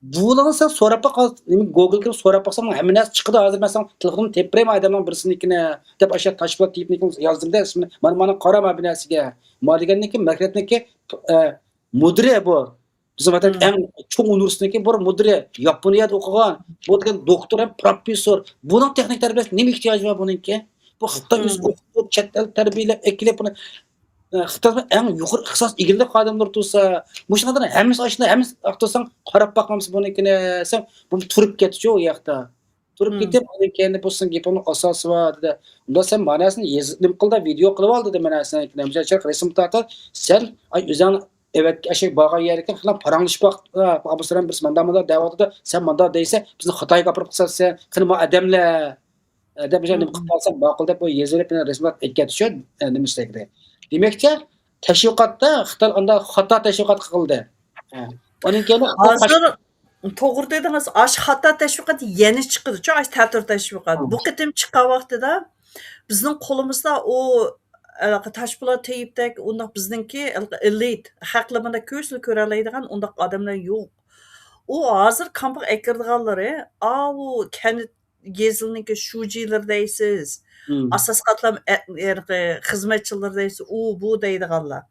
بۇلارنى سەن سوراپ باق، نېمە، گوگل كىرىپ سوراپ باقساڭ، ھەممە نەرسە چىقىدۇ. ھازىر مەن ساڭا تېلېفونۇمنى تېپىپ بېرەي، ئادەمنىڭ بىرسىنىڭكىنى دەپ، ئاشۇ تاشپولات تېيىپنىڭكىنى يازدىمدە، ئىسمىنى. مانا، مانا قارا، مانا بۇ نەرسىگە. ما دېگەننىكى، مەكتەپنىكى، ئە، مۇدىرى بۇ. بىزنىڭ ۋەتەندىكى ئەڭ چوڭ ئۇنىۋېرسىتېتنىڭكى بۇ مۇدىرى، ياپونىيەدە ئوقۇغان، بۇ دېگەن دوكتور ھەم پروفېسسور. بۇنىڭ تېخنىك تەربىيەسىگە نېمە ئېھتىياجى بار بۇنىڭكى؟ بۇ خىتاي ئۆزى ئوقۇتۇپ، چەت ئەل تەربىيەلەپ ئەكېلىپ، بۇنى، ئە، خىتاي ئەڭ يۇقىرى ئىختىساس ئىگىلىك خادىملىرى تۇرسا، مۇشۇ ئادەم ھەممىسى ئاشۇنداق، ھەممىسى تۇرساڭ قاراپ باقمامسىز بۇنىڭكىنى دېسەم، بۇ تۇرۇپ كەتتىچۇ ئۇ ياقتا. تۇرۇپ كېتىپ، ئاندىن كېيىن بۇ سېنىڭ گېپىڭنىڭ ئاساسى بار، دېدى. ئۇندا سەن ماناسىنى يېزىپ، نېمە قىل دە، ۋىدېئو قىلىپ ئال، دېدى. مانا سېنىڭكىنى، مىسال ئۈچۈن، رەسىم تارتىپ، سەن، ئاي، ئۆزۈڭ ئەۋەتكە ئاشۇ بارغان يەرگە خېلى پاراڭلىشىپ باق، ئابۇسالام بىرسى ماندا ماندا دەۋاتىدۇ، سەن ماندا دەيسەن، بىزنى خىتايغا ئاپىرىپ قىلسا سەن، قېنى ما ئادەملەر، ئە، دەپ مۇشۇ نېمە قىلىپ قالسام ماقۇل دەپ، ئۇ يېزىۋېلىپ، مېنىڭ رەسىملەر ئەكەتتى شۇ، ئە، نېمە ئىستەيدى. دېمەكچى، تەشۋىقاتتا خىتاي ئانداق خاتا تەشۋىقات قىلدى. ئە، ئۇنىڭ كېيىن ھازىر توغرا دېدىڭىز، ئاشۇ خاتا تەشۋىقات يەنە چىقىدىچۇ، ئاشۇ تەتۈر تەشۋىقات. بۇ قېتىم چىققان ۋاقتىدا بىزنىڭ قولىمىزدا ئۇ، ئە، تاشپولات تېيىپتەك، ئۇنداق بىزنىڭكى ئېلىت، خەقلەر مانا كۆزىلا كۆرەلەيدىغان ئۇنداق ئادەملەر يوق. ئۇ ھازىر كامپىغا ئەكىرىدىغانلىرى، ئاۋۇ كەنت يېزىلنىڭكى شۇجىلىرى دەيسىز، ئاساس قاتلام ئە-، ھېلىقى خىزمەتچىلىرى دەيسىز، ئۇ، بۇ دەيدىغانلار.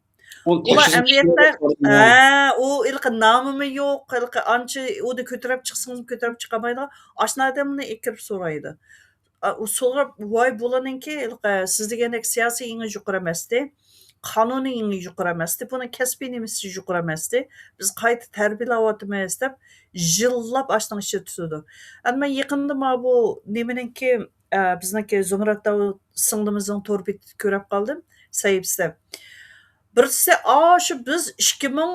ئۇلار ئەمەلىيەتتە، ھە، ئۇ ھېلىقى نامىمۇ يوق، ھېلىقى ئانچە ئۇدا كۆتۈرۈپ چىقسىڭىزمۇ كۆتۈرۈپ چىقالمايدىغان ئاشۇنداق ئادەمنى ئەكىرىپ سورايدۇ. ئا، ئۇ سوراپ، ۋاي، بۇلارنىڭكى ھېلىقى سىز دېگەندەك سىياسىي ئېڭى يۇقىرى ئەمەستى. قانۇنىي يۇقىرى ئەمەستى، بۇنىڭ كەسپىي نېمىسى يۇقىرى ئەمەستى، بىز قايتا تەربىيەلەۋاتىمىز دەپ يىللاپ ئاشۇنىڭ ئىچىدە تۇتىدۇ. ئەمما يېقىندا مانا بۇ نېمىنىڭكى، ئە، بىزنىڭكى زۇمرەت داۋۇت سىڭلىمىزنىڭ تور بېتىدە كۆرۈپ قالدىم، سەھىپىسىدە. بىرسى، ئاشۇ بىز ئىككى مىڭ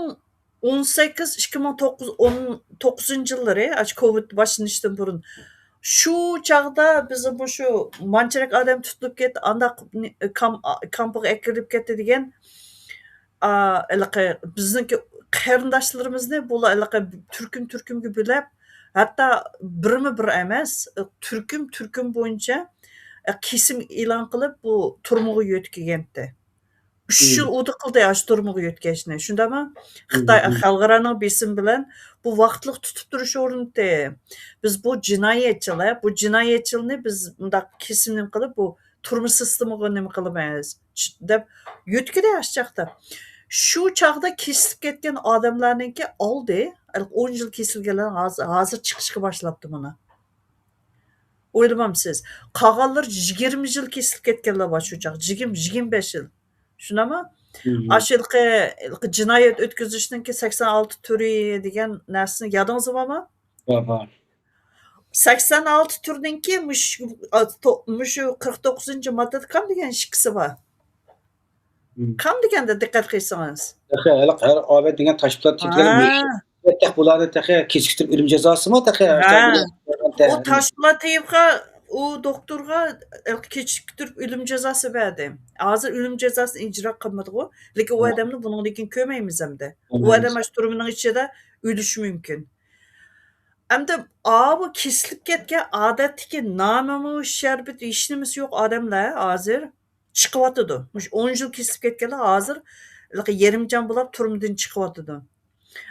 ئون سەككىز، ئىككى مىڭ توققۇز، ئون توققۇزىنچى يىللىرى، ئاشۇ كوۋىد باشلىنىشتىن بۇرۇن، شۇ چاغدا بىز مۇشۇ مانچىرەك ئادەم تۇتۇلۇپ كەتتى، ئانداق كام-، كامپىغا ئەكىرىلىپ كەتتى دېگەن، ئا، ھېلىقى بىزنىڭكى قېرىنداشلىرىمىزنى بۇلار ھېلىقى تۈركۈم-تۈركۈمگە بۆلەپ، ھەتتا بىرمۇ بىر ئەمەس، تۈركۈم-تۈركۈم بويىچە كېسىم ئېلان قىلىپ، بۇ تۈرمىگە يۆتكىگەنتى. ئۈچ يىل ئۇدا قىلدى ئاشۇ تۈرمىگە يۆتكەشنى، شۇنداقمۇ؟ خىتاي خەلقئارانىڭ بېسىمى بىلەن بۇ ۋاقىتلىق تۇتۇپ تۇرۇش ئورنىتى. بىز بۇ جىنايەتچىلەر، بۇ جىنايەتچىلەرنى بىز مۇنداق كېسىم نېمە قىلىپ، بۇ تۈرمە سىستېمىغا نېمە قىلىمىز دەپ يۆتكىدى ئاشۇ چاغدا. شۇ چاغدا كېسىلىپ كەتكەن ئادەملەرنىڭكى ئالدى، ئون يىل كېسىلگەنلەر ھازىر، ھازىر چىقىشقا باشلاپتۇ مانا. ئويلىمامسىز؟ قالغانلىرى يىگىرمە يىل كېسىلىپ كەتكەنلەر بار شۇ چاغ. يىگىرمە، يىگىرمە بەش يىل. شۇنداقمۇ؟ ئاشۇ ھېلىقى، ھېلىقى جىنايەت ئۆتكۈزۈشنىڭكى سەكسەن ئالتە تۈرى دېگەن نەرسىنى يادىڭىزدا بارمۇ؟ بار، بار. سەكسەن ئالتە تۈرنىڭكى مۇش-، ئا، تو-، مۇشۇ قىرىق توققۇزىنچى ماددىدا كام دېگەن ئىككىسى بار. كام دېگەندە دىققەت قىلسىڭىز. تېخى ھېلىقى ھەر ئاۋەت دېگەن تاشپولات تېيىپ، تېخى بۇلارنى تېخى كېچىكتۈرۈپ ئۆلۈم جازاسىمۇ تېخى؟ ئۇ تاشپولات تېيىپقا، ئۇ دوختۇرغا كېچىكتۈرۈپ ئۆلۈم جازاسى بەردى. ھازىر ئۆلۈم جازاسىنى ئىجرا قىلمىدىغۇ. لېكىن ئۇ ئادەمنى بۇنىڭدىن كېيىن كۆرمەيمىز ئەمدى. ئۇ ئادەم ئاشۇ تۈرمىنىڭ ئىچىدە ئۆلۈشى مۇمكىن. ئەمدى ئاۋۇ كېسىلىپ كەتكەن ئادەتتىكى نامىمۇ، شەربىتى، ھېچنېمىسى يوق ئادەملەر ھازىر چىقىۋاتىدۇ. مۇشۇ ئون يىل كېسىلىپ كەتكەنلەر ھازىر ھېلىقى يېرىم جان بولاپ تۈرمىدىن چىقىۋاتىدۇ.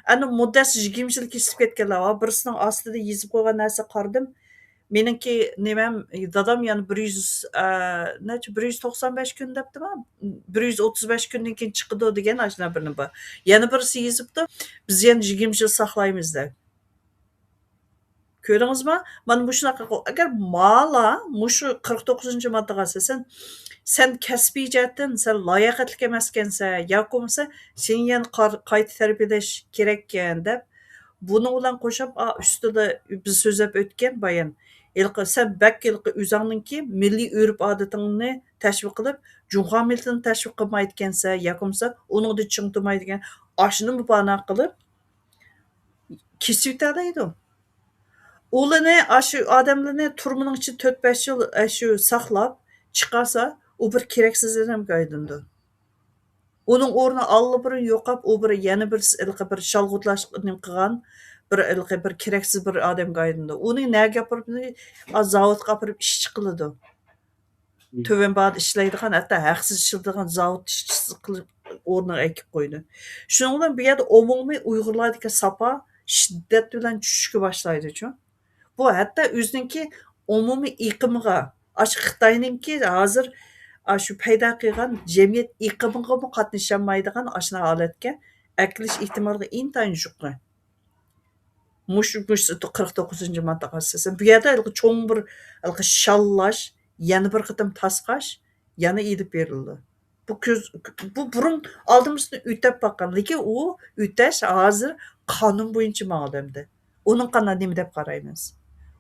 ئەنە مۇددەتسىز يىگىرمە يىل كېسىلىپ كەتكەنلەر بار. بىرسىنىڭ ئاستىدا يېزىپ قويغان نەرسە قارىدىم. مېنىڭكى نېمەم، دادام يەنە بىر يۈز، ئە، نەچچە، بىر يۈز توقسان بەش كۈن دەپتىما؟ بىر يۈز ئوتتۇز بەش كۈندىن كېيىن چىقىدۇ دېگەن ئاشۇنداق بىرنى بار. يەنە بىرسى يېزىپتۇ، بىز يەنە يىگىرمە يىل ساقلايمىز دەپ. كۆردىڭىزما؟ مانا مۇشۇنداق، ئەگەر مالا مۇشۇ قىرىق توققۇزىنچى ماددىغا ئاساسەن، سەن كەسپىي جەھەتتىن سەن لاياقەتلىك ئەمەسكەنسەن ياكى بولمىسا سېنى يەنە قار-، قايتا تەربىيەلەش كېرەككەن دەپ، بۇنىڭ بىلەن قوشۇپ، ئا، ئۈستىدە بىز سۆزلەپ ئۆتكەن بايان، ھېلىقى سەن بەك ھېلىقى ئۆزۈڭنىڭكى مىللىي ئۆرپ-ئادىتىڭنى تەشۋىق قىلىپ، جۇڭخۇا مىللىتىنى تەشۋىق قىلمايدىكەنسەن ياكى بولمىسا ئۇنىڭدىن چىڭ تۇرمايدىكەن، ئاشۇنىمۇ بانا قىلىپ، كېسىۋېتەلەيدۇ. ئۇلىنى، ئاشۇ ئادەملىرىنى تۈرمىنىڭ ئىچىدە تۆت-بەش يىل، ئاشۇ ساقلاپ چىقارسا، ئۇ بىر كېرەكسىز ئادەمگە ئايلىنىدۇ. ئۇنىڭ ئورنى ئاللىبۇرۇن يوقاپ، ئۇ بىر يەنە بىر ھېلىقى بىر شالغۇتلاش نېمە قىلغان، بىر ھېلىقى بىر كېرەكسىز بىر ئادەمگە ئايلىنىدۇ. ئۇنى نەگە ئاپىرىپ، ئا، زاۋۇتقا ئاپىرىپ ئىشچى قىلىدۇ. مم. تۆۋەن باھادا ئىشلەيدىغان، ھەتتا ھەقسىز ئىشلىتىدىغان زاۋۇت ئىشچىسى قىلىپ ئورنىغا ئەكىپ قويىدۇ. شۇنىڭ بىلەن بۇ يەردە ئومۇمىي ئۇيغۇرلاردىكى ساپا شىددەت بىلەن چۈشۈشكە باشلايدۇچۇ. بۇ ھەتتا ئۆزىنىڭكى ئومۇمىي ئېقىمىغا، ئاشۇ خىتاينىڭكى ھازىر، ئاشۇ پەيدا قىلغان جەمئىيەت ئېقىمىغىمۇ قاتنىشالمايدىغان ئاشۇنداق ھالەتكە ئەكېلىش ئېھتىمالى ئىنتايىن يۇقىرى. مۇشۇ، مۇشۇ قىرىق توققۇزىنچى ماددىغا ئاساسەن، بۇ يەردە ھېلىقى چوڭ بىر، ھېلىقى شاللاش، يەنە بىر قېتىم تاسقاش يەنە ئېلىپ بېرىلىدۇ. بۇ كۆز، بۇ بۇرۇن ئالدىمىزدىن ئۆتەپ باققان، لېكىن ئۇ ئۆتەش ھازىر قانۇن بويىچە ماڭىدۇ ئەمدى. ئۇنىڭغا قانداق، نېمە دەپ قارايمىز؟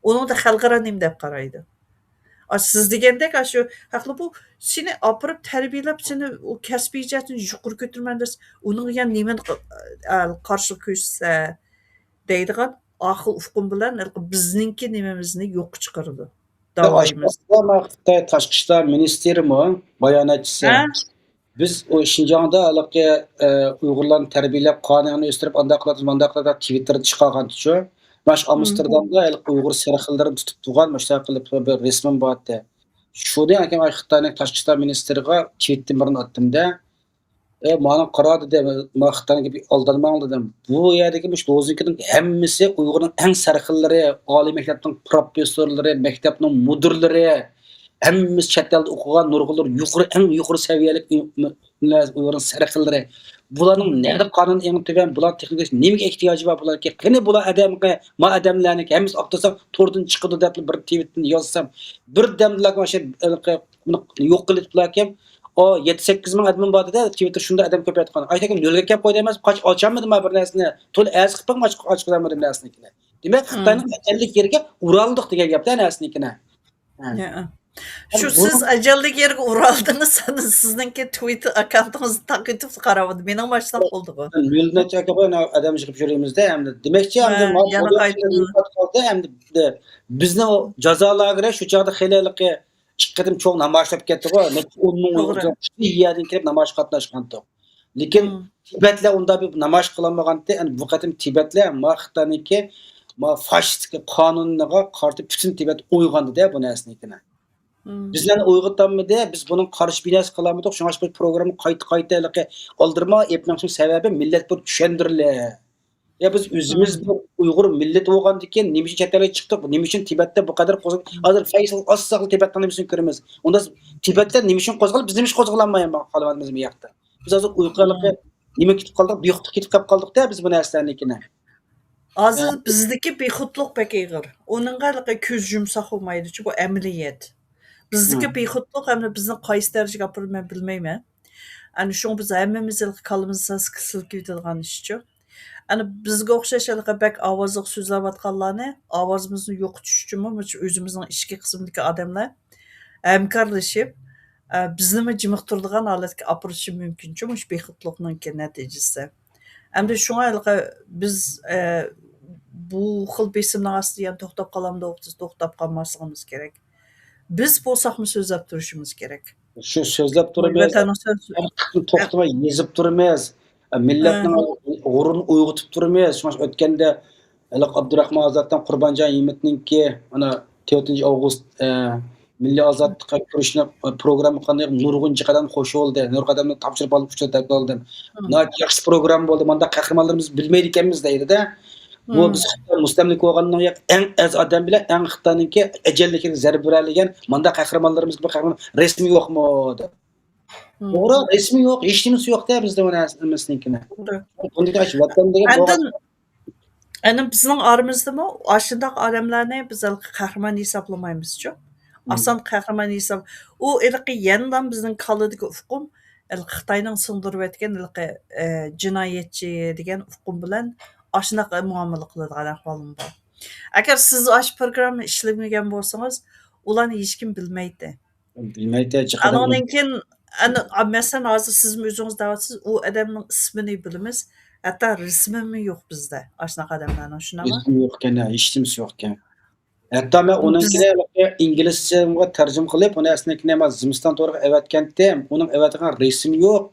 ئۇنىڭدا خەلقئارا نېمە دەپ قارايدۇ؟ ئا، سىز دېگەندەك، ئاشۇ ھەقلى بۇ سېنى ئاپىرىپ تەربىيەلەپ، سېنى ئۇ كەسپىي جەھەتتىن يۇقىرى كۆتۈرىمەن دېسە، ئۇنىڭغا يەنە نېمىنى ق-، ئە، قارشىلىق كۆرسىتسە دەيدىغان ئاقىل ئۇقۇم بىلەن ھېلىقى بىزنىڭكى نېمىمىزنى يوققا چىقىرىدۇ، داۋايىمىز. خىتاي تاشقى ئىشلار مىنىستىرىمۇ باياناتچىسى. ھە؟ بىز ئۇ شىنجاڭدا ھېلىقى، ئە، ئۇيغۇرلارنى تەربىيەلەپ، قانۇننى ئۆستۈرۈپ، ئانداق قىلاتىمىز، مانداق قىلاتىمىز، تىۋىتتېردا چىقارغانتىچۇ. مانا شۇ ئامستېردامدا ھېلىقى ئۇيغۇر سەرخىللىرىنى تۇتۇپ تۇرغان مۇشۇنداق قىلىپ بىر رەسىمىم بارتى. شۇنى ئاكام خىتاينىڭ تاشقى ئىشلار مىنىستىرىغا تىۋىتتىن بىرنى ئاتتىم-دە. ئە، مانا قارا، دېدى، ما خىتاينىڭ گېپى، ئالدانماڭ، دېدىم. بۇ يەردىكى مۇشۇ لوزۇنكىنىڭ ھەممىسى ئۇيغۇرنىڭ ئەڭ سەرخىللىرى، ئالىي مەكتەپنىڭ پروفېسسورلىرى، مەكتەپنىڭ مۇدىرلىرى، ھەممىسى چەت ئەلدە ئوقۇغان، نۇرغۇنلىرى يۇقىرى، ئەڭ يۇقىرى سەۋىيەلىك ئۇ-، ئۇ-، ئۇيغۇرنىڭ سەرخىللىرى. بۇلارنىڭ نەدە قانۇن ئېڭى تۆۋەن، بۇلار تېخنىكا نېمىگە ئېھتىياجى بار بۇلاركى؟ قېنى بۇلار ئادەمگە، ما ئادەملەرنىڭكى ھەممىسى ئاپتاسا توردىن چىقىدۇ دەپ بىر تىۋىتتىن يازسام، بىر دەمدىلا مانا شۇ، ھېلىقى، بۇنى يوق قىلىۋېتىپلاركەن. ئۇ يەتتە سەككىز مىڭ ئادمىم بار دېدى، تىۋىتتېر شۇنداق ئادەم كۆپەيتقان. ئايتەكىن نۆلگە كەپ قوي دەيمەن، قاچ ئاچالمىدىم بىر نەرسىنى. تولا ئەرز قىلىپ باقماي ئاچ-، ئاچقۇزالمىدىم نەرسىنىڭكىنى. دېمەك، خىتاينىڭ ئەجەللىك يېرىگە ئۇرالدۇق دېگەن گەپتە نەرسىنىڭكىنى. ھە. ھە. شۇ سىز ئەجەللىك يەرگە ئۇرالدىڭىز، سىزنىڭكى تىۋىتتېر ئاككاونتىڭىزنى تاقىۋېتىپ قاراۋاتىدۇ. مېنىڭ ماشۇنداق بولدىغۇ. نۆل نەچچە ئاكا ئادەم يىغىپ يۈرىمىزدە ئەمدى. دېمەكچى، ئەمدى ھە، يەنە قايتىدىن. ئەمدى بىزنى جازا لاگېرى شۇ چاغدا خېلى ھېلىقى ئىككى قېتىم چوڭ نامايىش بولۇپ كەتتىغۇ. نەچچە ئون مىڭ توغرا. ئۇيغۇر شۇ يەردىن كېلىپ نامايىش قاتناشقانتۇق. لېكىن مم. تىبەتلەر ئۇنداق بىر نامايىش قىلالمىغانتى. ئەمدى بۇ قېتىم تىبەتلەر ما خىتاينىڭكى ما فاشىستىك قانۇنىغا قارىتىپ پۈتۈن تىبەت ئويغاندى-دە بۇ نەرسىنىڭكىنى. مم. بىزلەرنى ئويغىتالمىدى. بىز بۇنىڭغا قارشى بىر نەرسە قىلالمىدۇق. شۇڭا بۇ پروگرامما قايتا-قايتا ھېلىقى ئالدىرىما ئېلىپ مېڭىشنىڭ سەۋەبى مىللەت بىر چۈشەندۈرۈلە. يا بىز ئۆزىمىز مم. بىر ئۇيغۇر مىللىتى بولغاندىكىن نېمە ئۈچۈن چەت ئەلگە چىقتۇق؟ نېمە ئۈچۈن تىبەتتە بۇ قەدەر قوزغىلىپ، ھازىر فەيسال ئاسساقلا تىبەتنىڭ نېمىسىنى كۆرىمىز. ئۇندا تىبەتلەر نېمە ئۈچۈن قوزغىلىپ، بىز نېمە ئۈچۈن قوزغىلالماي قالىۋاتىمىز بۇ ياقتا؟ بىز ھازىر ئۇيقۇلۇق مم. نېمە كېتىپ قالدۇق؟ بىخۇدلۇق كېتىپ قالدۇق-دە بىز بۇ نەرسىلەرنىڭكىنى. ھازىر ھە. بىزدىكى بىخۇدلۇق بەك ئېغىر. ئۇنىڭغا ھېلىقى كۆز يۇمساق بولمايدۇچۇ، بۇ ئەمەلىيەت. بىزدىكى مم. بىخۇدلۇق ئەمدى بىزنى قايسى دەرىجىگە ئاپىرىدۇ مەن بىلمەيمەن. ئەنە شۇڭا بىز ھەممىمىز ھېلىقى كاللىمىزنى سىلكىۋېتىدىغان ئىشچۇ. ئەنە بىزگە ئوخشاش ھېلىقى بەك ئاۋازلىق سۆزلەۋاتقانلارنى ئاۋازىمىزنى يوقىتىش ئۈچۈنمۇ مۇشۇ ئۆزىمىزنىڭ ئىچكى قىسمىدىكى ئادەملەر ھەمكارلىشىپ، ئە، بىزنىمۇ جىمىقتۇرىدىغان ھالەتكە ئاپىرىشى مۇمكىنچۇ، مۇشۇ بىخۇدلۇقنىڭكى نەتىجىسى. ئەمدى شۇڭا ھېلىقى بىز، ئە، بۇ خىل بېسىمنىڭ ئاستىدا يەنە توختاپ قالامدۇق دېسە، توختاپ قالماسلىقىمىز كېرەك. بىز بولساقمۇ سۆزلەپ تۇرۇشىمىز كېرەك. شۇ سۆزلەپ تۇرىمىز. ۋەتەننىڭ سۆز-، توختىماي يېزىپ تۇرىمىز. مىللەتنىڭ ھە. غۇرۇرىنى ئويغىتىپ تۇرىمىز. شۇڭا ئۆتكەندە ھېلىقى ئابدۇراخمان ئازادتىن قۇربانجان ھېمىتنىڭكى، ئانا، تۆتىنچى ئاۋغۇست، ئە، مىللىي ئازادلىققا كۈرىشىنى، ئە، پروگرامما قىلغاندا نۇرغۇنچە قادەم قوشۇلدى. نۇرغۇن ئادەمنى تاپشۇرۇپ ئالدىم، شۇ تەپتە ئالدىم. مم. ناھايىتى ياخشى پروگرامما بولدى. مانداق قەھرىمانلىرىمىزنى بىلمەيدىكەنمىز دەيدۇ-دە. بۇ مم. بىز خىتاي مۇستەملىكە بولغاندىن كېيىن ئەڭ ئەز ئادەم بىلەن ئەڭ خىتاينىڭكى ئەجەللىكىگە زەربە بېرەلىگەن مانداق قەھرىمانلىرىمىزنىڭ بىر قەھرىمان رەسىمى يوقمۇ دەپ. مم. توغرا، رەسىمى يوق، ھېچنېمىسى يوق-دە بىزدە بۇ نەرسىنىڭكىنى. توغرا. بۇندىكى ۋەتەن دېگەن ئاندىن ئەنە بىزنىڭ ئارىمىزدىمۇ ئاشۇنداق ئادەملەرنى بىز ھېلىقى قەھرىمان ھېسابلىمايمىزچۇ. مم. ئاسان قەھرىمان ھېساب-، ئۇ ھېلىقى يەنىلا بىزنىڭ كاللىدىكى ئۇقۇم، ھېلىقى خىتاينىڭ سىڭدۈرۈۋەتكەن ھېلىقى، ئە، جىنايەتچى دېگەن ئۇقۇم بىلەن ئاشۇنداق مۇئامىلە قىلىدىغان ئەھۋالىمۇ بار. ئەگەر سىز ئاشۇ پروگرامما ئىشلىمىگەن بولسىڭىز، ئۇلارنى ھېچكىم بىلمەيتتى. بىلمەيتتى، جىق ئادەم ئانىڭدىن كېيىن، ئەنە، ئا، مەسىلەن، ھازىر سىزمۇ ئۆزىڭىز دەۋاتىسىز، ئۇ ئادەمنىڭ ئىسمىنى بىلىمىز، ھەتتا رەسىمىمۇ يوق بىزدە، ئاشۇنداق ئادەملەرنىڭ، شۇنداقمۇ؟ رەسىمى يوق ئىكەن، ھە، ھېچنېمىسى يوق ئىكەن. ھەتتا مەن بىز ئۇنىڭكىنى ئىنگلىزچىغا تەرجىمە قىلىپ، ئۇنى ئەسلىدىكىنى مەن زىمىستان تورىغا ئەۋەتكەنتىم. ئۇنىڭ ئەۋەتكەن رەسىمى يوق.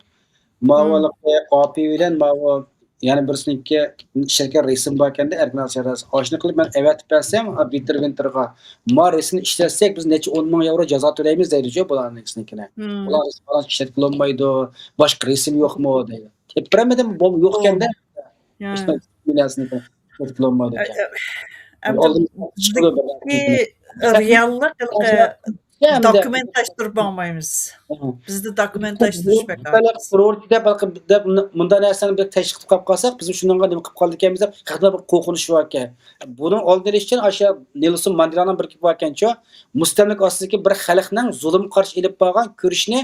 ماۋۇ مم. ھېلىقى ئاپى بىلەن ماۋۇ يەنە بىرسىنىڭكى ئىشلەتكەن رەسىم باركەندە، ئەركىن ئاچار رەسىم. ئاشۇنى قىلىپ مەن ئەۋەتىپ بەرسەم، ئا، بىتېر ۋىنتېرغا، ما رەسىمنى ئىشلەتسەك، بىز نەچچە ئون مىڭ يەۋرو جازا تۆلەيمىز دەيدىچۇ، بۇلارنىڭ ئىككىسىنىڭكىنى. مم. بۇلار رەسىم ئىشلەتكىلى بولمايدۇ، باشقا رەسىم يوقمۇ دەيدۇ. تېپىپ بېرەلمىدىم، بولما يوق ئىكەندە. يا. ھېچ نەرسىنى تېپىپ بولمايدۇ ئە، ئىكەن. ئە، ئەمدى ئالدىن چىقىدۇ بىر بىزدىكى رەسىم. رېئاللىق ھېلىقى يا، ئەمدى دوكۇمېنتلاشتۇرۇپ باقمايمىز. ئۇ. بىزدە دوكۇمېنتلاشتۇرۇش بەك ئاز. كۇرورت دەپ، دەپ مۇنداق نەرسىنى بىر تەشۋىق قىلىپ قالساق، بىز شۇنىڭغا نېمە قىلىپ قالدىكەنمىز دەپ خەقلەر بىر قورقۇنۇش باركەن. بۇنىڭ ئالدىنى ئېلىش ئۈچۈن ئاشۇ نېلسون ماندېلانىڭ بىر گېپى باركەنچۇ، مۇستەملىكە ئاستىدىكى بىر خەلقنىڭ زۇلۇمغا قارشى ئېلىپ بارغان كۈرىشىنى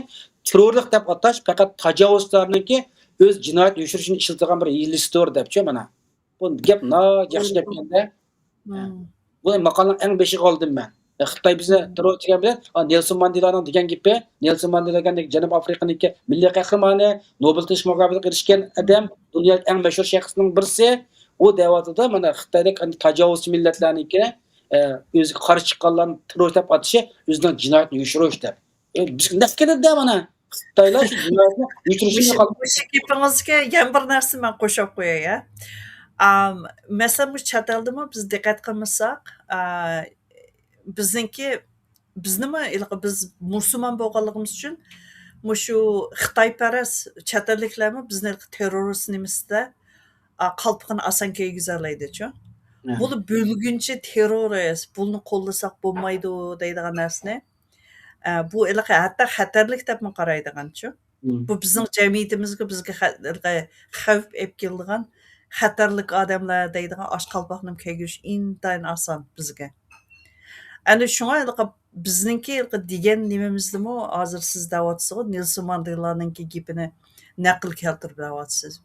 تېررورلۇق دەپ ئاتاش پەقەت تاجاۋۇزچىلارنىڭكى ئۆز جىنايەت يوشۇرۇشىنى ئىشلىتىدىغان بىر ھىيلىسىدۇر دەپچۇ مانا. بۇ گەپ ناھايىتى ياخشى گەپ ئىكەندە. مم. بۇ ماقالىنىڭ ئەڭ بېشىغا ئالدىم مەن. خىتاي بىزنى تېررور دېگەن بىلەن، ئا، نېلسون ماندېلانىڭ دېگەن گېپى، نېلسون ماندېلا دېگەن جەنۇبىي ئافرىقىنىڭكى مىللىي قەھرىمانى، نوبېل تىنچلىق مۇكاپاتىغا ئېرىشكەن ئادەم، دۇنيادىكى ئەڭ مەشھۇر شەخسنىڭ بىرسى. ئۇ دەۋاتىدۇ، مانا خىتايدەك تاجاۋۇزچى مىللەتلەرنىڭكى، ئە، ئۆزىگە قارشى چىققانلارنى تېررور دەپ ئاتىشى ئۆزىنىڭ جىنايىتىنى يوشۇرۇش دەپ. ئە، بىز نەق كېلىدۇ مانا. خىتايلار شۇ جىنايەتنى يوشۇرۇشنى مۇشۇ، يوقالدى. مۇشۇ گېپىڭىزگە يەنە بىر نەرسىنى مەن قوشۇپ قوياي، ئە. ئام، مەسىلەن، مۇشۇ چەت ئەلدىمۇ بىز دىققەت قىلمىساق، ئا، بىزنىڭكى، بىزنىمۇ ھېلىقى بىز مۇسۇلمان بولغانلىقىمىز ئۈچۈن مۇشۇ خىتايپەرەس چەت ئەللىكلەرمۇ بىزنى ھېلىقى تېررورىست نېمىسىدە، ئا، قالپىقىنى ئاسان كىيگۈزەلەيدىچۇ. ھە. بۇلار بۆلگۈنچى تېررورىست، بۇلىنى قوللىساق بولمايدۇ دەيدىغان نەرسىنى. ئە، بۇ ھېلىقى ھەتتا خەتەرلىك دەپمۇ قارايدىغانچۇ. مم. بۇ بىزنىڭ جەمئىيىتىمىزگە، بىزگە خە-، ھېلىقى خەۋپ ئېلىپ كېلىدىغان خەتەرلىك ئادەملەر دەيدىغان ئاشۇ قالپاقنىمۇ كىيگۈزۈش ئىنتايىن ئاسان بىزگە. ئەنە شۇڭا ھېلىقى بىزنىڭكى ھېلىقى دېگەن نېمىمىزدىمۇ ھازىر سىز دەۋاتىسىزغۇ، نېلسون ماندېلانىڭكى گېپىنى نەقىل كەلتۈرۈپ دەۋاتىسىز.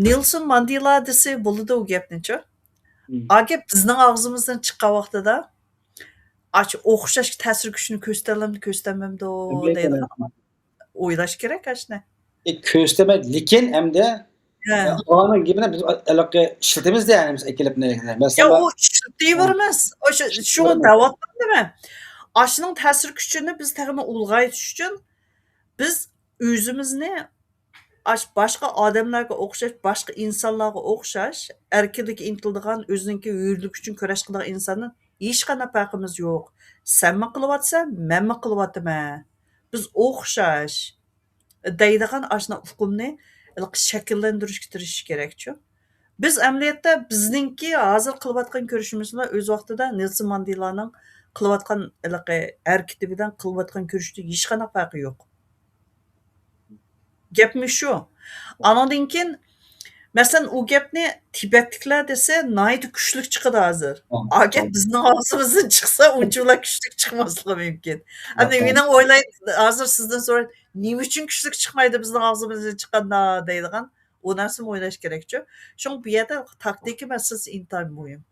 نېلسون ماندېلا دېسە بولىدۇ ئۇ گەپنىچۇ. مم. ئا گەپ بىزنىڭ ئاغزىمىزدىن چىققان ۋاقتىدا، ئاشۇ ئوخشاش تەسىر كۈچىنى كۆرسىتەلەمدۇ، كۆرسىتەلمەمدۇ دەيدىغان ئويلاش كېرەك ئاشۇنى. ئە، كۆرسىتەلمەيدۇ، لېكىن ئەمدى، ھە. ئە، ئۇلارنىڭ گېپىنى بىز ھېلىقى ئىشلىتىمىز دە، ھەممىسى ئەكېلىپ نېمە. يا، مەسىلەن، ئۇ ئىشلىتىۋېرىمىز. ئاشۇ، شۇ ئىشلىتىۋېرىمىز. دەۋاتمامدىمەن. ئاشۇنىڭ تەسىر كۈچىنى بىز تېخىمۇ ئۇلغايتىش ئۈچۈن بىز ئۆزىمىزنى ئاش-، باشقا ئادەملەرگە ئوخشاش، باشقا ئىنسانلارغا ئوخشاش، ئەركىنلىككە ئىنتىلىدىغان، ئۆزىنىڭكى ھۆرلۈكى ئۈچۈن كۈرەش قىلىدىغان ئىنساندىن ھېچقانداق پەرقىمىز يوق. سەنمۇ قىلىۋاتىسەن، مەنمۇ قىلىۋاتىمەن. بىز ئوخشاش دەيدىغان ئاشۇنداق ئۇقۇمنى ھېلىقى شەكىللەندۈرۈشكە تىرىشىش كېرەكچۇ. بىز ئەمەلىيەتتە بىزنىڭكى ھازىر قىلىۋاتقان كۈرىشىمىز بىلەن ئۆز ۋاقتىدا نېلسون ماندېلانىڭ قىلىۋاتقان ھېلىقى ھەرىكىتى بىلەن قىلىۋاتقان كۈرىشىدە ھېچقانداق پەرقى يوق. گەپمۇ شۇ. ئانىڭدىن كېيىن، مەسىلەن، ئۇ گەپنى تىبەتلىكلەر دېسە، ناھايىتى كۈچلۈك چىقىدۇ ھازىر. ئا گەپ بىزنىڭ ئاغزىمىزدىن چىقسا، ئۇنچىۋالا كۈچلۈك چىقماسلىقى مۇمكىن. ئەمدى مېنىڭ ئويلاي-، ھازىر سىزدىن سوراي، نېمە ئۈچۈن كۈچلۈك چىقمايدۇ بىزنىڭ ئاغزىمىزدىن چىققاندا دەيدىغان، ئۇ نەرسىنى ئويلاش كېرەكچۇ. شۇڭا بۇ يەردە تاكتىكا مەسىلىسى ئىنتايىن مۇھىم.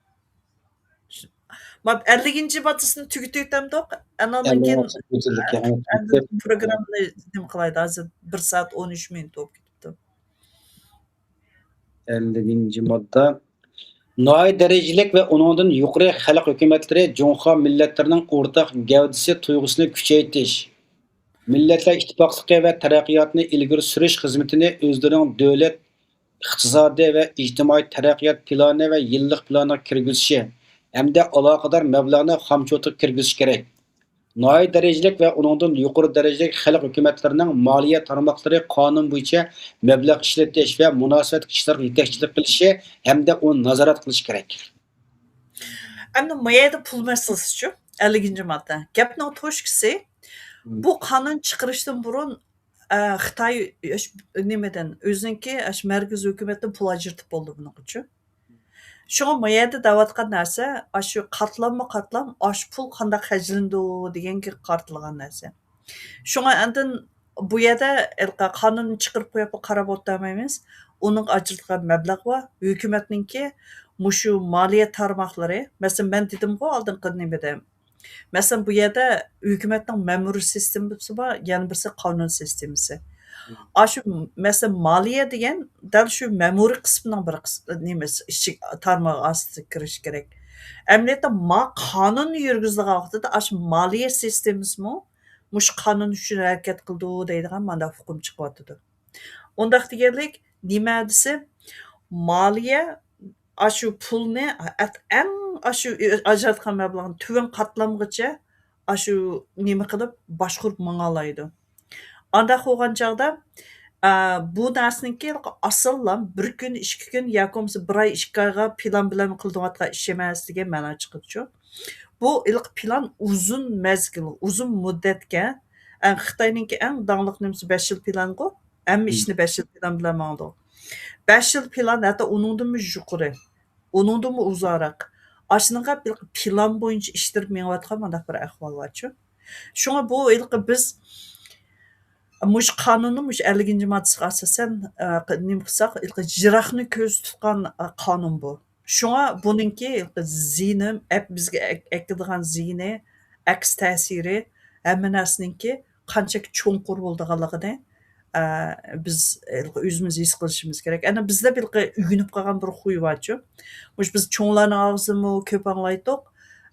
ما-، ئەللىكىنچى ماددىسىنى تۈگىتىۋېتەمدۇق؟ ئانىڭدىن كېيىن، ئەمدى پروگراممىنى نېمە قىلايلى؟ ھازىر بىر سائەت ئون ئۈچ مىنۇت بولۇپ كېتىپتۇ. ئەللىكىنچى ماددا. ناھىيە دەرىجىلىك ۋە ئۇنىڭدىن يۇقىرى خەلق ھۆكۈمەتلىرى جۇڭخۇا مىللەتلىرىنىڭ ئورتاق گەۋدىسى تۇيغۇسىنى كۈچەيتىش، مىللەتلەر ئىتتىپاقلىقى ۋە تەرەققىياتىنى ئىلگىرى سۈرۈش خىزمىتىنى ئۆزلىرىنىڭ دۆلەت ئىقتىسادىي ۋە ئىجتىمائىي تەرەققىيات پىلانى ۋە يىللىق پىلانىغا كىرگۈزۈشى ھەمدە ئالاقىدار مەبلەغنى خامچوتىغا كىرگۈزۈشى كېرەك. ناھىيە دەرىجىلىك ۋە ئۇنىڭدىن يۇقىرى دەرىجىلىك خەلق ھۆكۈمەتلىرىنىڭ مالىيە تارماقلىرى قانۇن بويىچە مەبلەغ ئىشلىتىش ۋە مۇناسىۋەتلىك ئىشلارغا يېتەكچىلىك قىلىشى ھەمدە ئۇنى نازارەت قىلىشى كېرەك. ئەمدى ما يەردە پۇل مەسىلىسىچۇ؟ ئەللىكىنچى ماددا. گەپنىڭ توشكىسى، مم. بۇ قانۇن چىقىرىشتىن بۇرۇن، ئە، خىتاي ئاش-، نېمىدىن، ئۆزىنىڭكى ئاشۇ مەركىزىي ھۆكۈمەتتىن پۇل ئاجرىتىپ بولدى بۇنىڭغىچۇ. شۇڭا ما يەردە دەۋاتقان نەرسە، ئاشۇ قاتلاممۇ قاتلام، ئاشۇ پۇل قانداق خەجلىنىدۇ دېگەنگە قارىتىلغان نەرسە. شۇڭا ئاندىن بۇ يەردە ھېلىقى قانۇننى چىقىرىپ قويۇپ قاراپ ئولتۇرمايمىز. ئۇنىڭغا ئاجرىتىلغان مەبلەغ بار. ھۆكۈمەتنىڭكى مۇشۇ مالىيە تارماقلىرى، مەسىلەن، مەن دېدىمغۇ ئالدىنقى نېمىدە، مەسىلەن، بۇ يەردە ھۆكۈمەتنىڭ مەمۇرىي سىستېمىسى بار، يەنە بىرسى قانۇن سىستېمىسى. ئاشۇ، مەسىلەن، مالىيە دېگەن دەل شۇ مەمۇرىي قىسمىنىڭ بىر قىس-، نېمىسى، ئىشىك تارمىقى ئاستىدا كىرىشى كېرەك. ئەمەلىيەتتە ما قانۇننى يۈرگۈزىدىغان ۋاقتىدا ئاشۇ مالىيە سىستېمىسىمۇ مۇشۇ قانۇن ئۈچۈن ھەرىكەت قىلىدۇ دەيدىغان مانداق ئۇقۇم چىقىۋاتىدۇ. ئۇنداق دېگەنلىك، نېمە دېسە، مالىيە ئاشۇ پۇلنى ئەت-، ئەڭ ئاشۇ ئاجراتقان مەبلەغنى تۆۋەن قاتلامغىچە ئاشۇ نېمە قىلىپ باشقۇرۇپ ماڭالايدۇ. ئانداق بولغان چاغدا، ئە، بۇ نەرسىنىڭكى ئاسانلا بىر كۈن، ئىككى كۈن ياكى بولمىسا بىر ئاي، ئىككى ئايغا پىلان بىلەن قىلىنىۋاتقان ئىش ئەمەس دېگەن مەنا چىقىدۇچۇ. بۇ ھېلىقى پىلان ئۇزۇن مەزگىل، ئۇزۇن مۇددەتكە، ئە، خىتاينىڭكى ئەڭ داڭلىق نېمىسى بەش يىل پىلانغۇ، ھەممە مم. ئىشنى بەش يىل پىلان بىلەن ماڭىدۇ. بەش يىل پىلان ھەتتا ئۇنىڭدىنمۇ يۇقىرى، ئۇنىڭدىنمۇ ئۇزاقراق. ئاشۇنىڭغا بىر پىلان بويىچە ئىش تۈرۈپ مېڭىۋاتقان مۇنداق بىر ئەھۋال بارچۇ. شۇڭا بۇ ھېلىقى بىز مۇشۇ قانۇننىڭ مۇشۇ ئەللىكىنچى ماددىسىغا ئاساسەن، ئە، نېمە قىلساق، ھېلىقى يىراقنى كۆزدە تۇتقان، ئە، قانۇن بۇ. شۇڭا بۇنىڭكى ھېلىقى زىيىنى، ئەپ-، بىزگە ئەك-، ئەكېلىدىغان زىيىنى، ئەكس تەسىرى، ھەممە نەرسىنىڭكى قانچىلىك چوڭقۇر بولىدىغانلىقىنى، ئە، بىز ھېلىقى ئۆزىمىز ھېس قىلىشىمىز كېرەك. ئەنە بىزدە ھېلىقى ئۆگىنىپ قالغان بىر خۇي بارچۇ. مۇشۇ بىز چوڭلارنىڭ ئاغزىدىنمۇ كۆپ ئاڭلايتتۇق.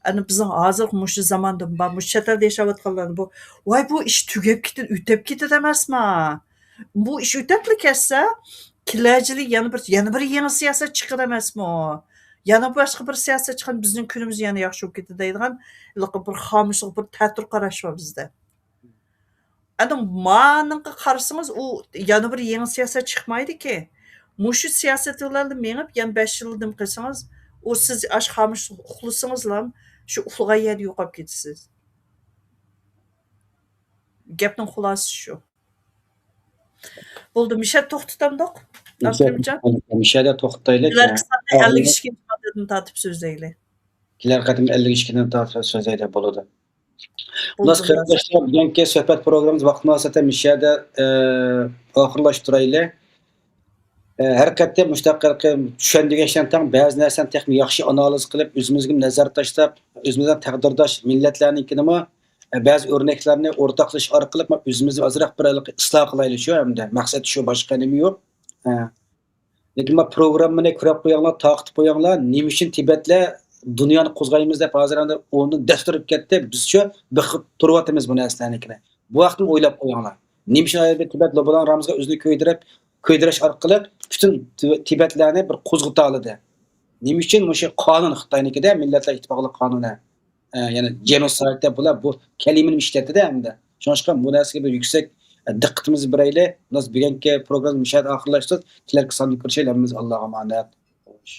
ئەنە بىزنىڭ ھازىرقى مۇشۇ زاماندىمۇ بار، مۇشۇ چەت ئەلدە ياشاۋاتقانلارنى بۇ، ۋاي، بۇ ئىش تۈگەپ كېتىدۇ، ئۆتەپ كېتىدۇ ئەمەسما؟ بۇ ئىش ئۆتەپلا كەتسە، كېلەر يىلى يەنە بىر، يەنە بىر يېڭى سىياسەت چىقىدۇ ئەمەسمۇ؟ يەنە باشقا بىر سىياسەت چىققان بىزنىڭ كۈنىمىز يەنە ياخشى بولۇپ كېتىدۇ دەيدىغان ھېلىقى بىر خامۇشلۇق، بىر تەتۈر قاراش بار بىزدە. ئەنە مانىڭغا قارىسىڭىز، ئۇ يەنە بىر يېڭى سىياسەت چىقمايدىكى. مۇشۇ سىياسەت بىلەن مېڭىپ، يەنە بەش يىلدىن قىلسىڭىز، ئۇ سىز ئاش خامۇش ئۇخلىسىڭىزلا، شۇ ئۇخلىغان يەردە يوقاپ كېتىسىز. گەپنىڭ خۇلاسىسى شۇ. بولدى، مىشە توختىتامدۇق؟ مىشە، ئابدۇرېھىمجان؟ مىشەدە توختايلى. كېلەر قىسىمدا ئەللىك ئىككىنچى ماددىدىن تارتىپ سۆزلەيلى. كېلەر قېتىم ئەللىك ئىككىدىن تارتىپ سۆزلەيلى، بولىدۇ. خۇلاس، بولدى، قېرىنداشلار، بۈگۈنكى سۆھبەت پروگراممىمىز ۋاقىت مۇناسىۋەتتە مىشەدە، ئى، ئاخىرلاشتۇرايلى. ئى، ھەر قېتىم مۇشۇنداق چۈشەندۈرگەن ئىشلارنى تەڭ بەزى نەرسىلەرنى تېخىمۇ ياخشى ئانالىز قىلىپ، ئۆزىمىزگە نەزەر تاشلاپ، ئۆزىمىزنىڭ تەقدىرداش مىللەتلەرنىڭكىنىمۇ، ئى، بەزى ئۆرنەكلەرنى ئورتاقلىشىش ئارقىلىق ئۆزىمىزنى ئازراق بىر ئىسلاھ قىلايلى شۇ ھەمدە. مەقسەت شۇ، باشقا نېمە يوق. ئى. لېكىن ما پروگراممىنى كۆرۈپ قويۇڭلار، تارقىتىپ قويۇڭلار. نېمە ئۈچۈن تىبەتلەر دۇنيانى قوزغايمىز دەپ ھازىر ئەمدى ئورنىدىن دەس تۇرۇپ كەتتى؟ بىزچۇ بېقىپ تۇرۇۋاتىمىز بۇ نەرسىلەرنىڭكىنى. بۇ ھەقتىمۇ ئويلاپ قويۇڭلار. نېمە ئۈچۈن ھازىر تىبەت لوبىلان رامزىغا ئۆزىنى كۆيدۈرۈپ، كۆيدۈرۈش ئارقىلىق پۈتۈن تىبەتلەرنى بىر قوزغىتالىدى؟ نېمە ئۈچۈن مۇشۇ قانۇن خىتاينىڭكىدە مىللەتلەر ئىتتىپاقلىق قانۇنى؟ ئە، يەنى جېنوسايد دەپ بۇلار بۇ كەلىمىنى ئىشلەتتى-دە ئەمدى. شۇڭلاشقا بۇ نەرسىگە بىر يۈكسەك، ئە، دىققىتىمىزنى بېرەيلى. خۇلاس، بۈگۈنكى پروگراممىمىز مۇشۇ يەردە ئاخىرلاشتۇرىمىز. كېلەركى ساندا كۆرۈشەيلى. ھەممىمىزگە ئاللاغا ئامانەت. خوش.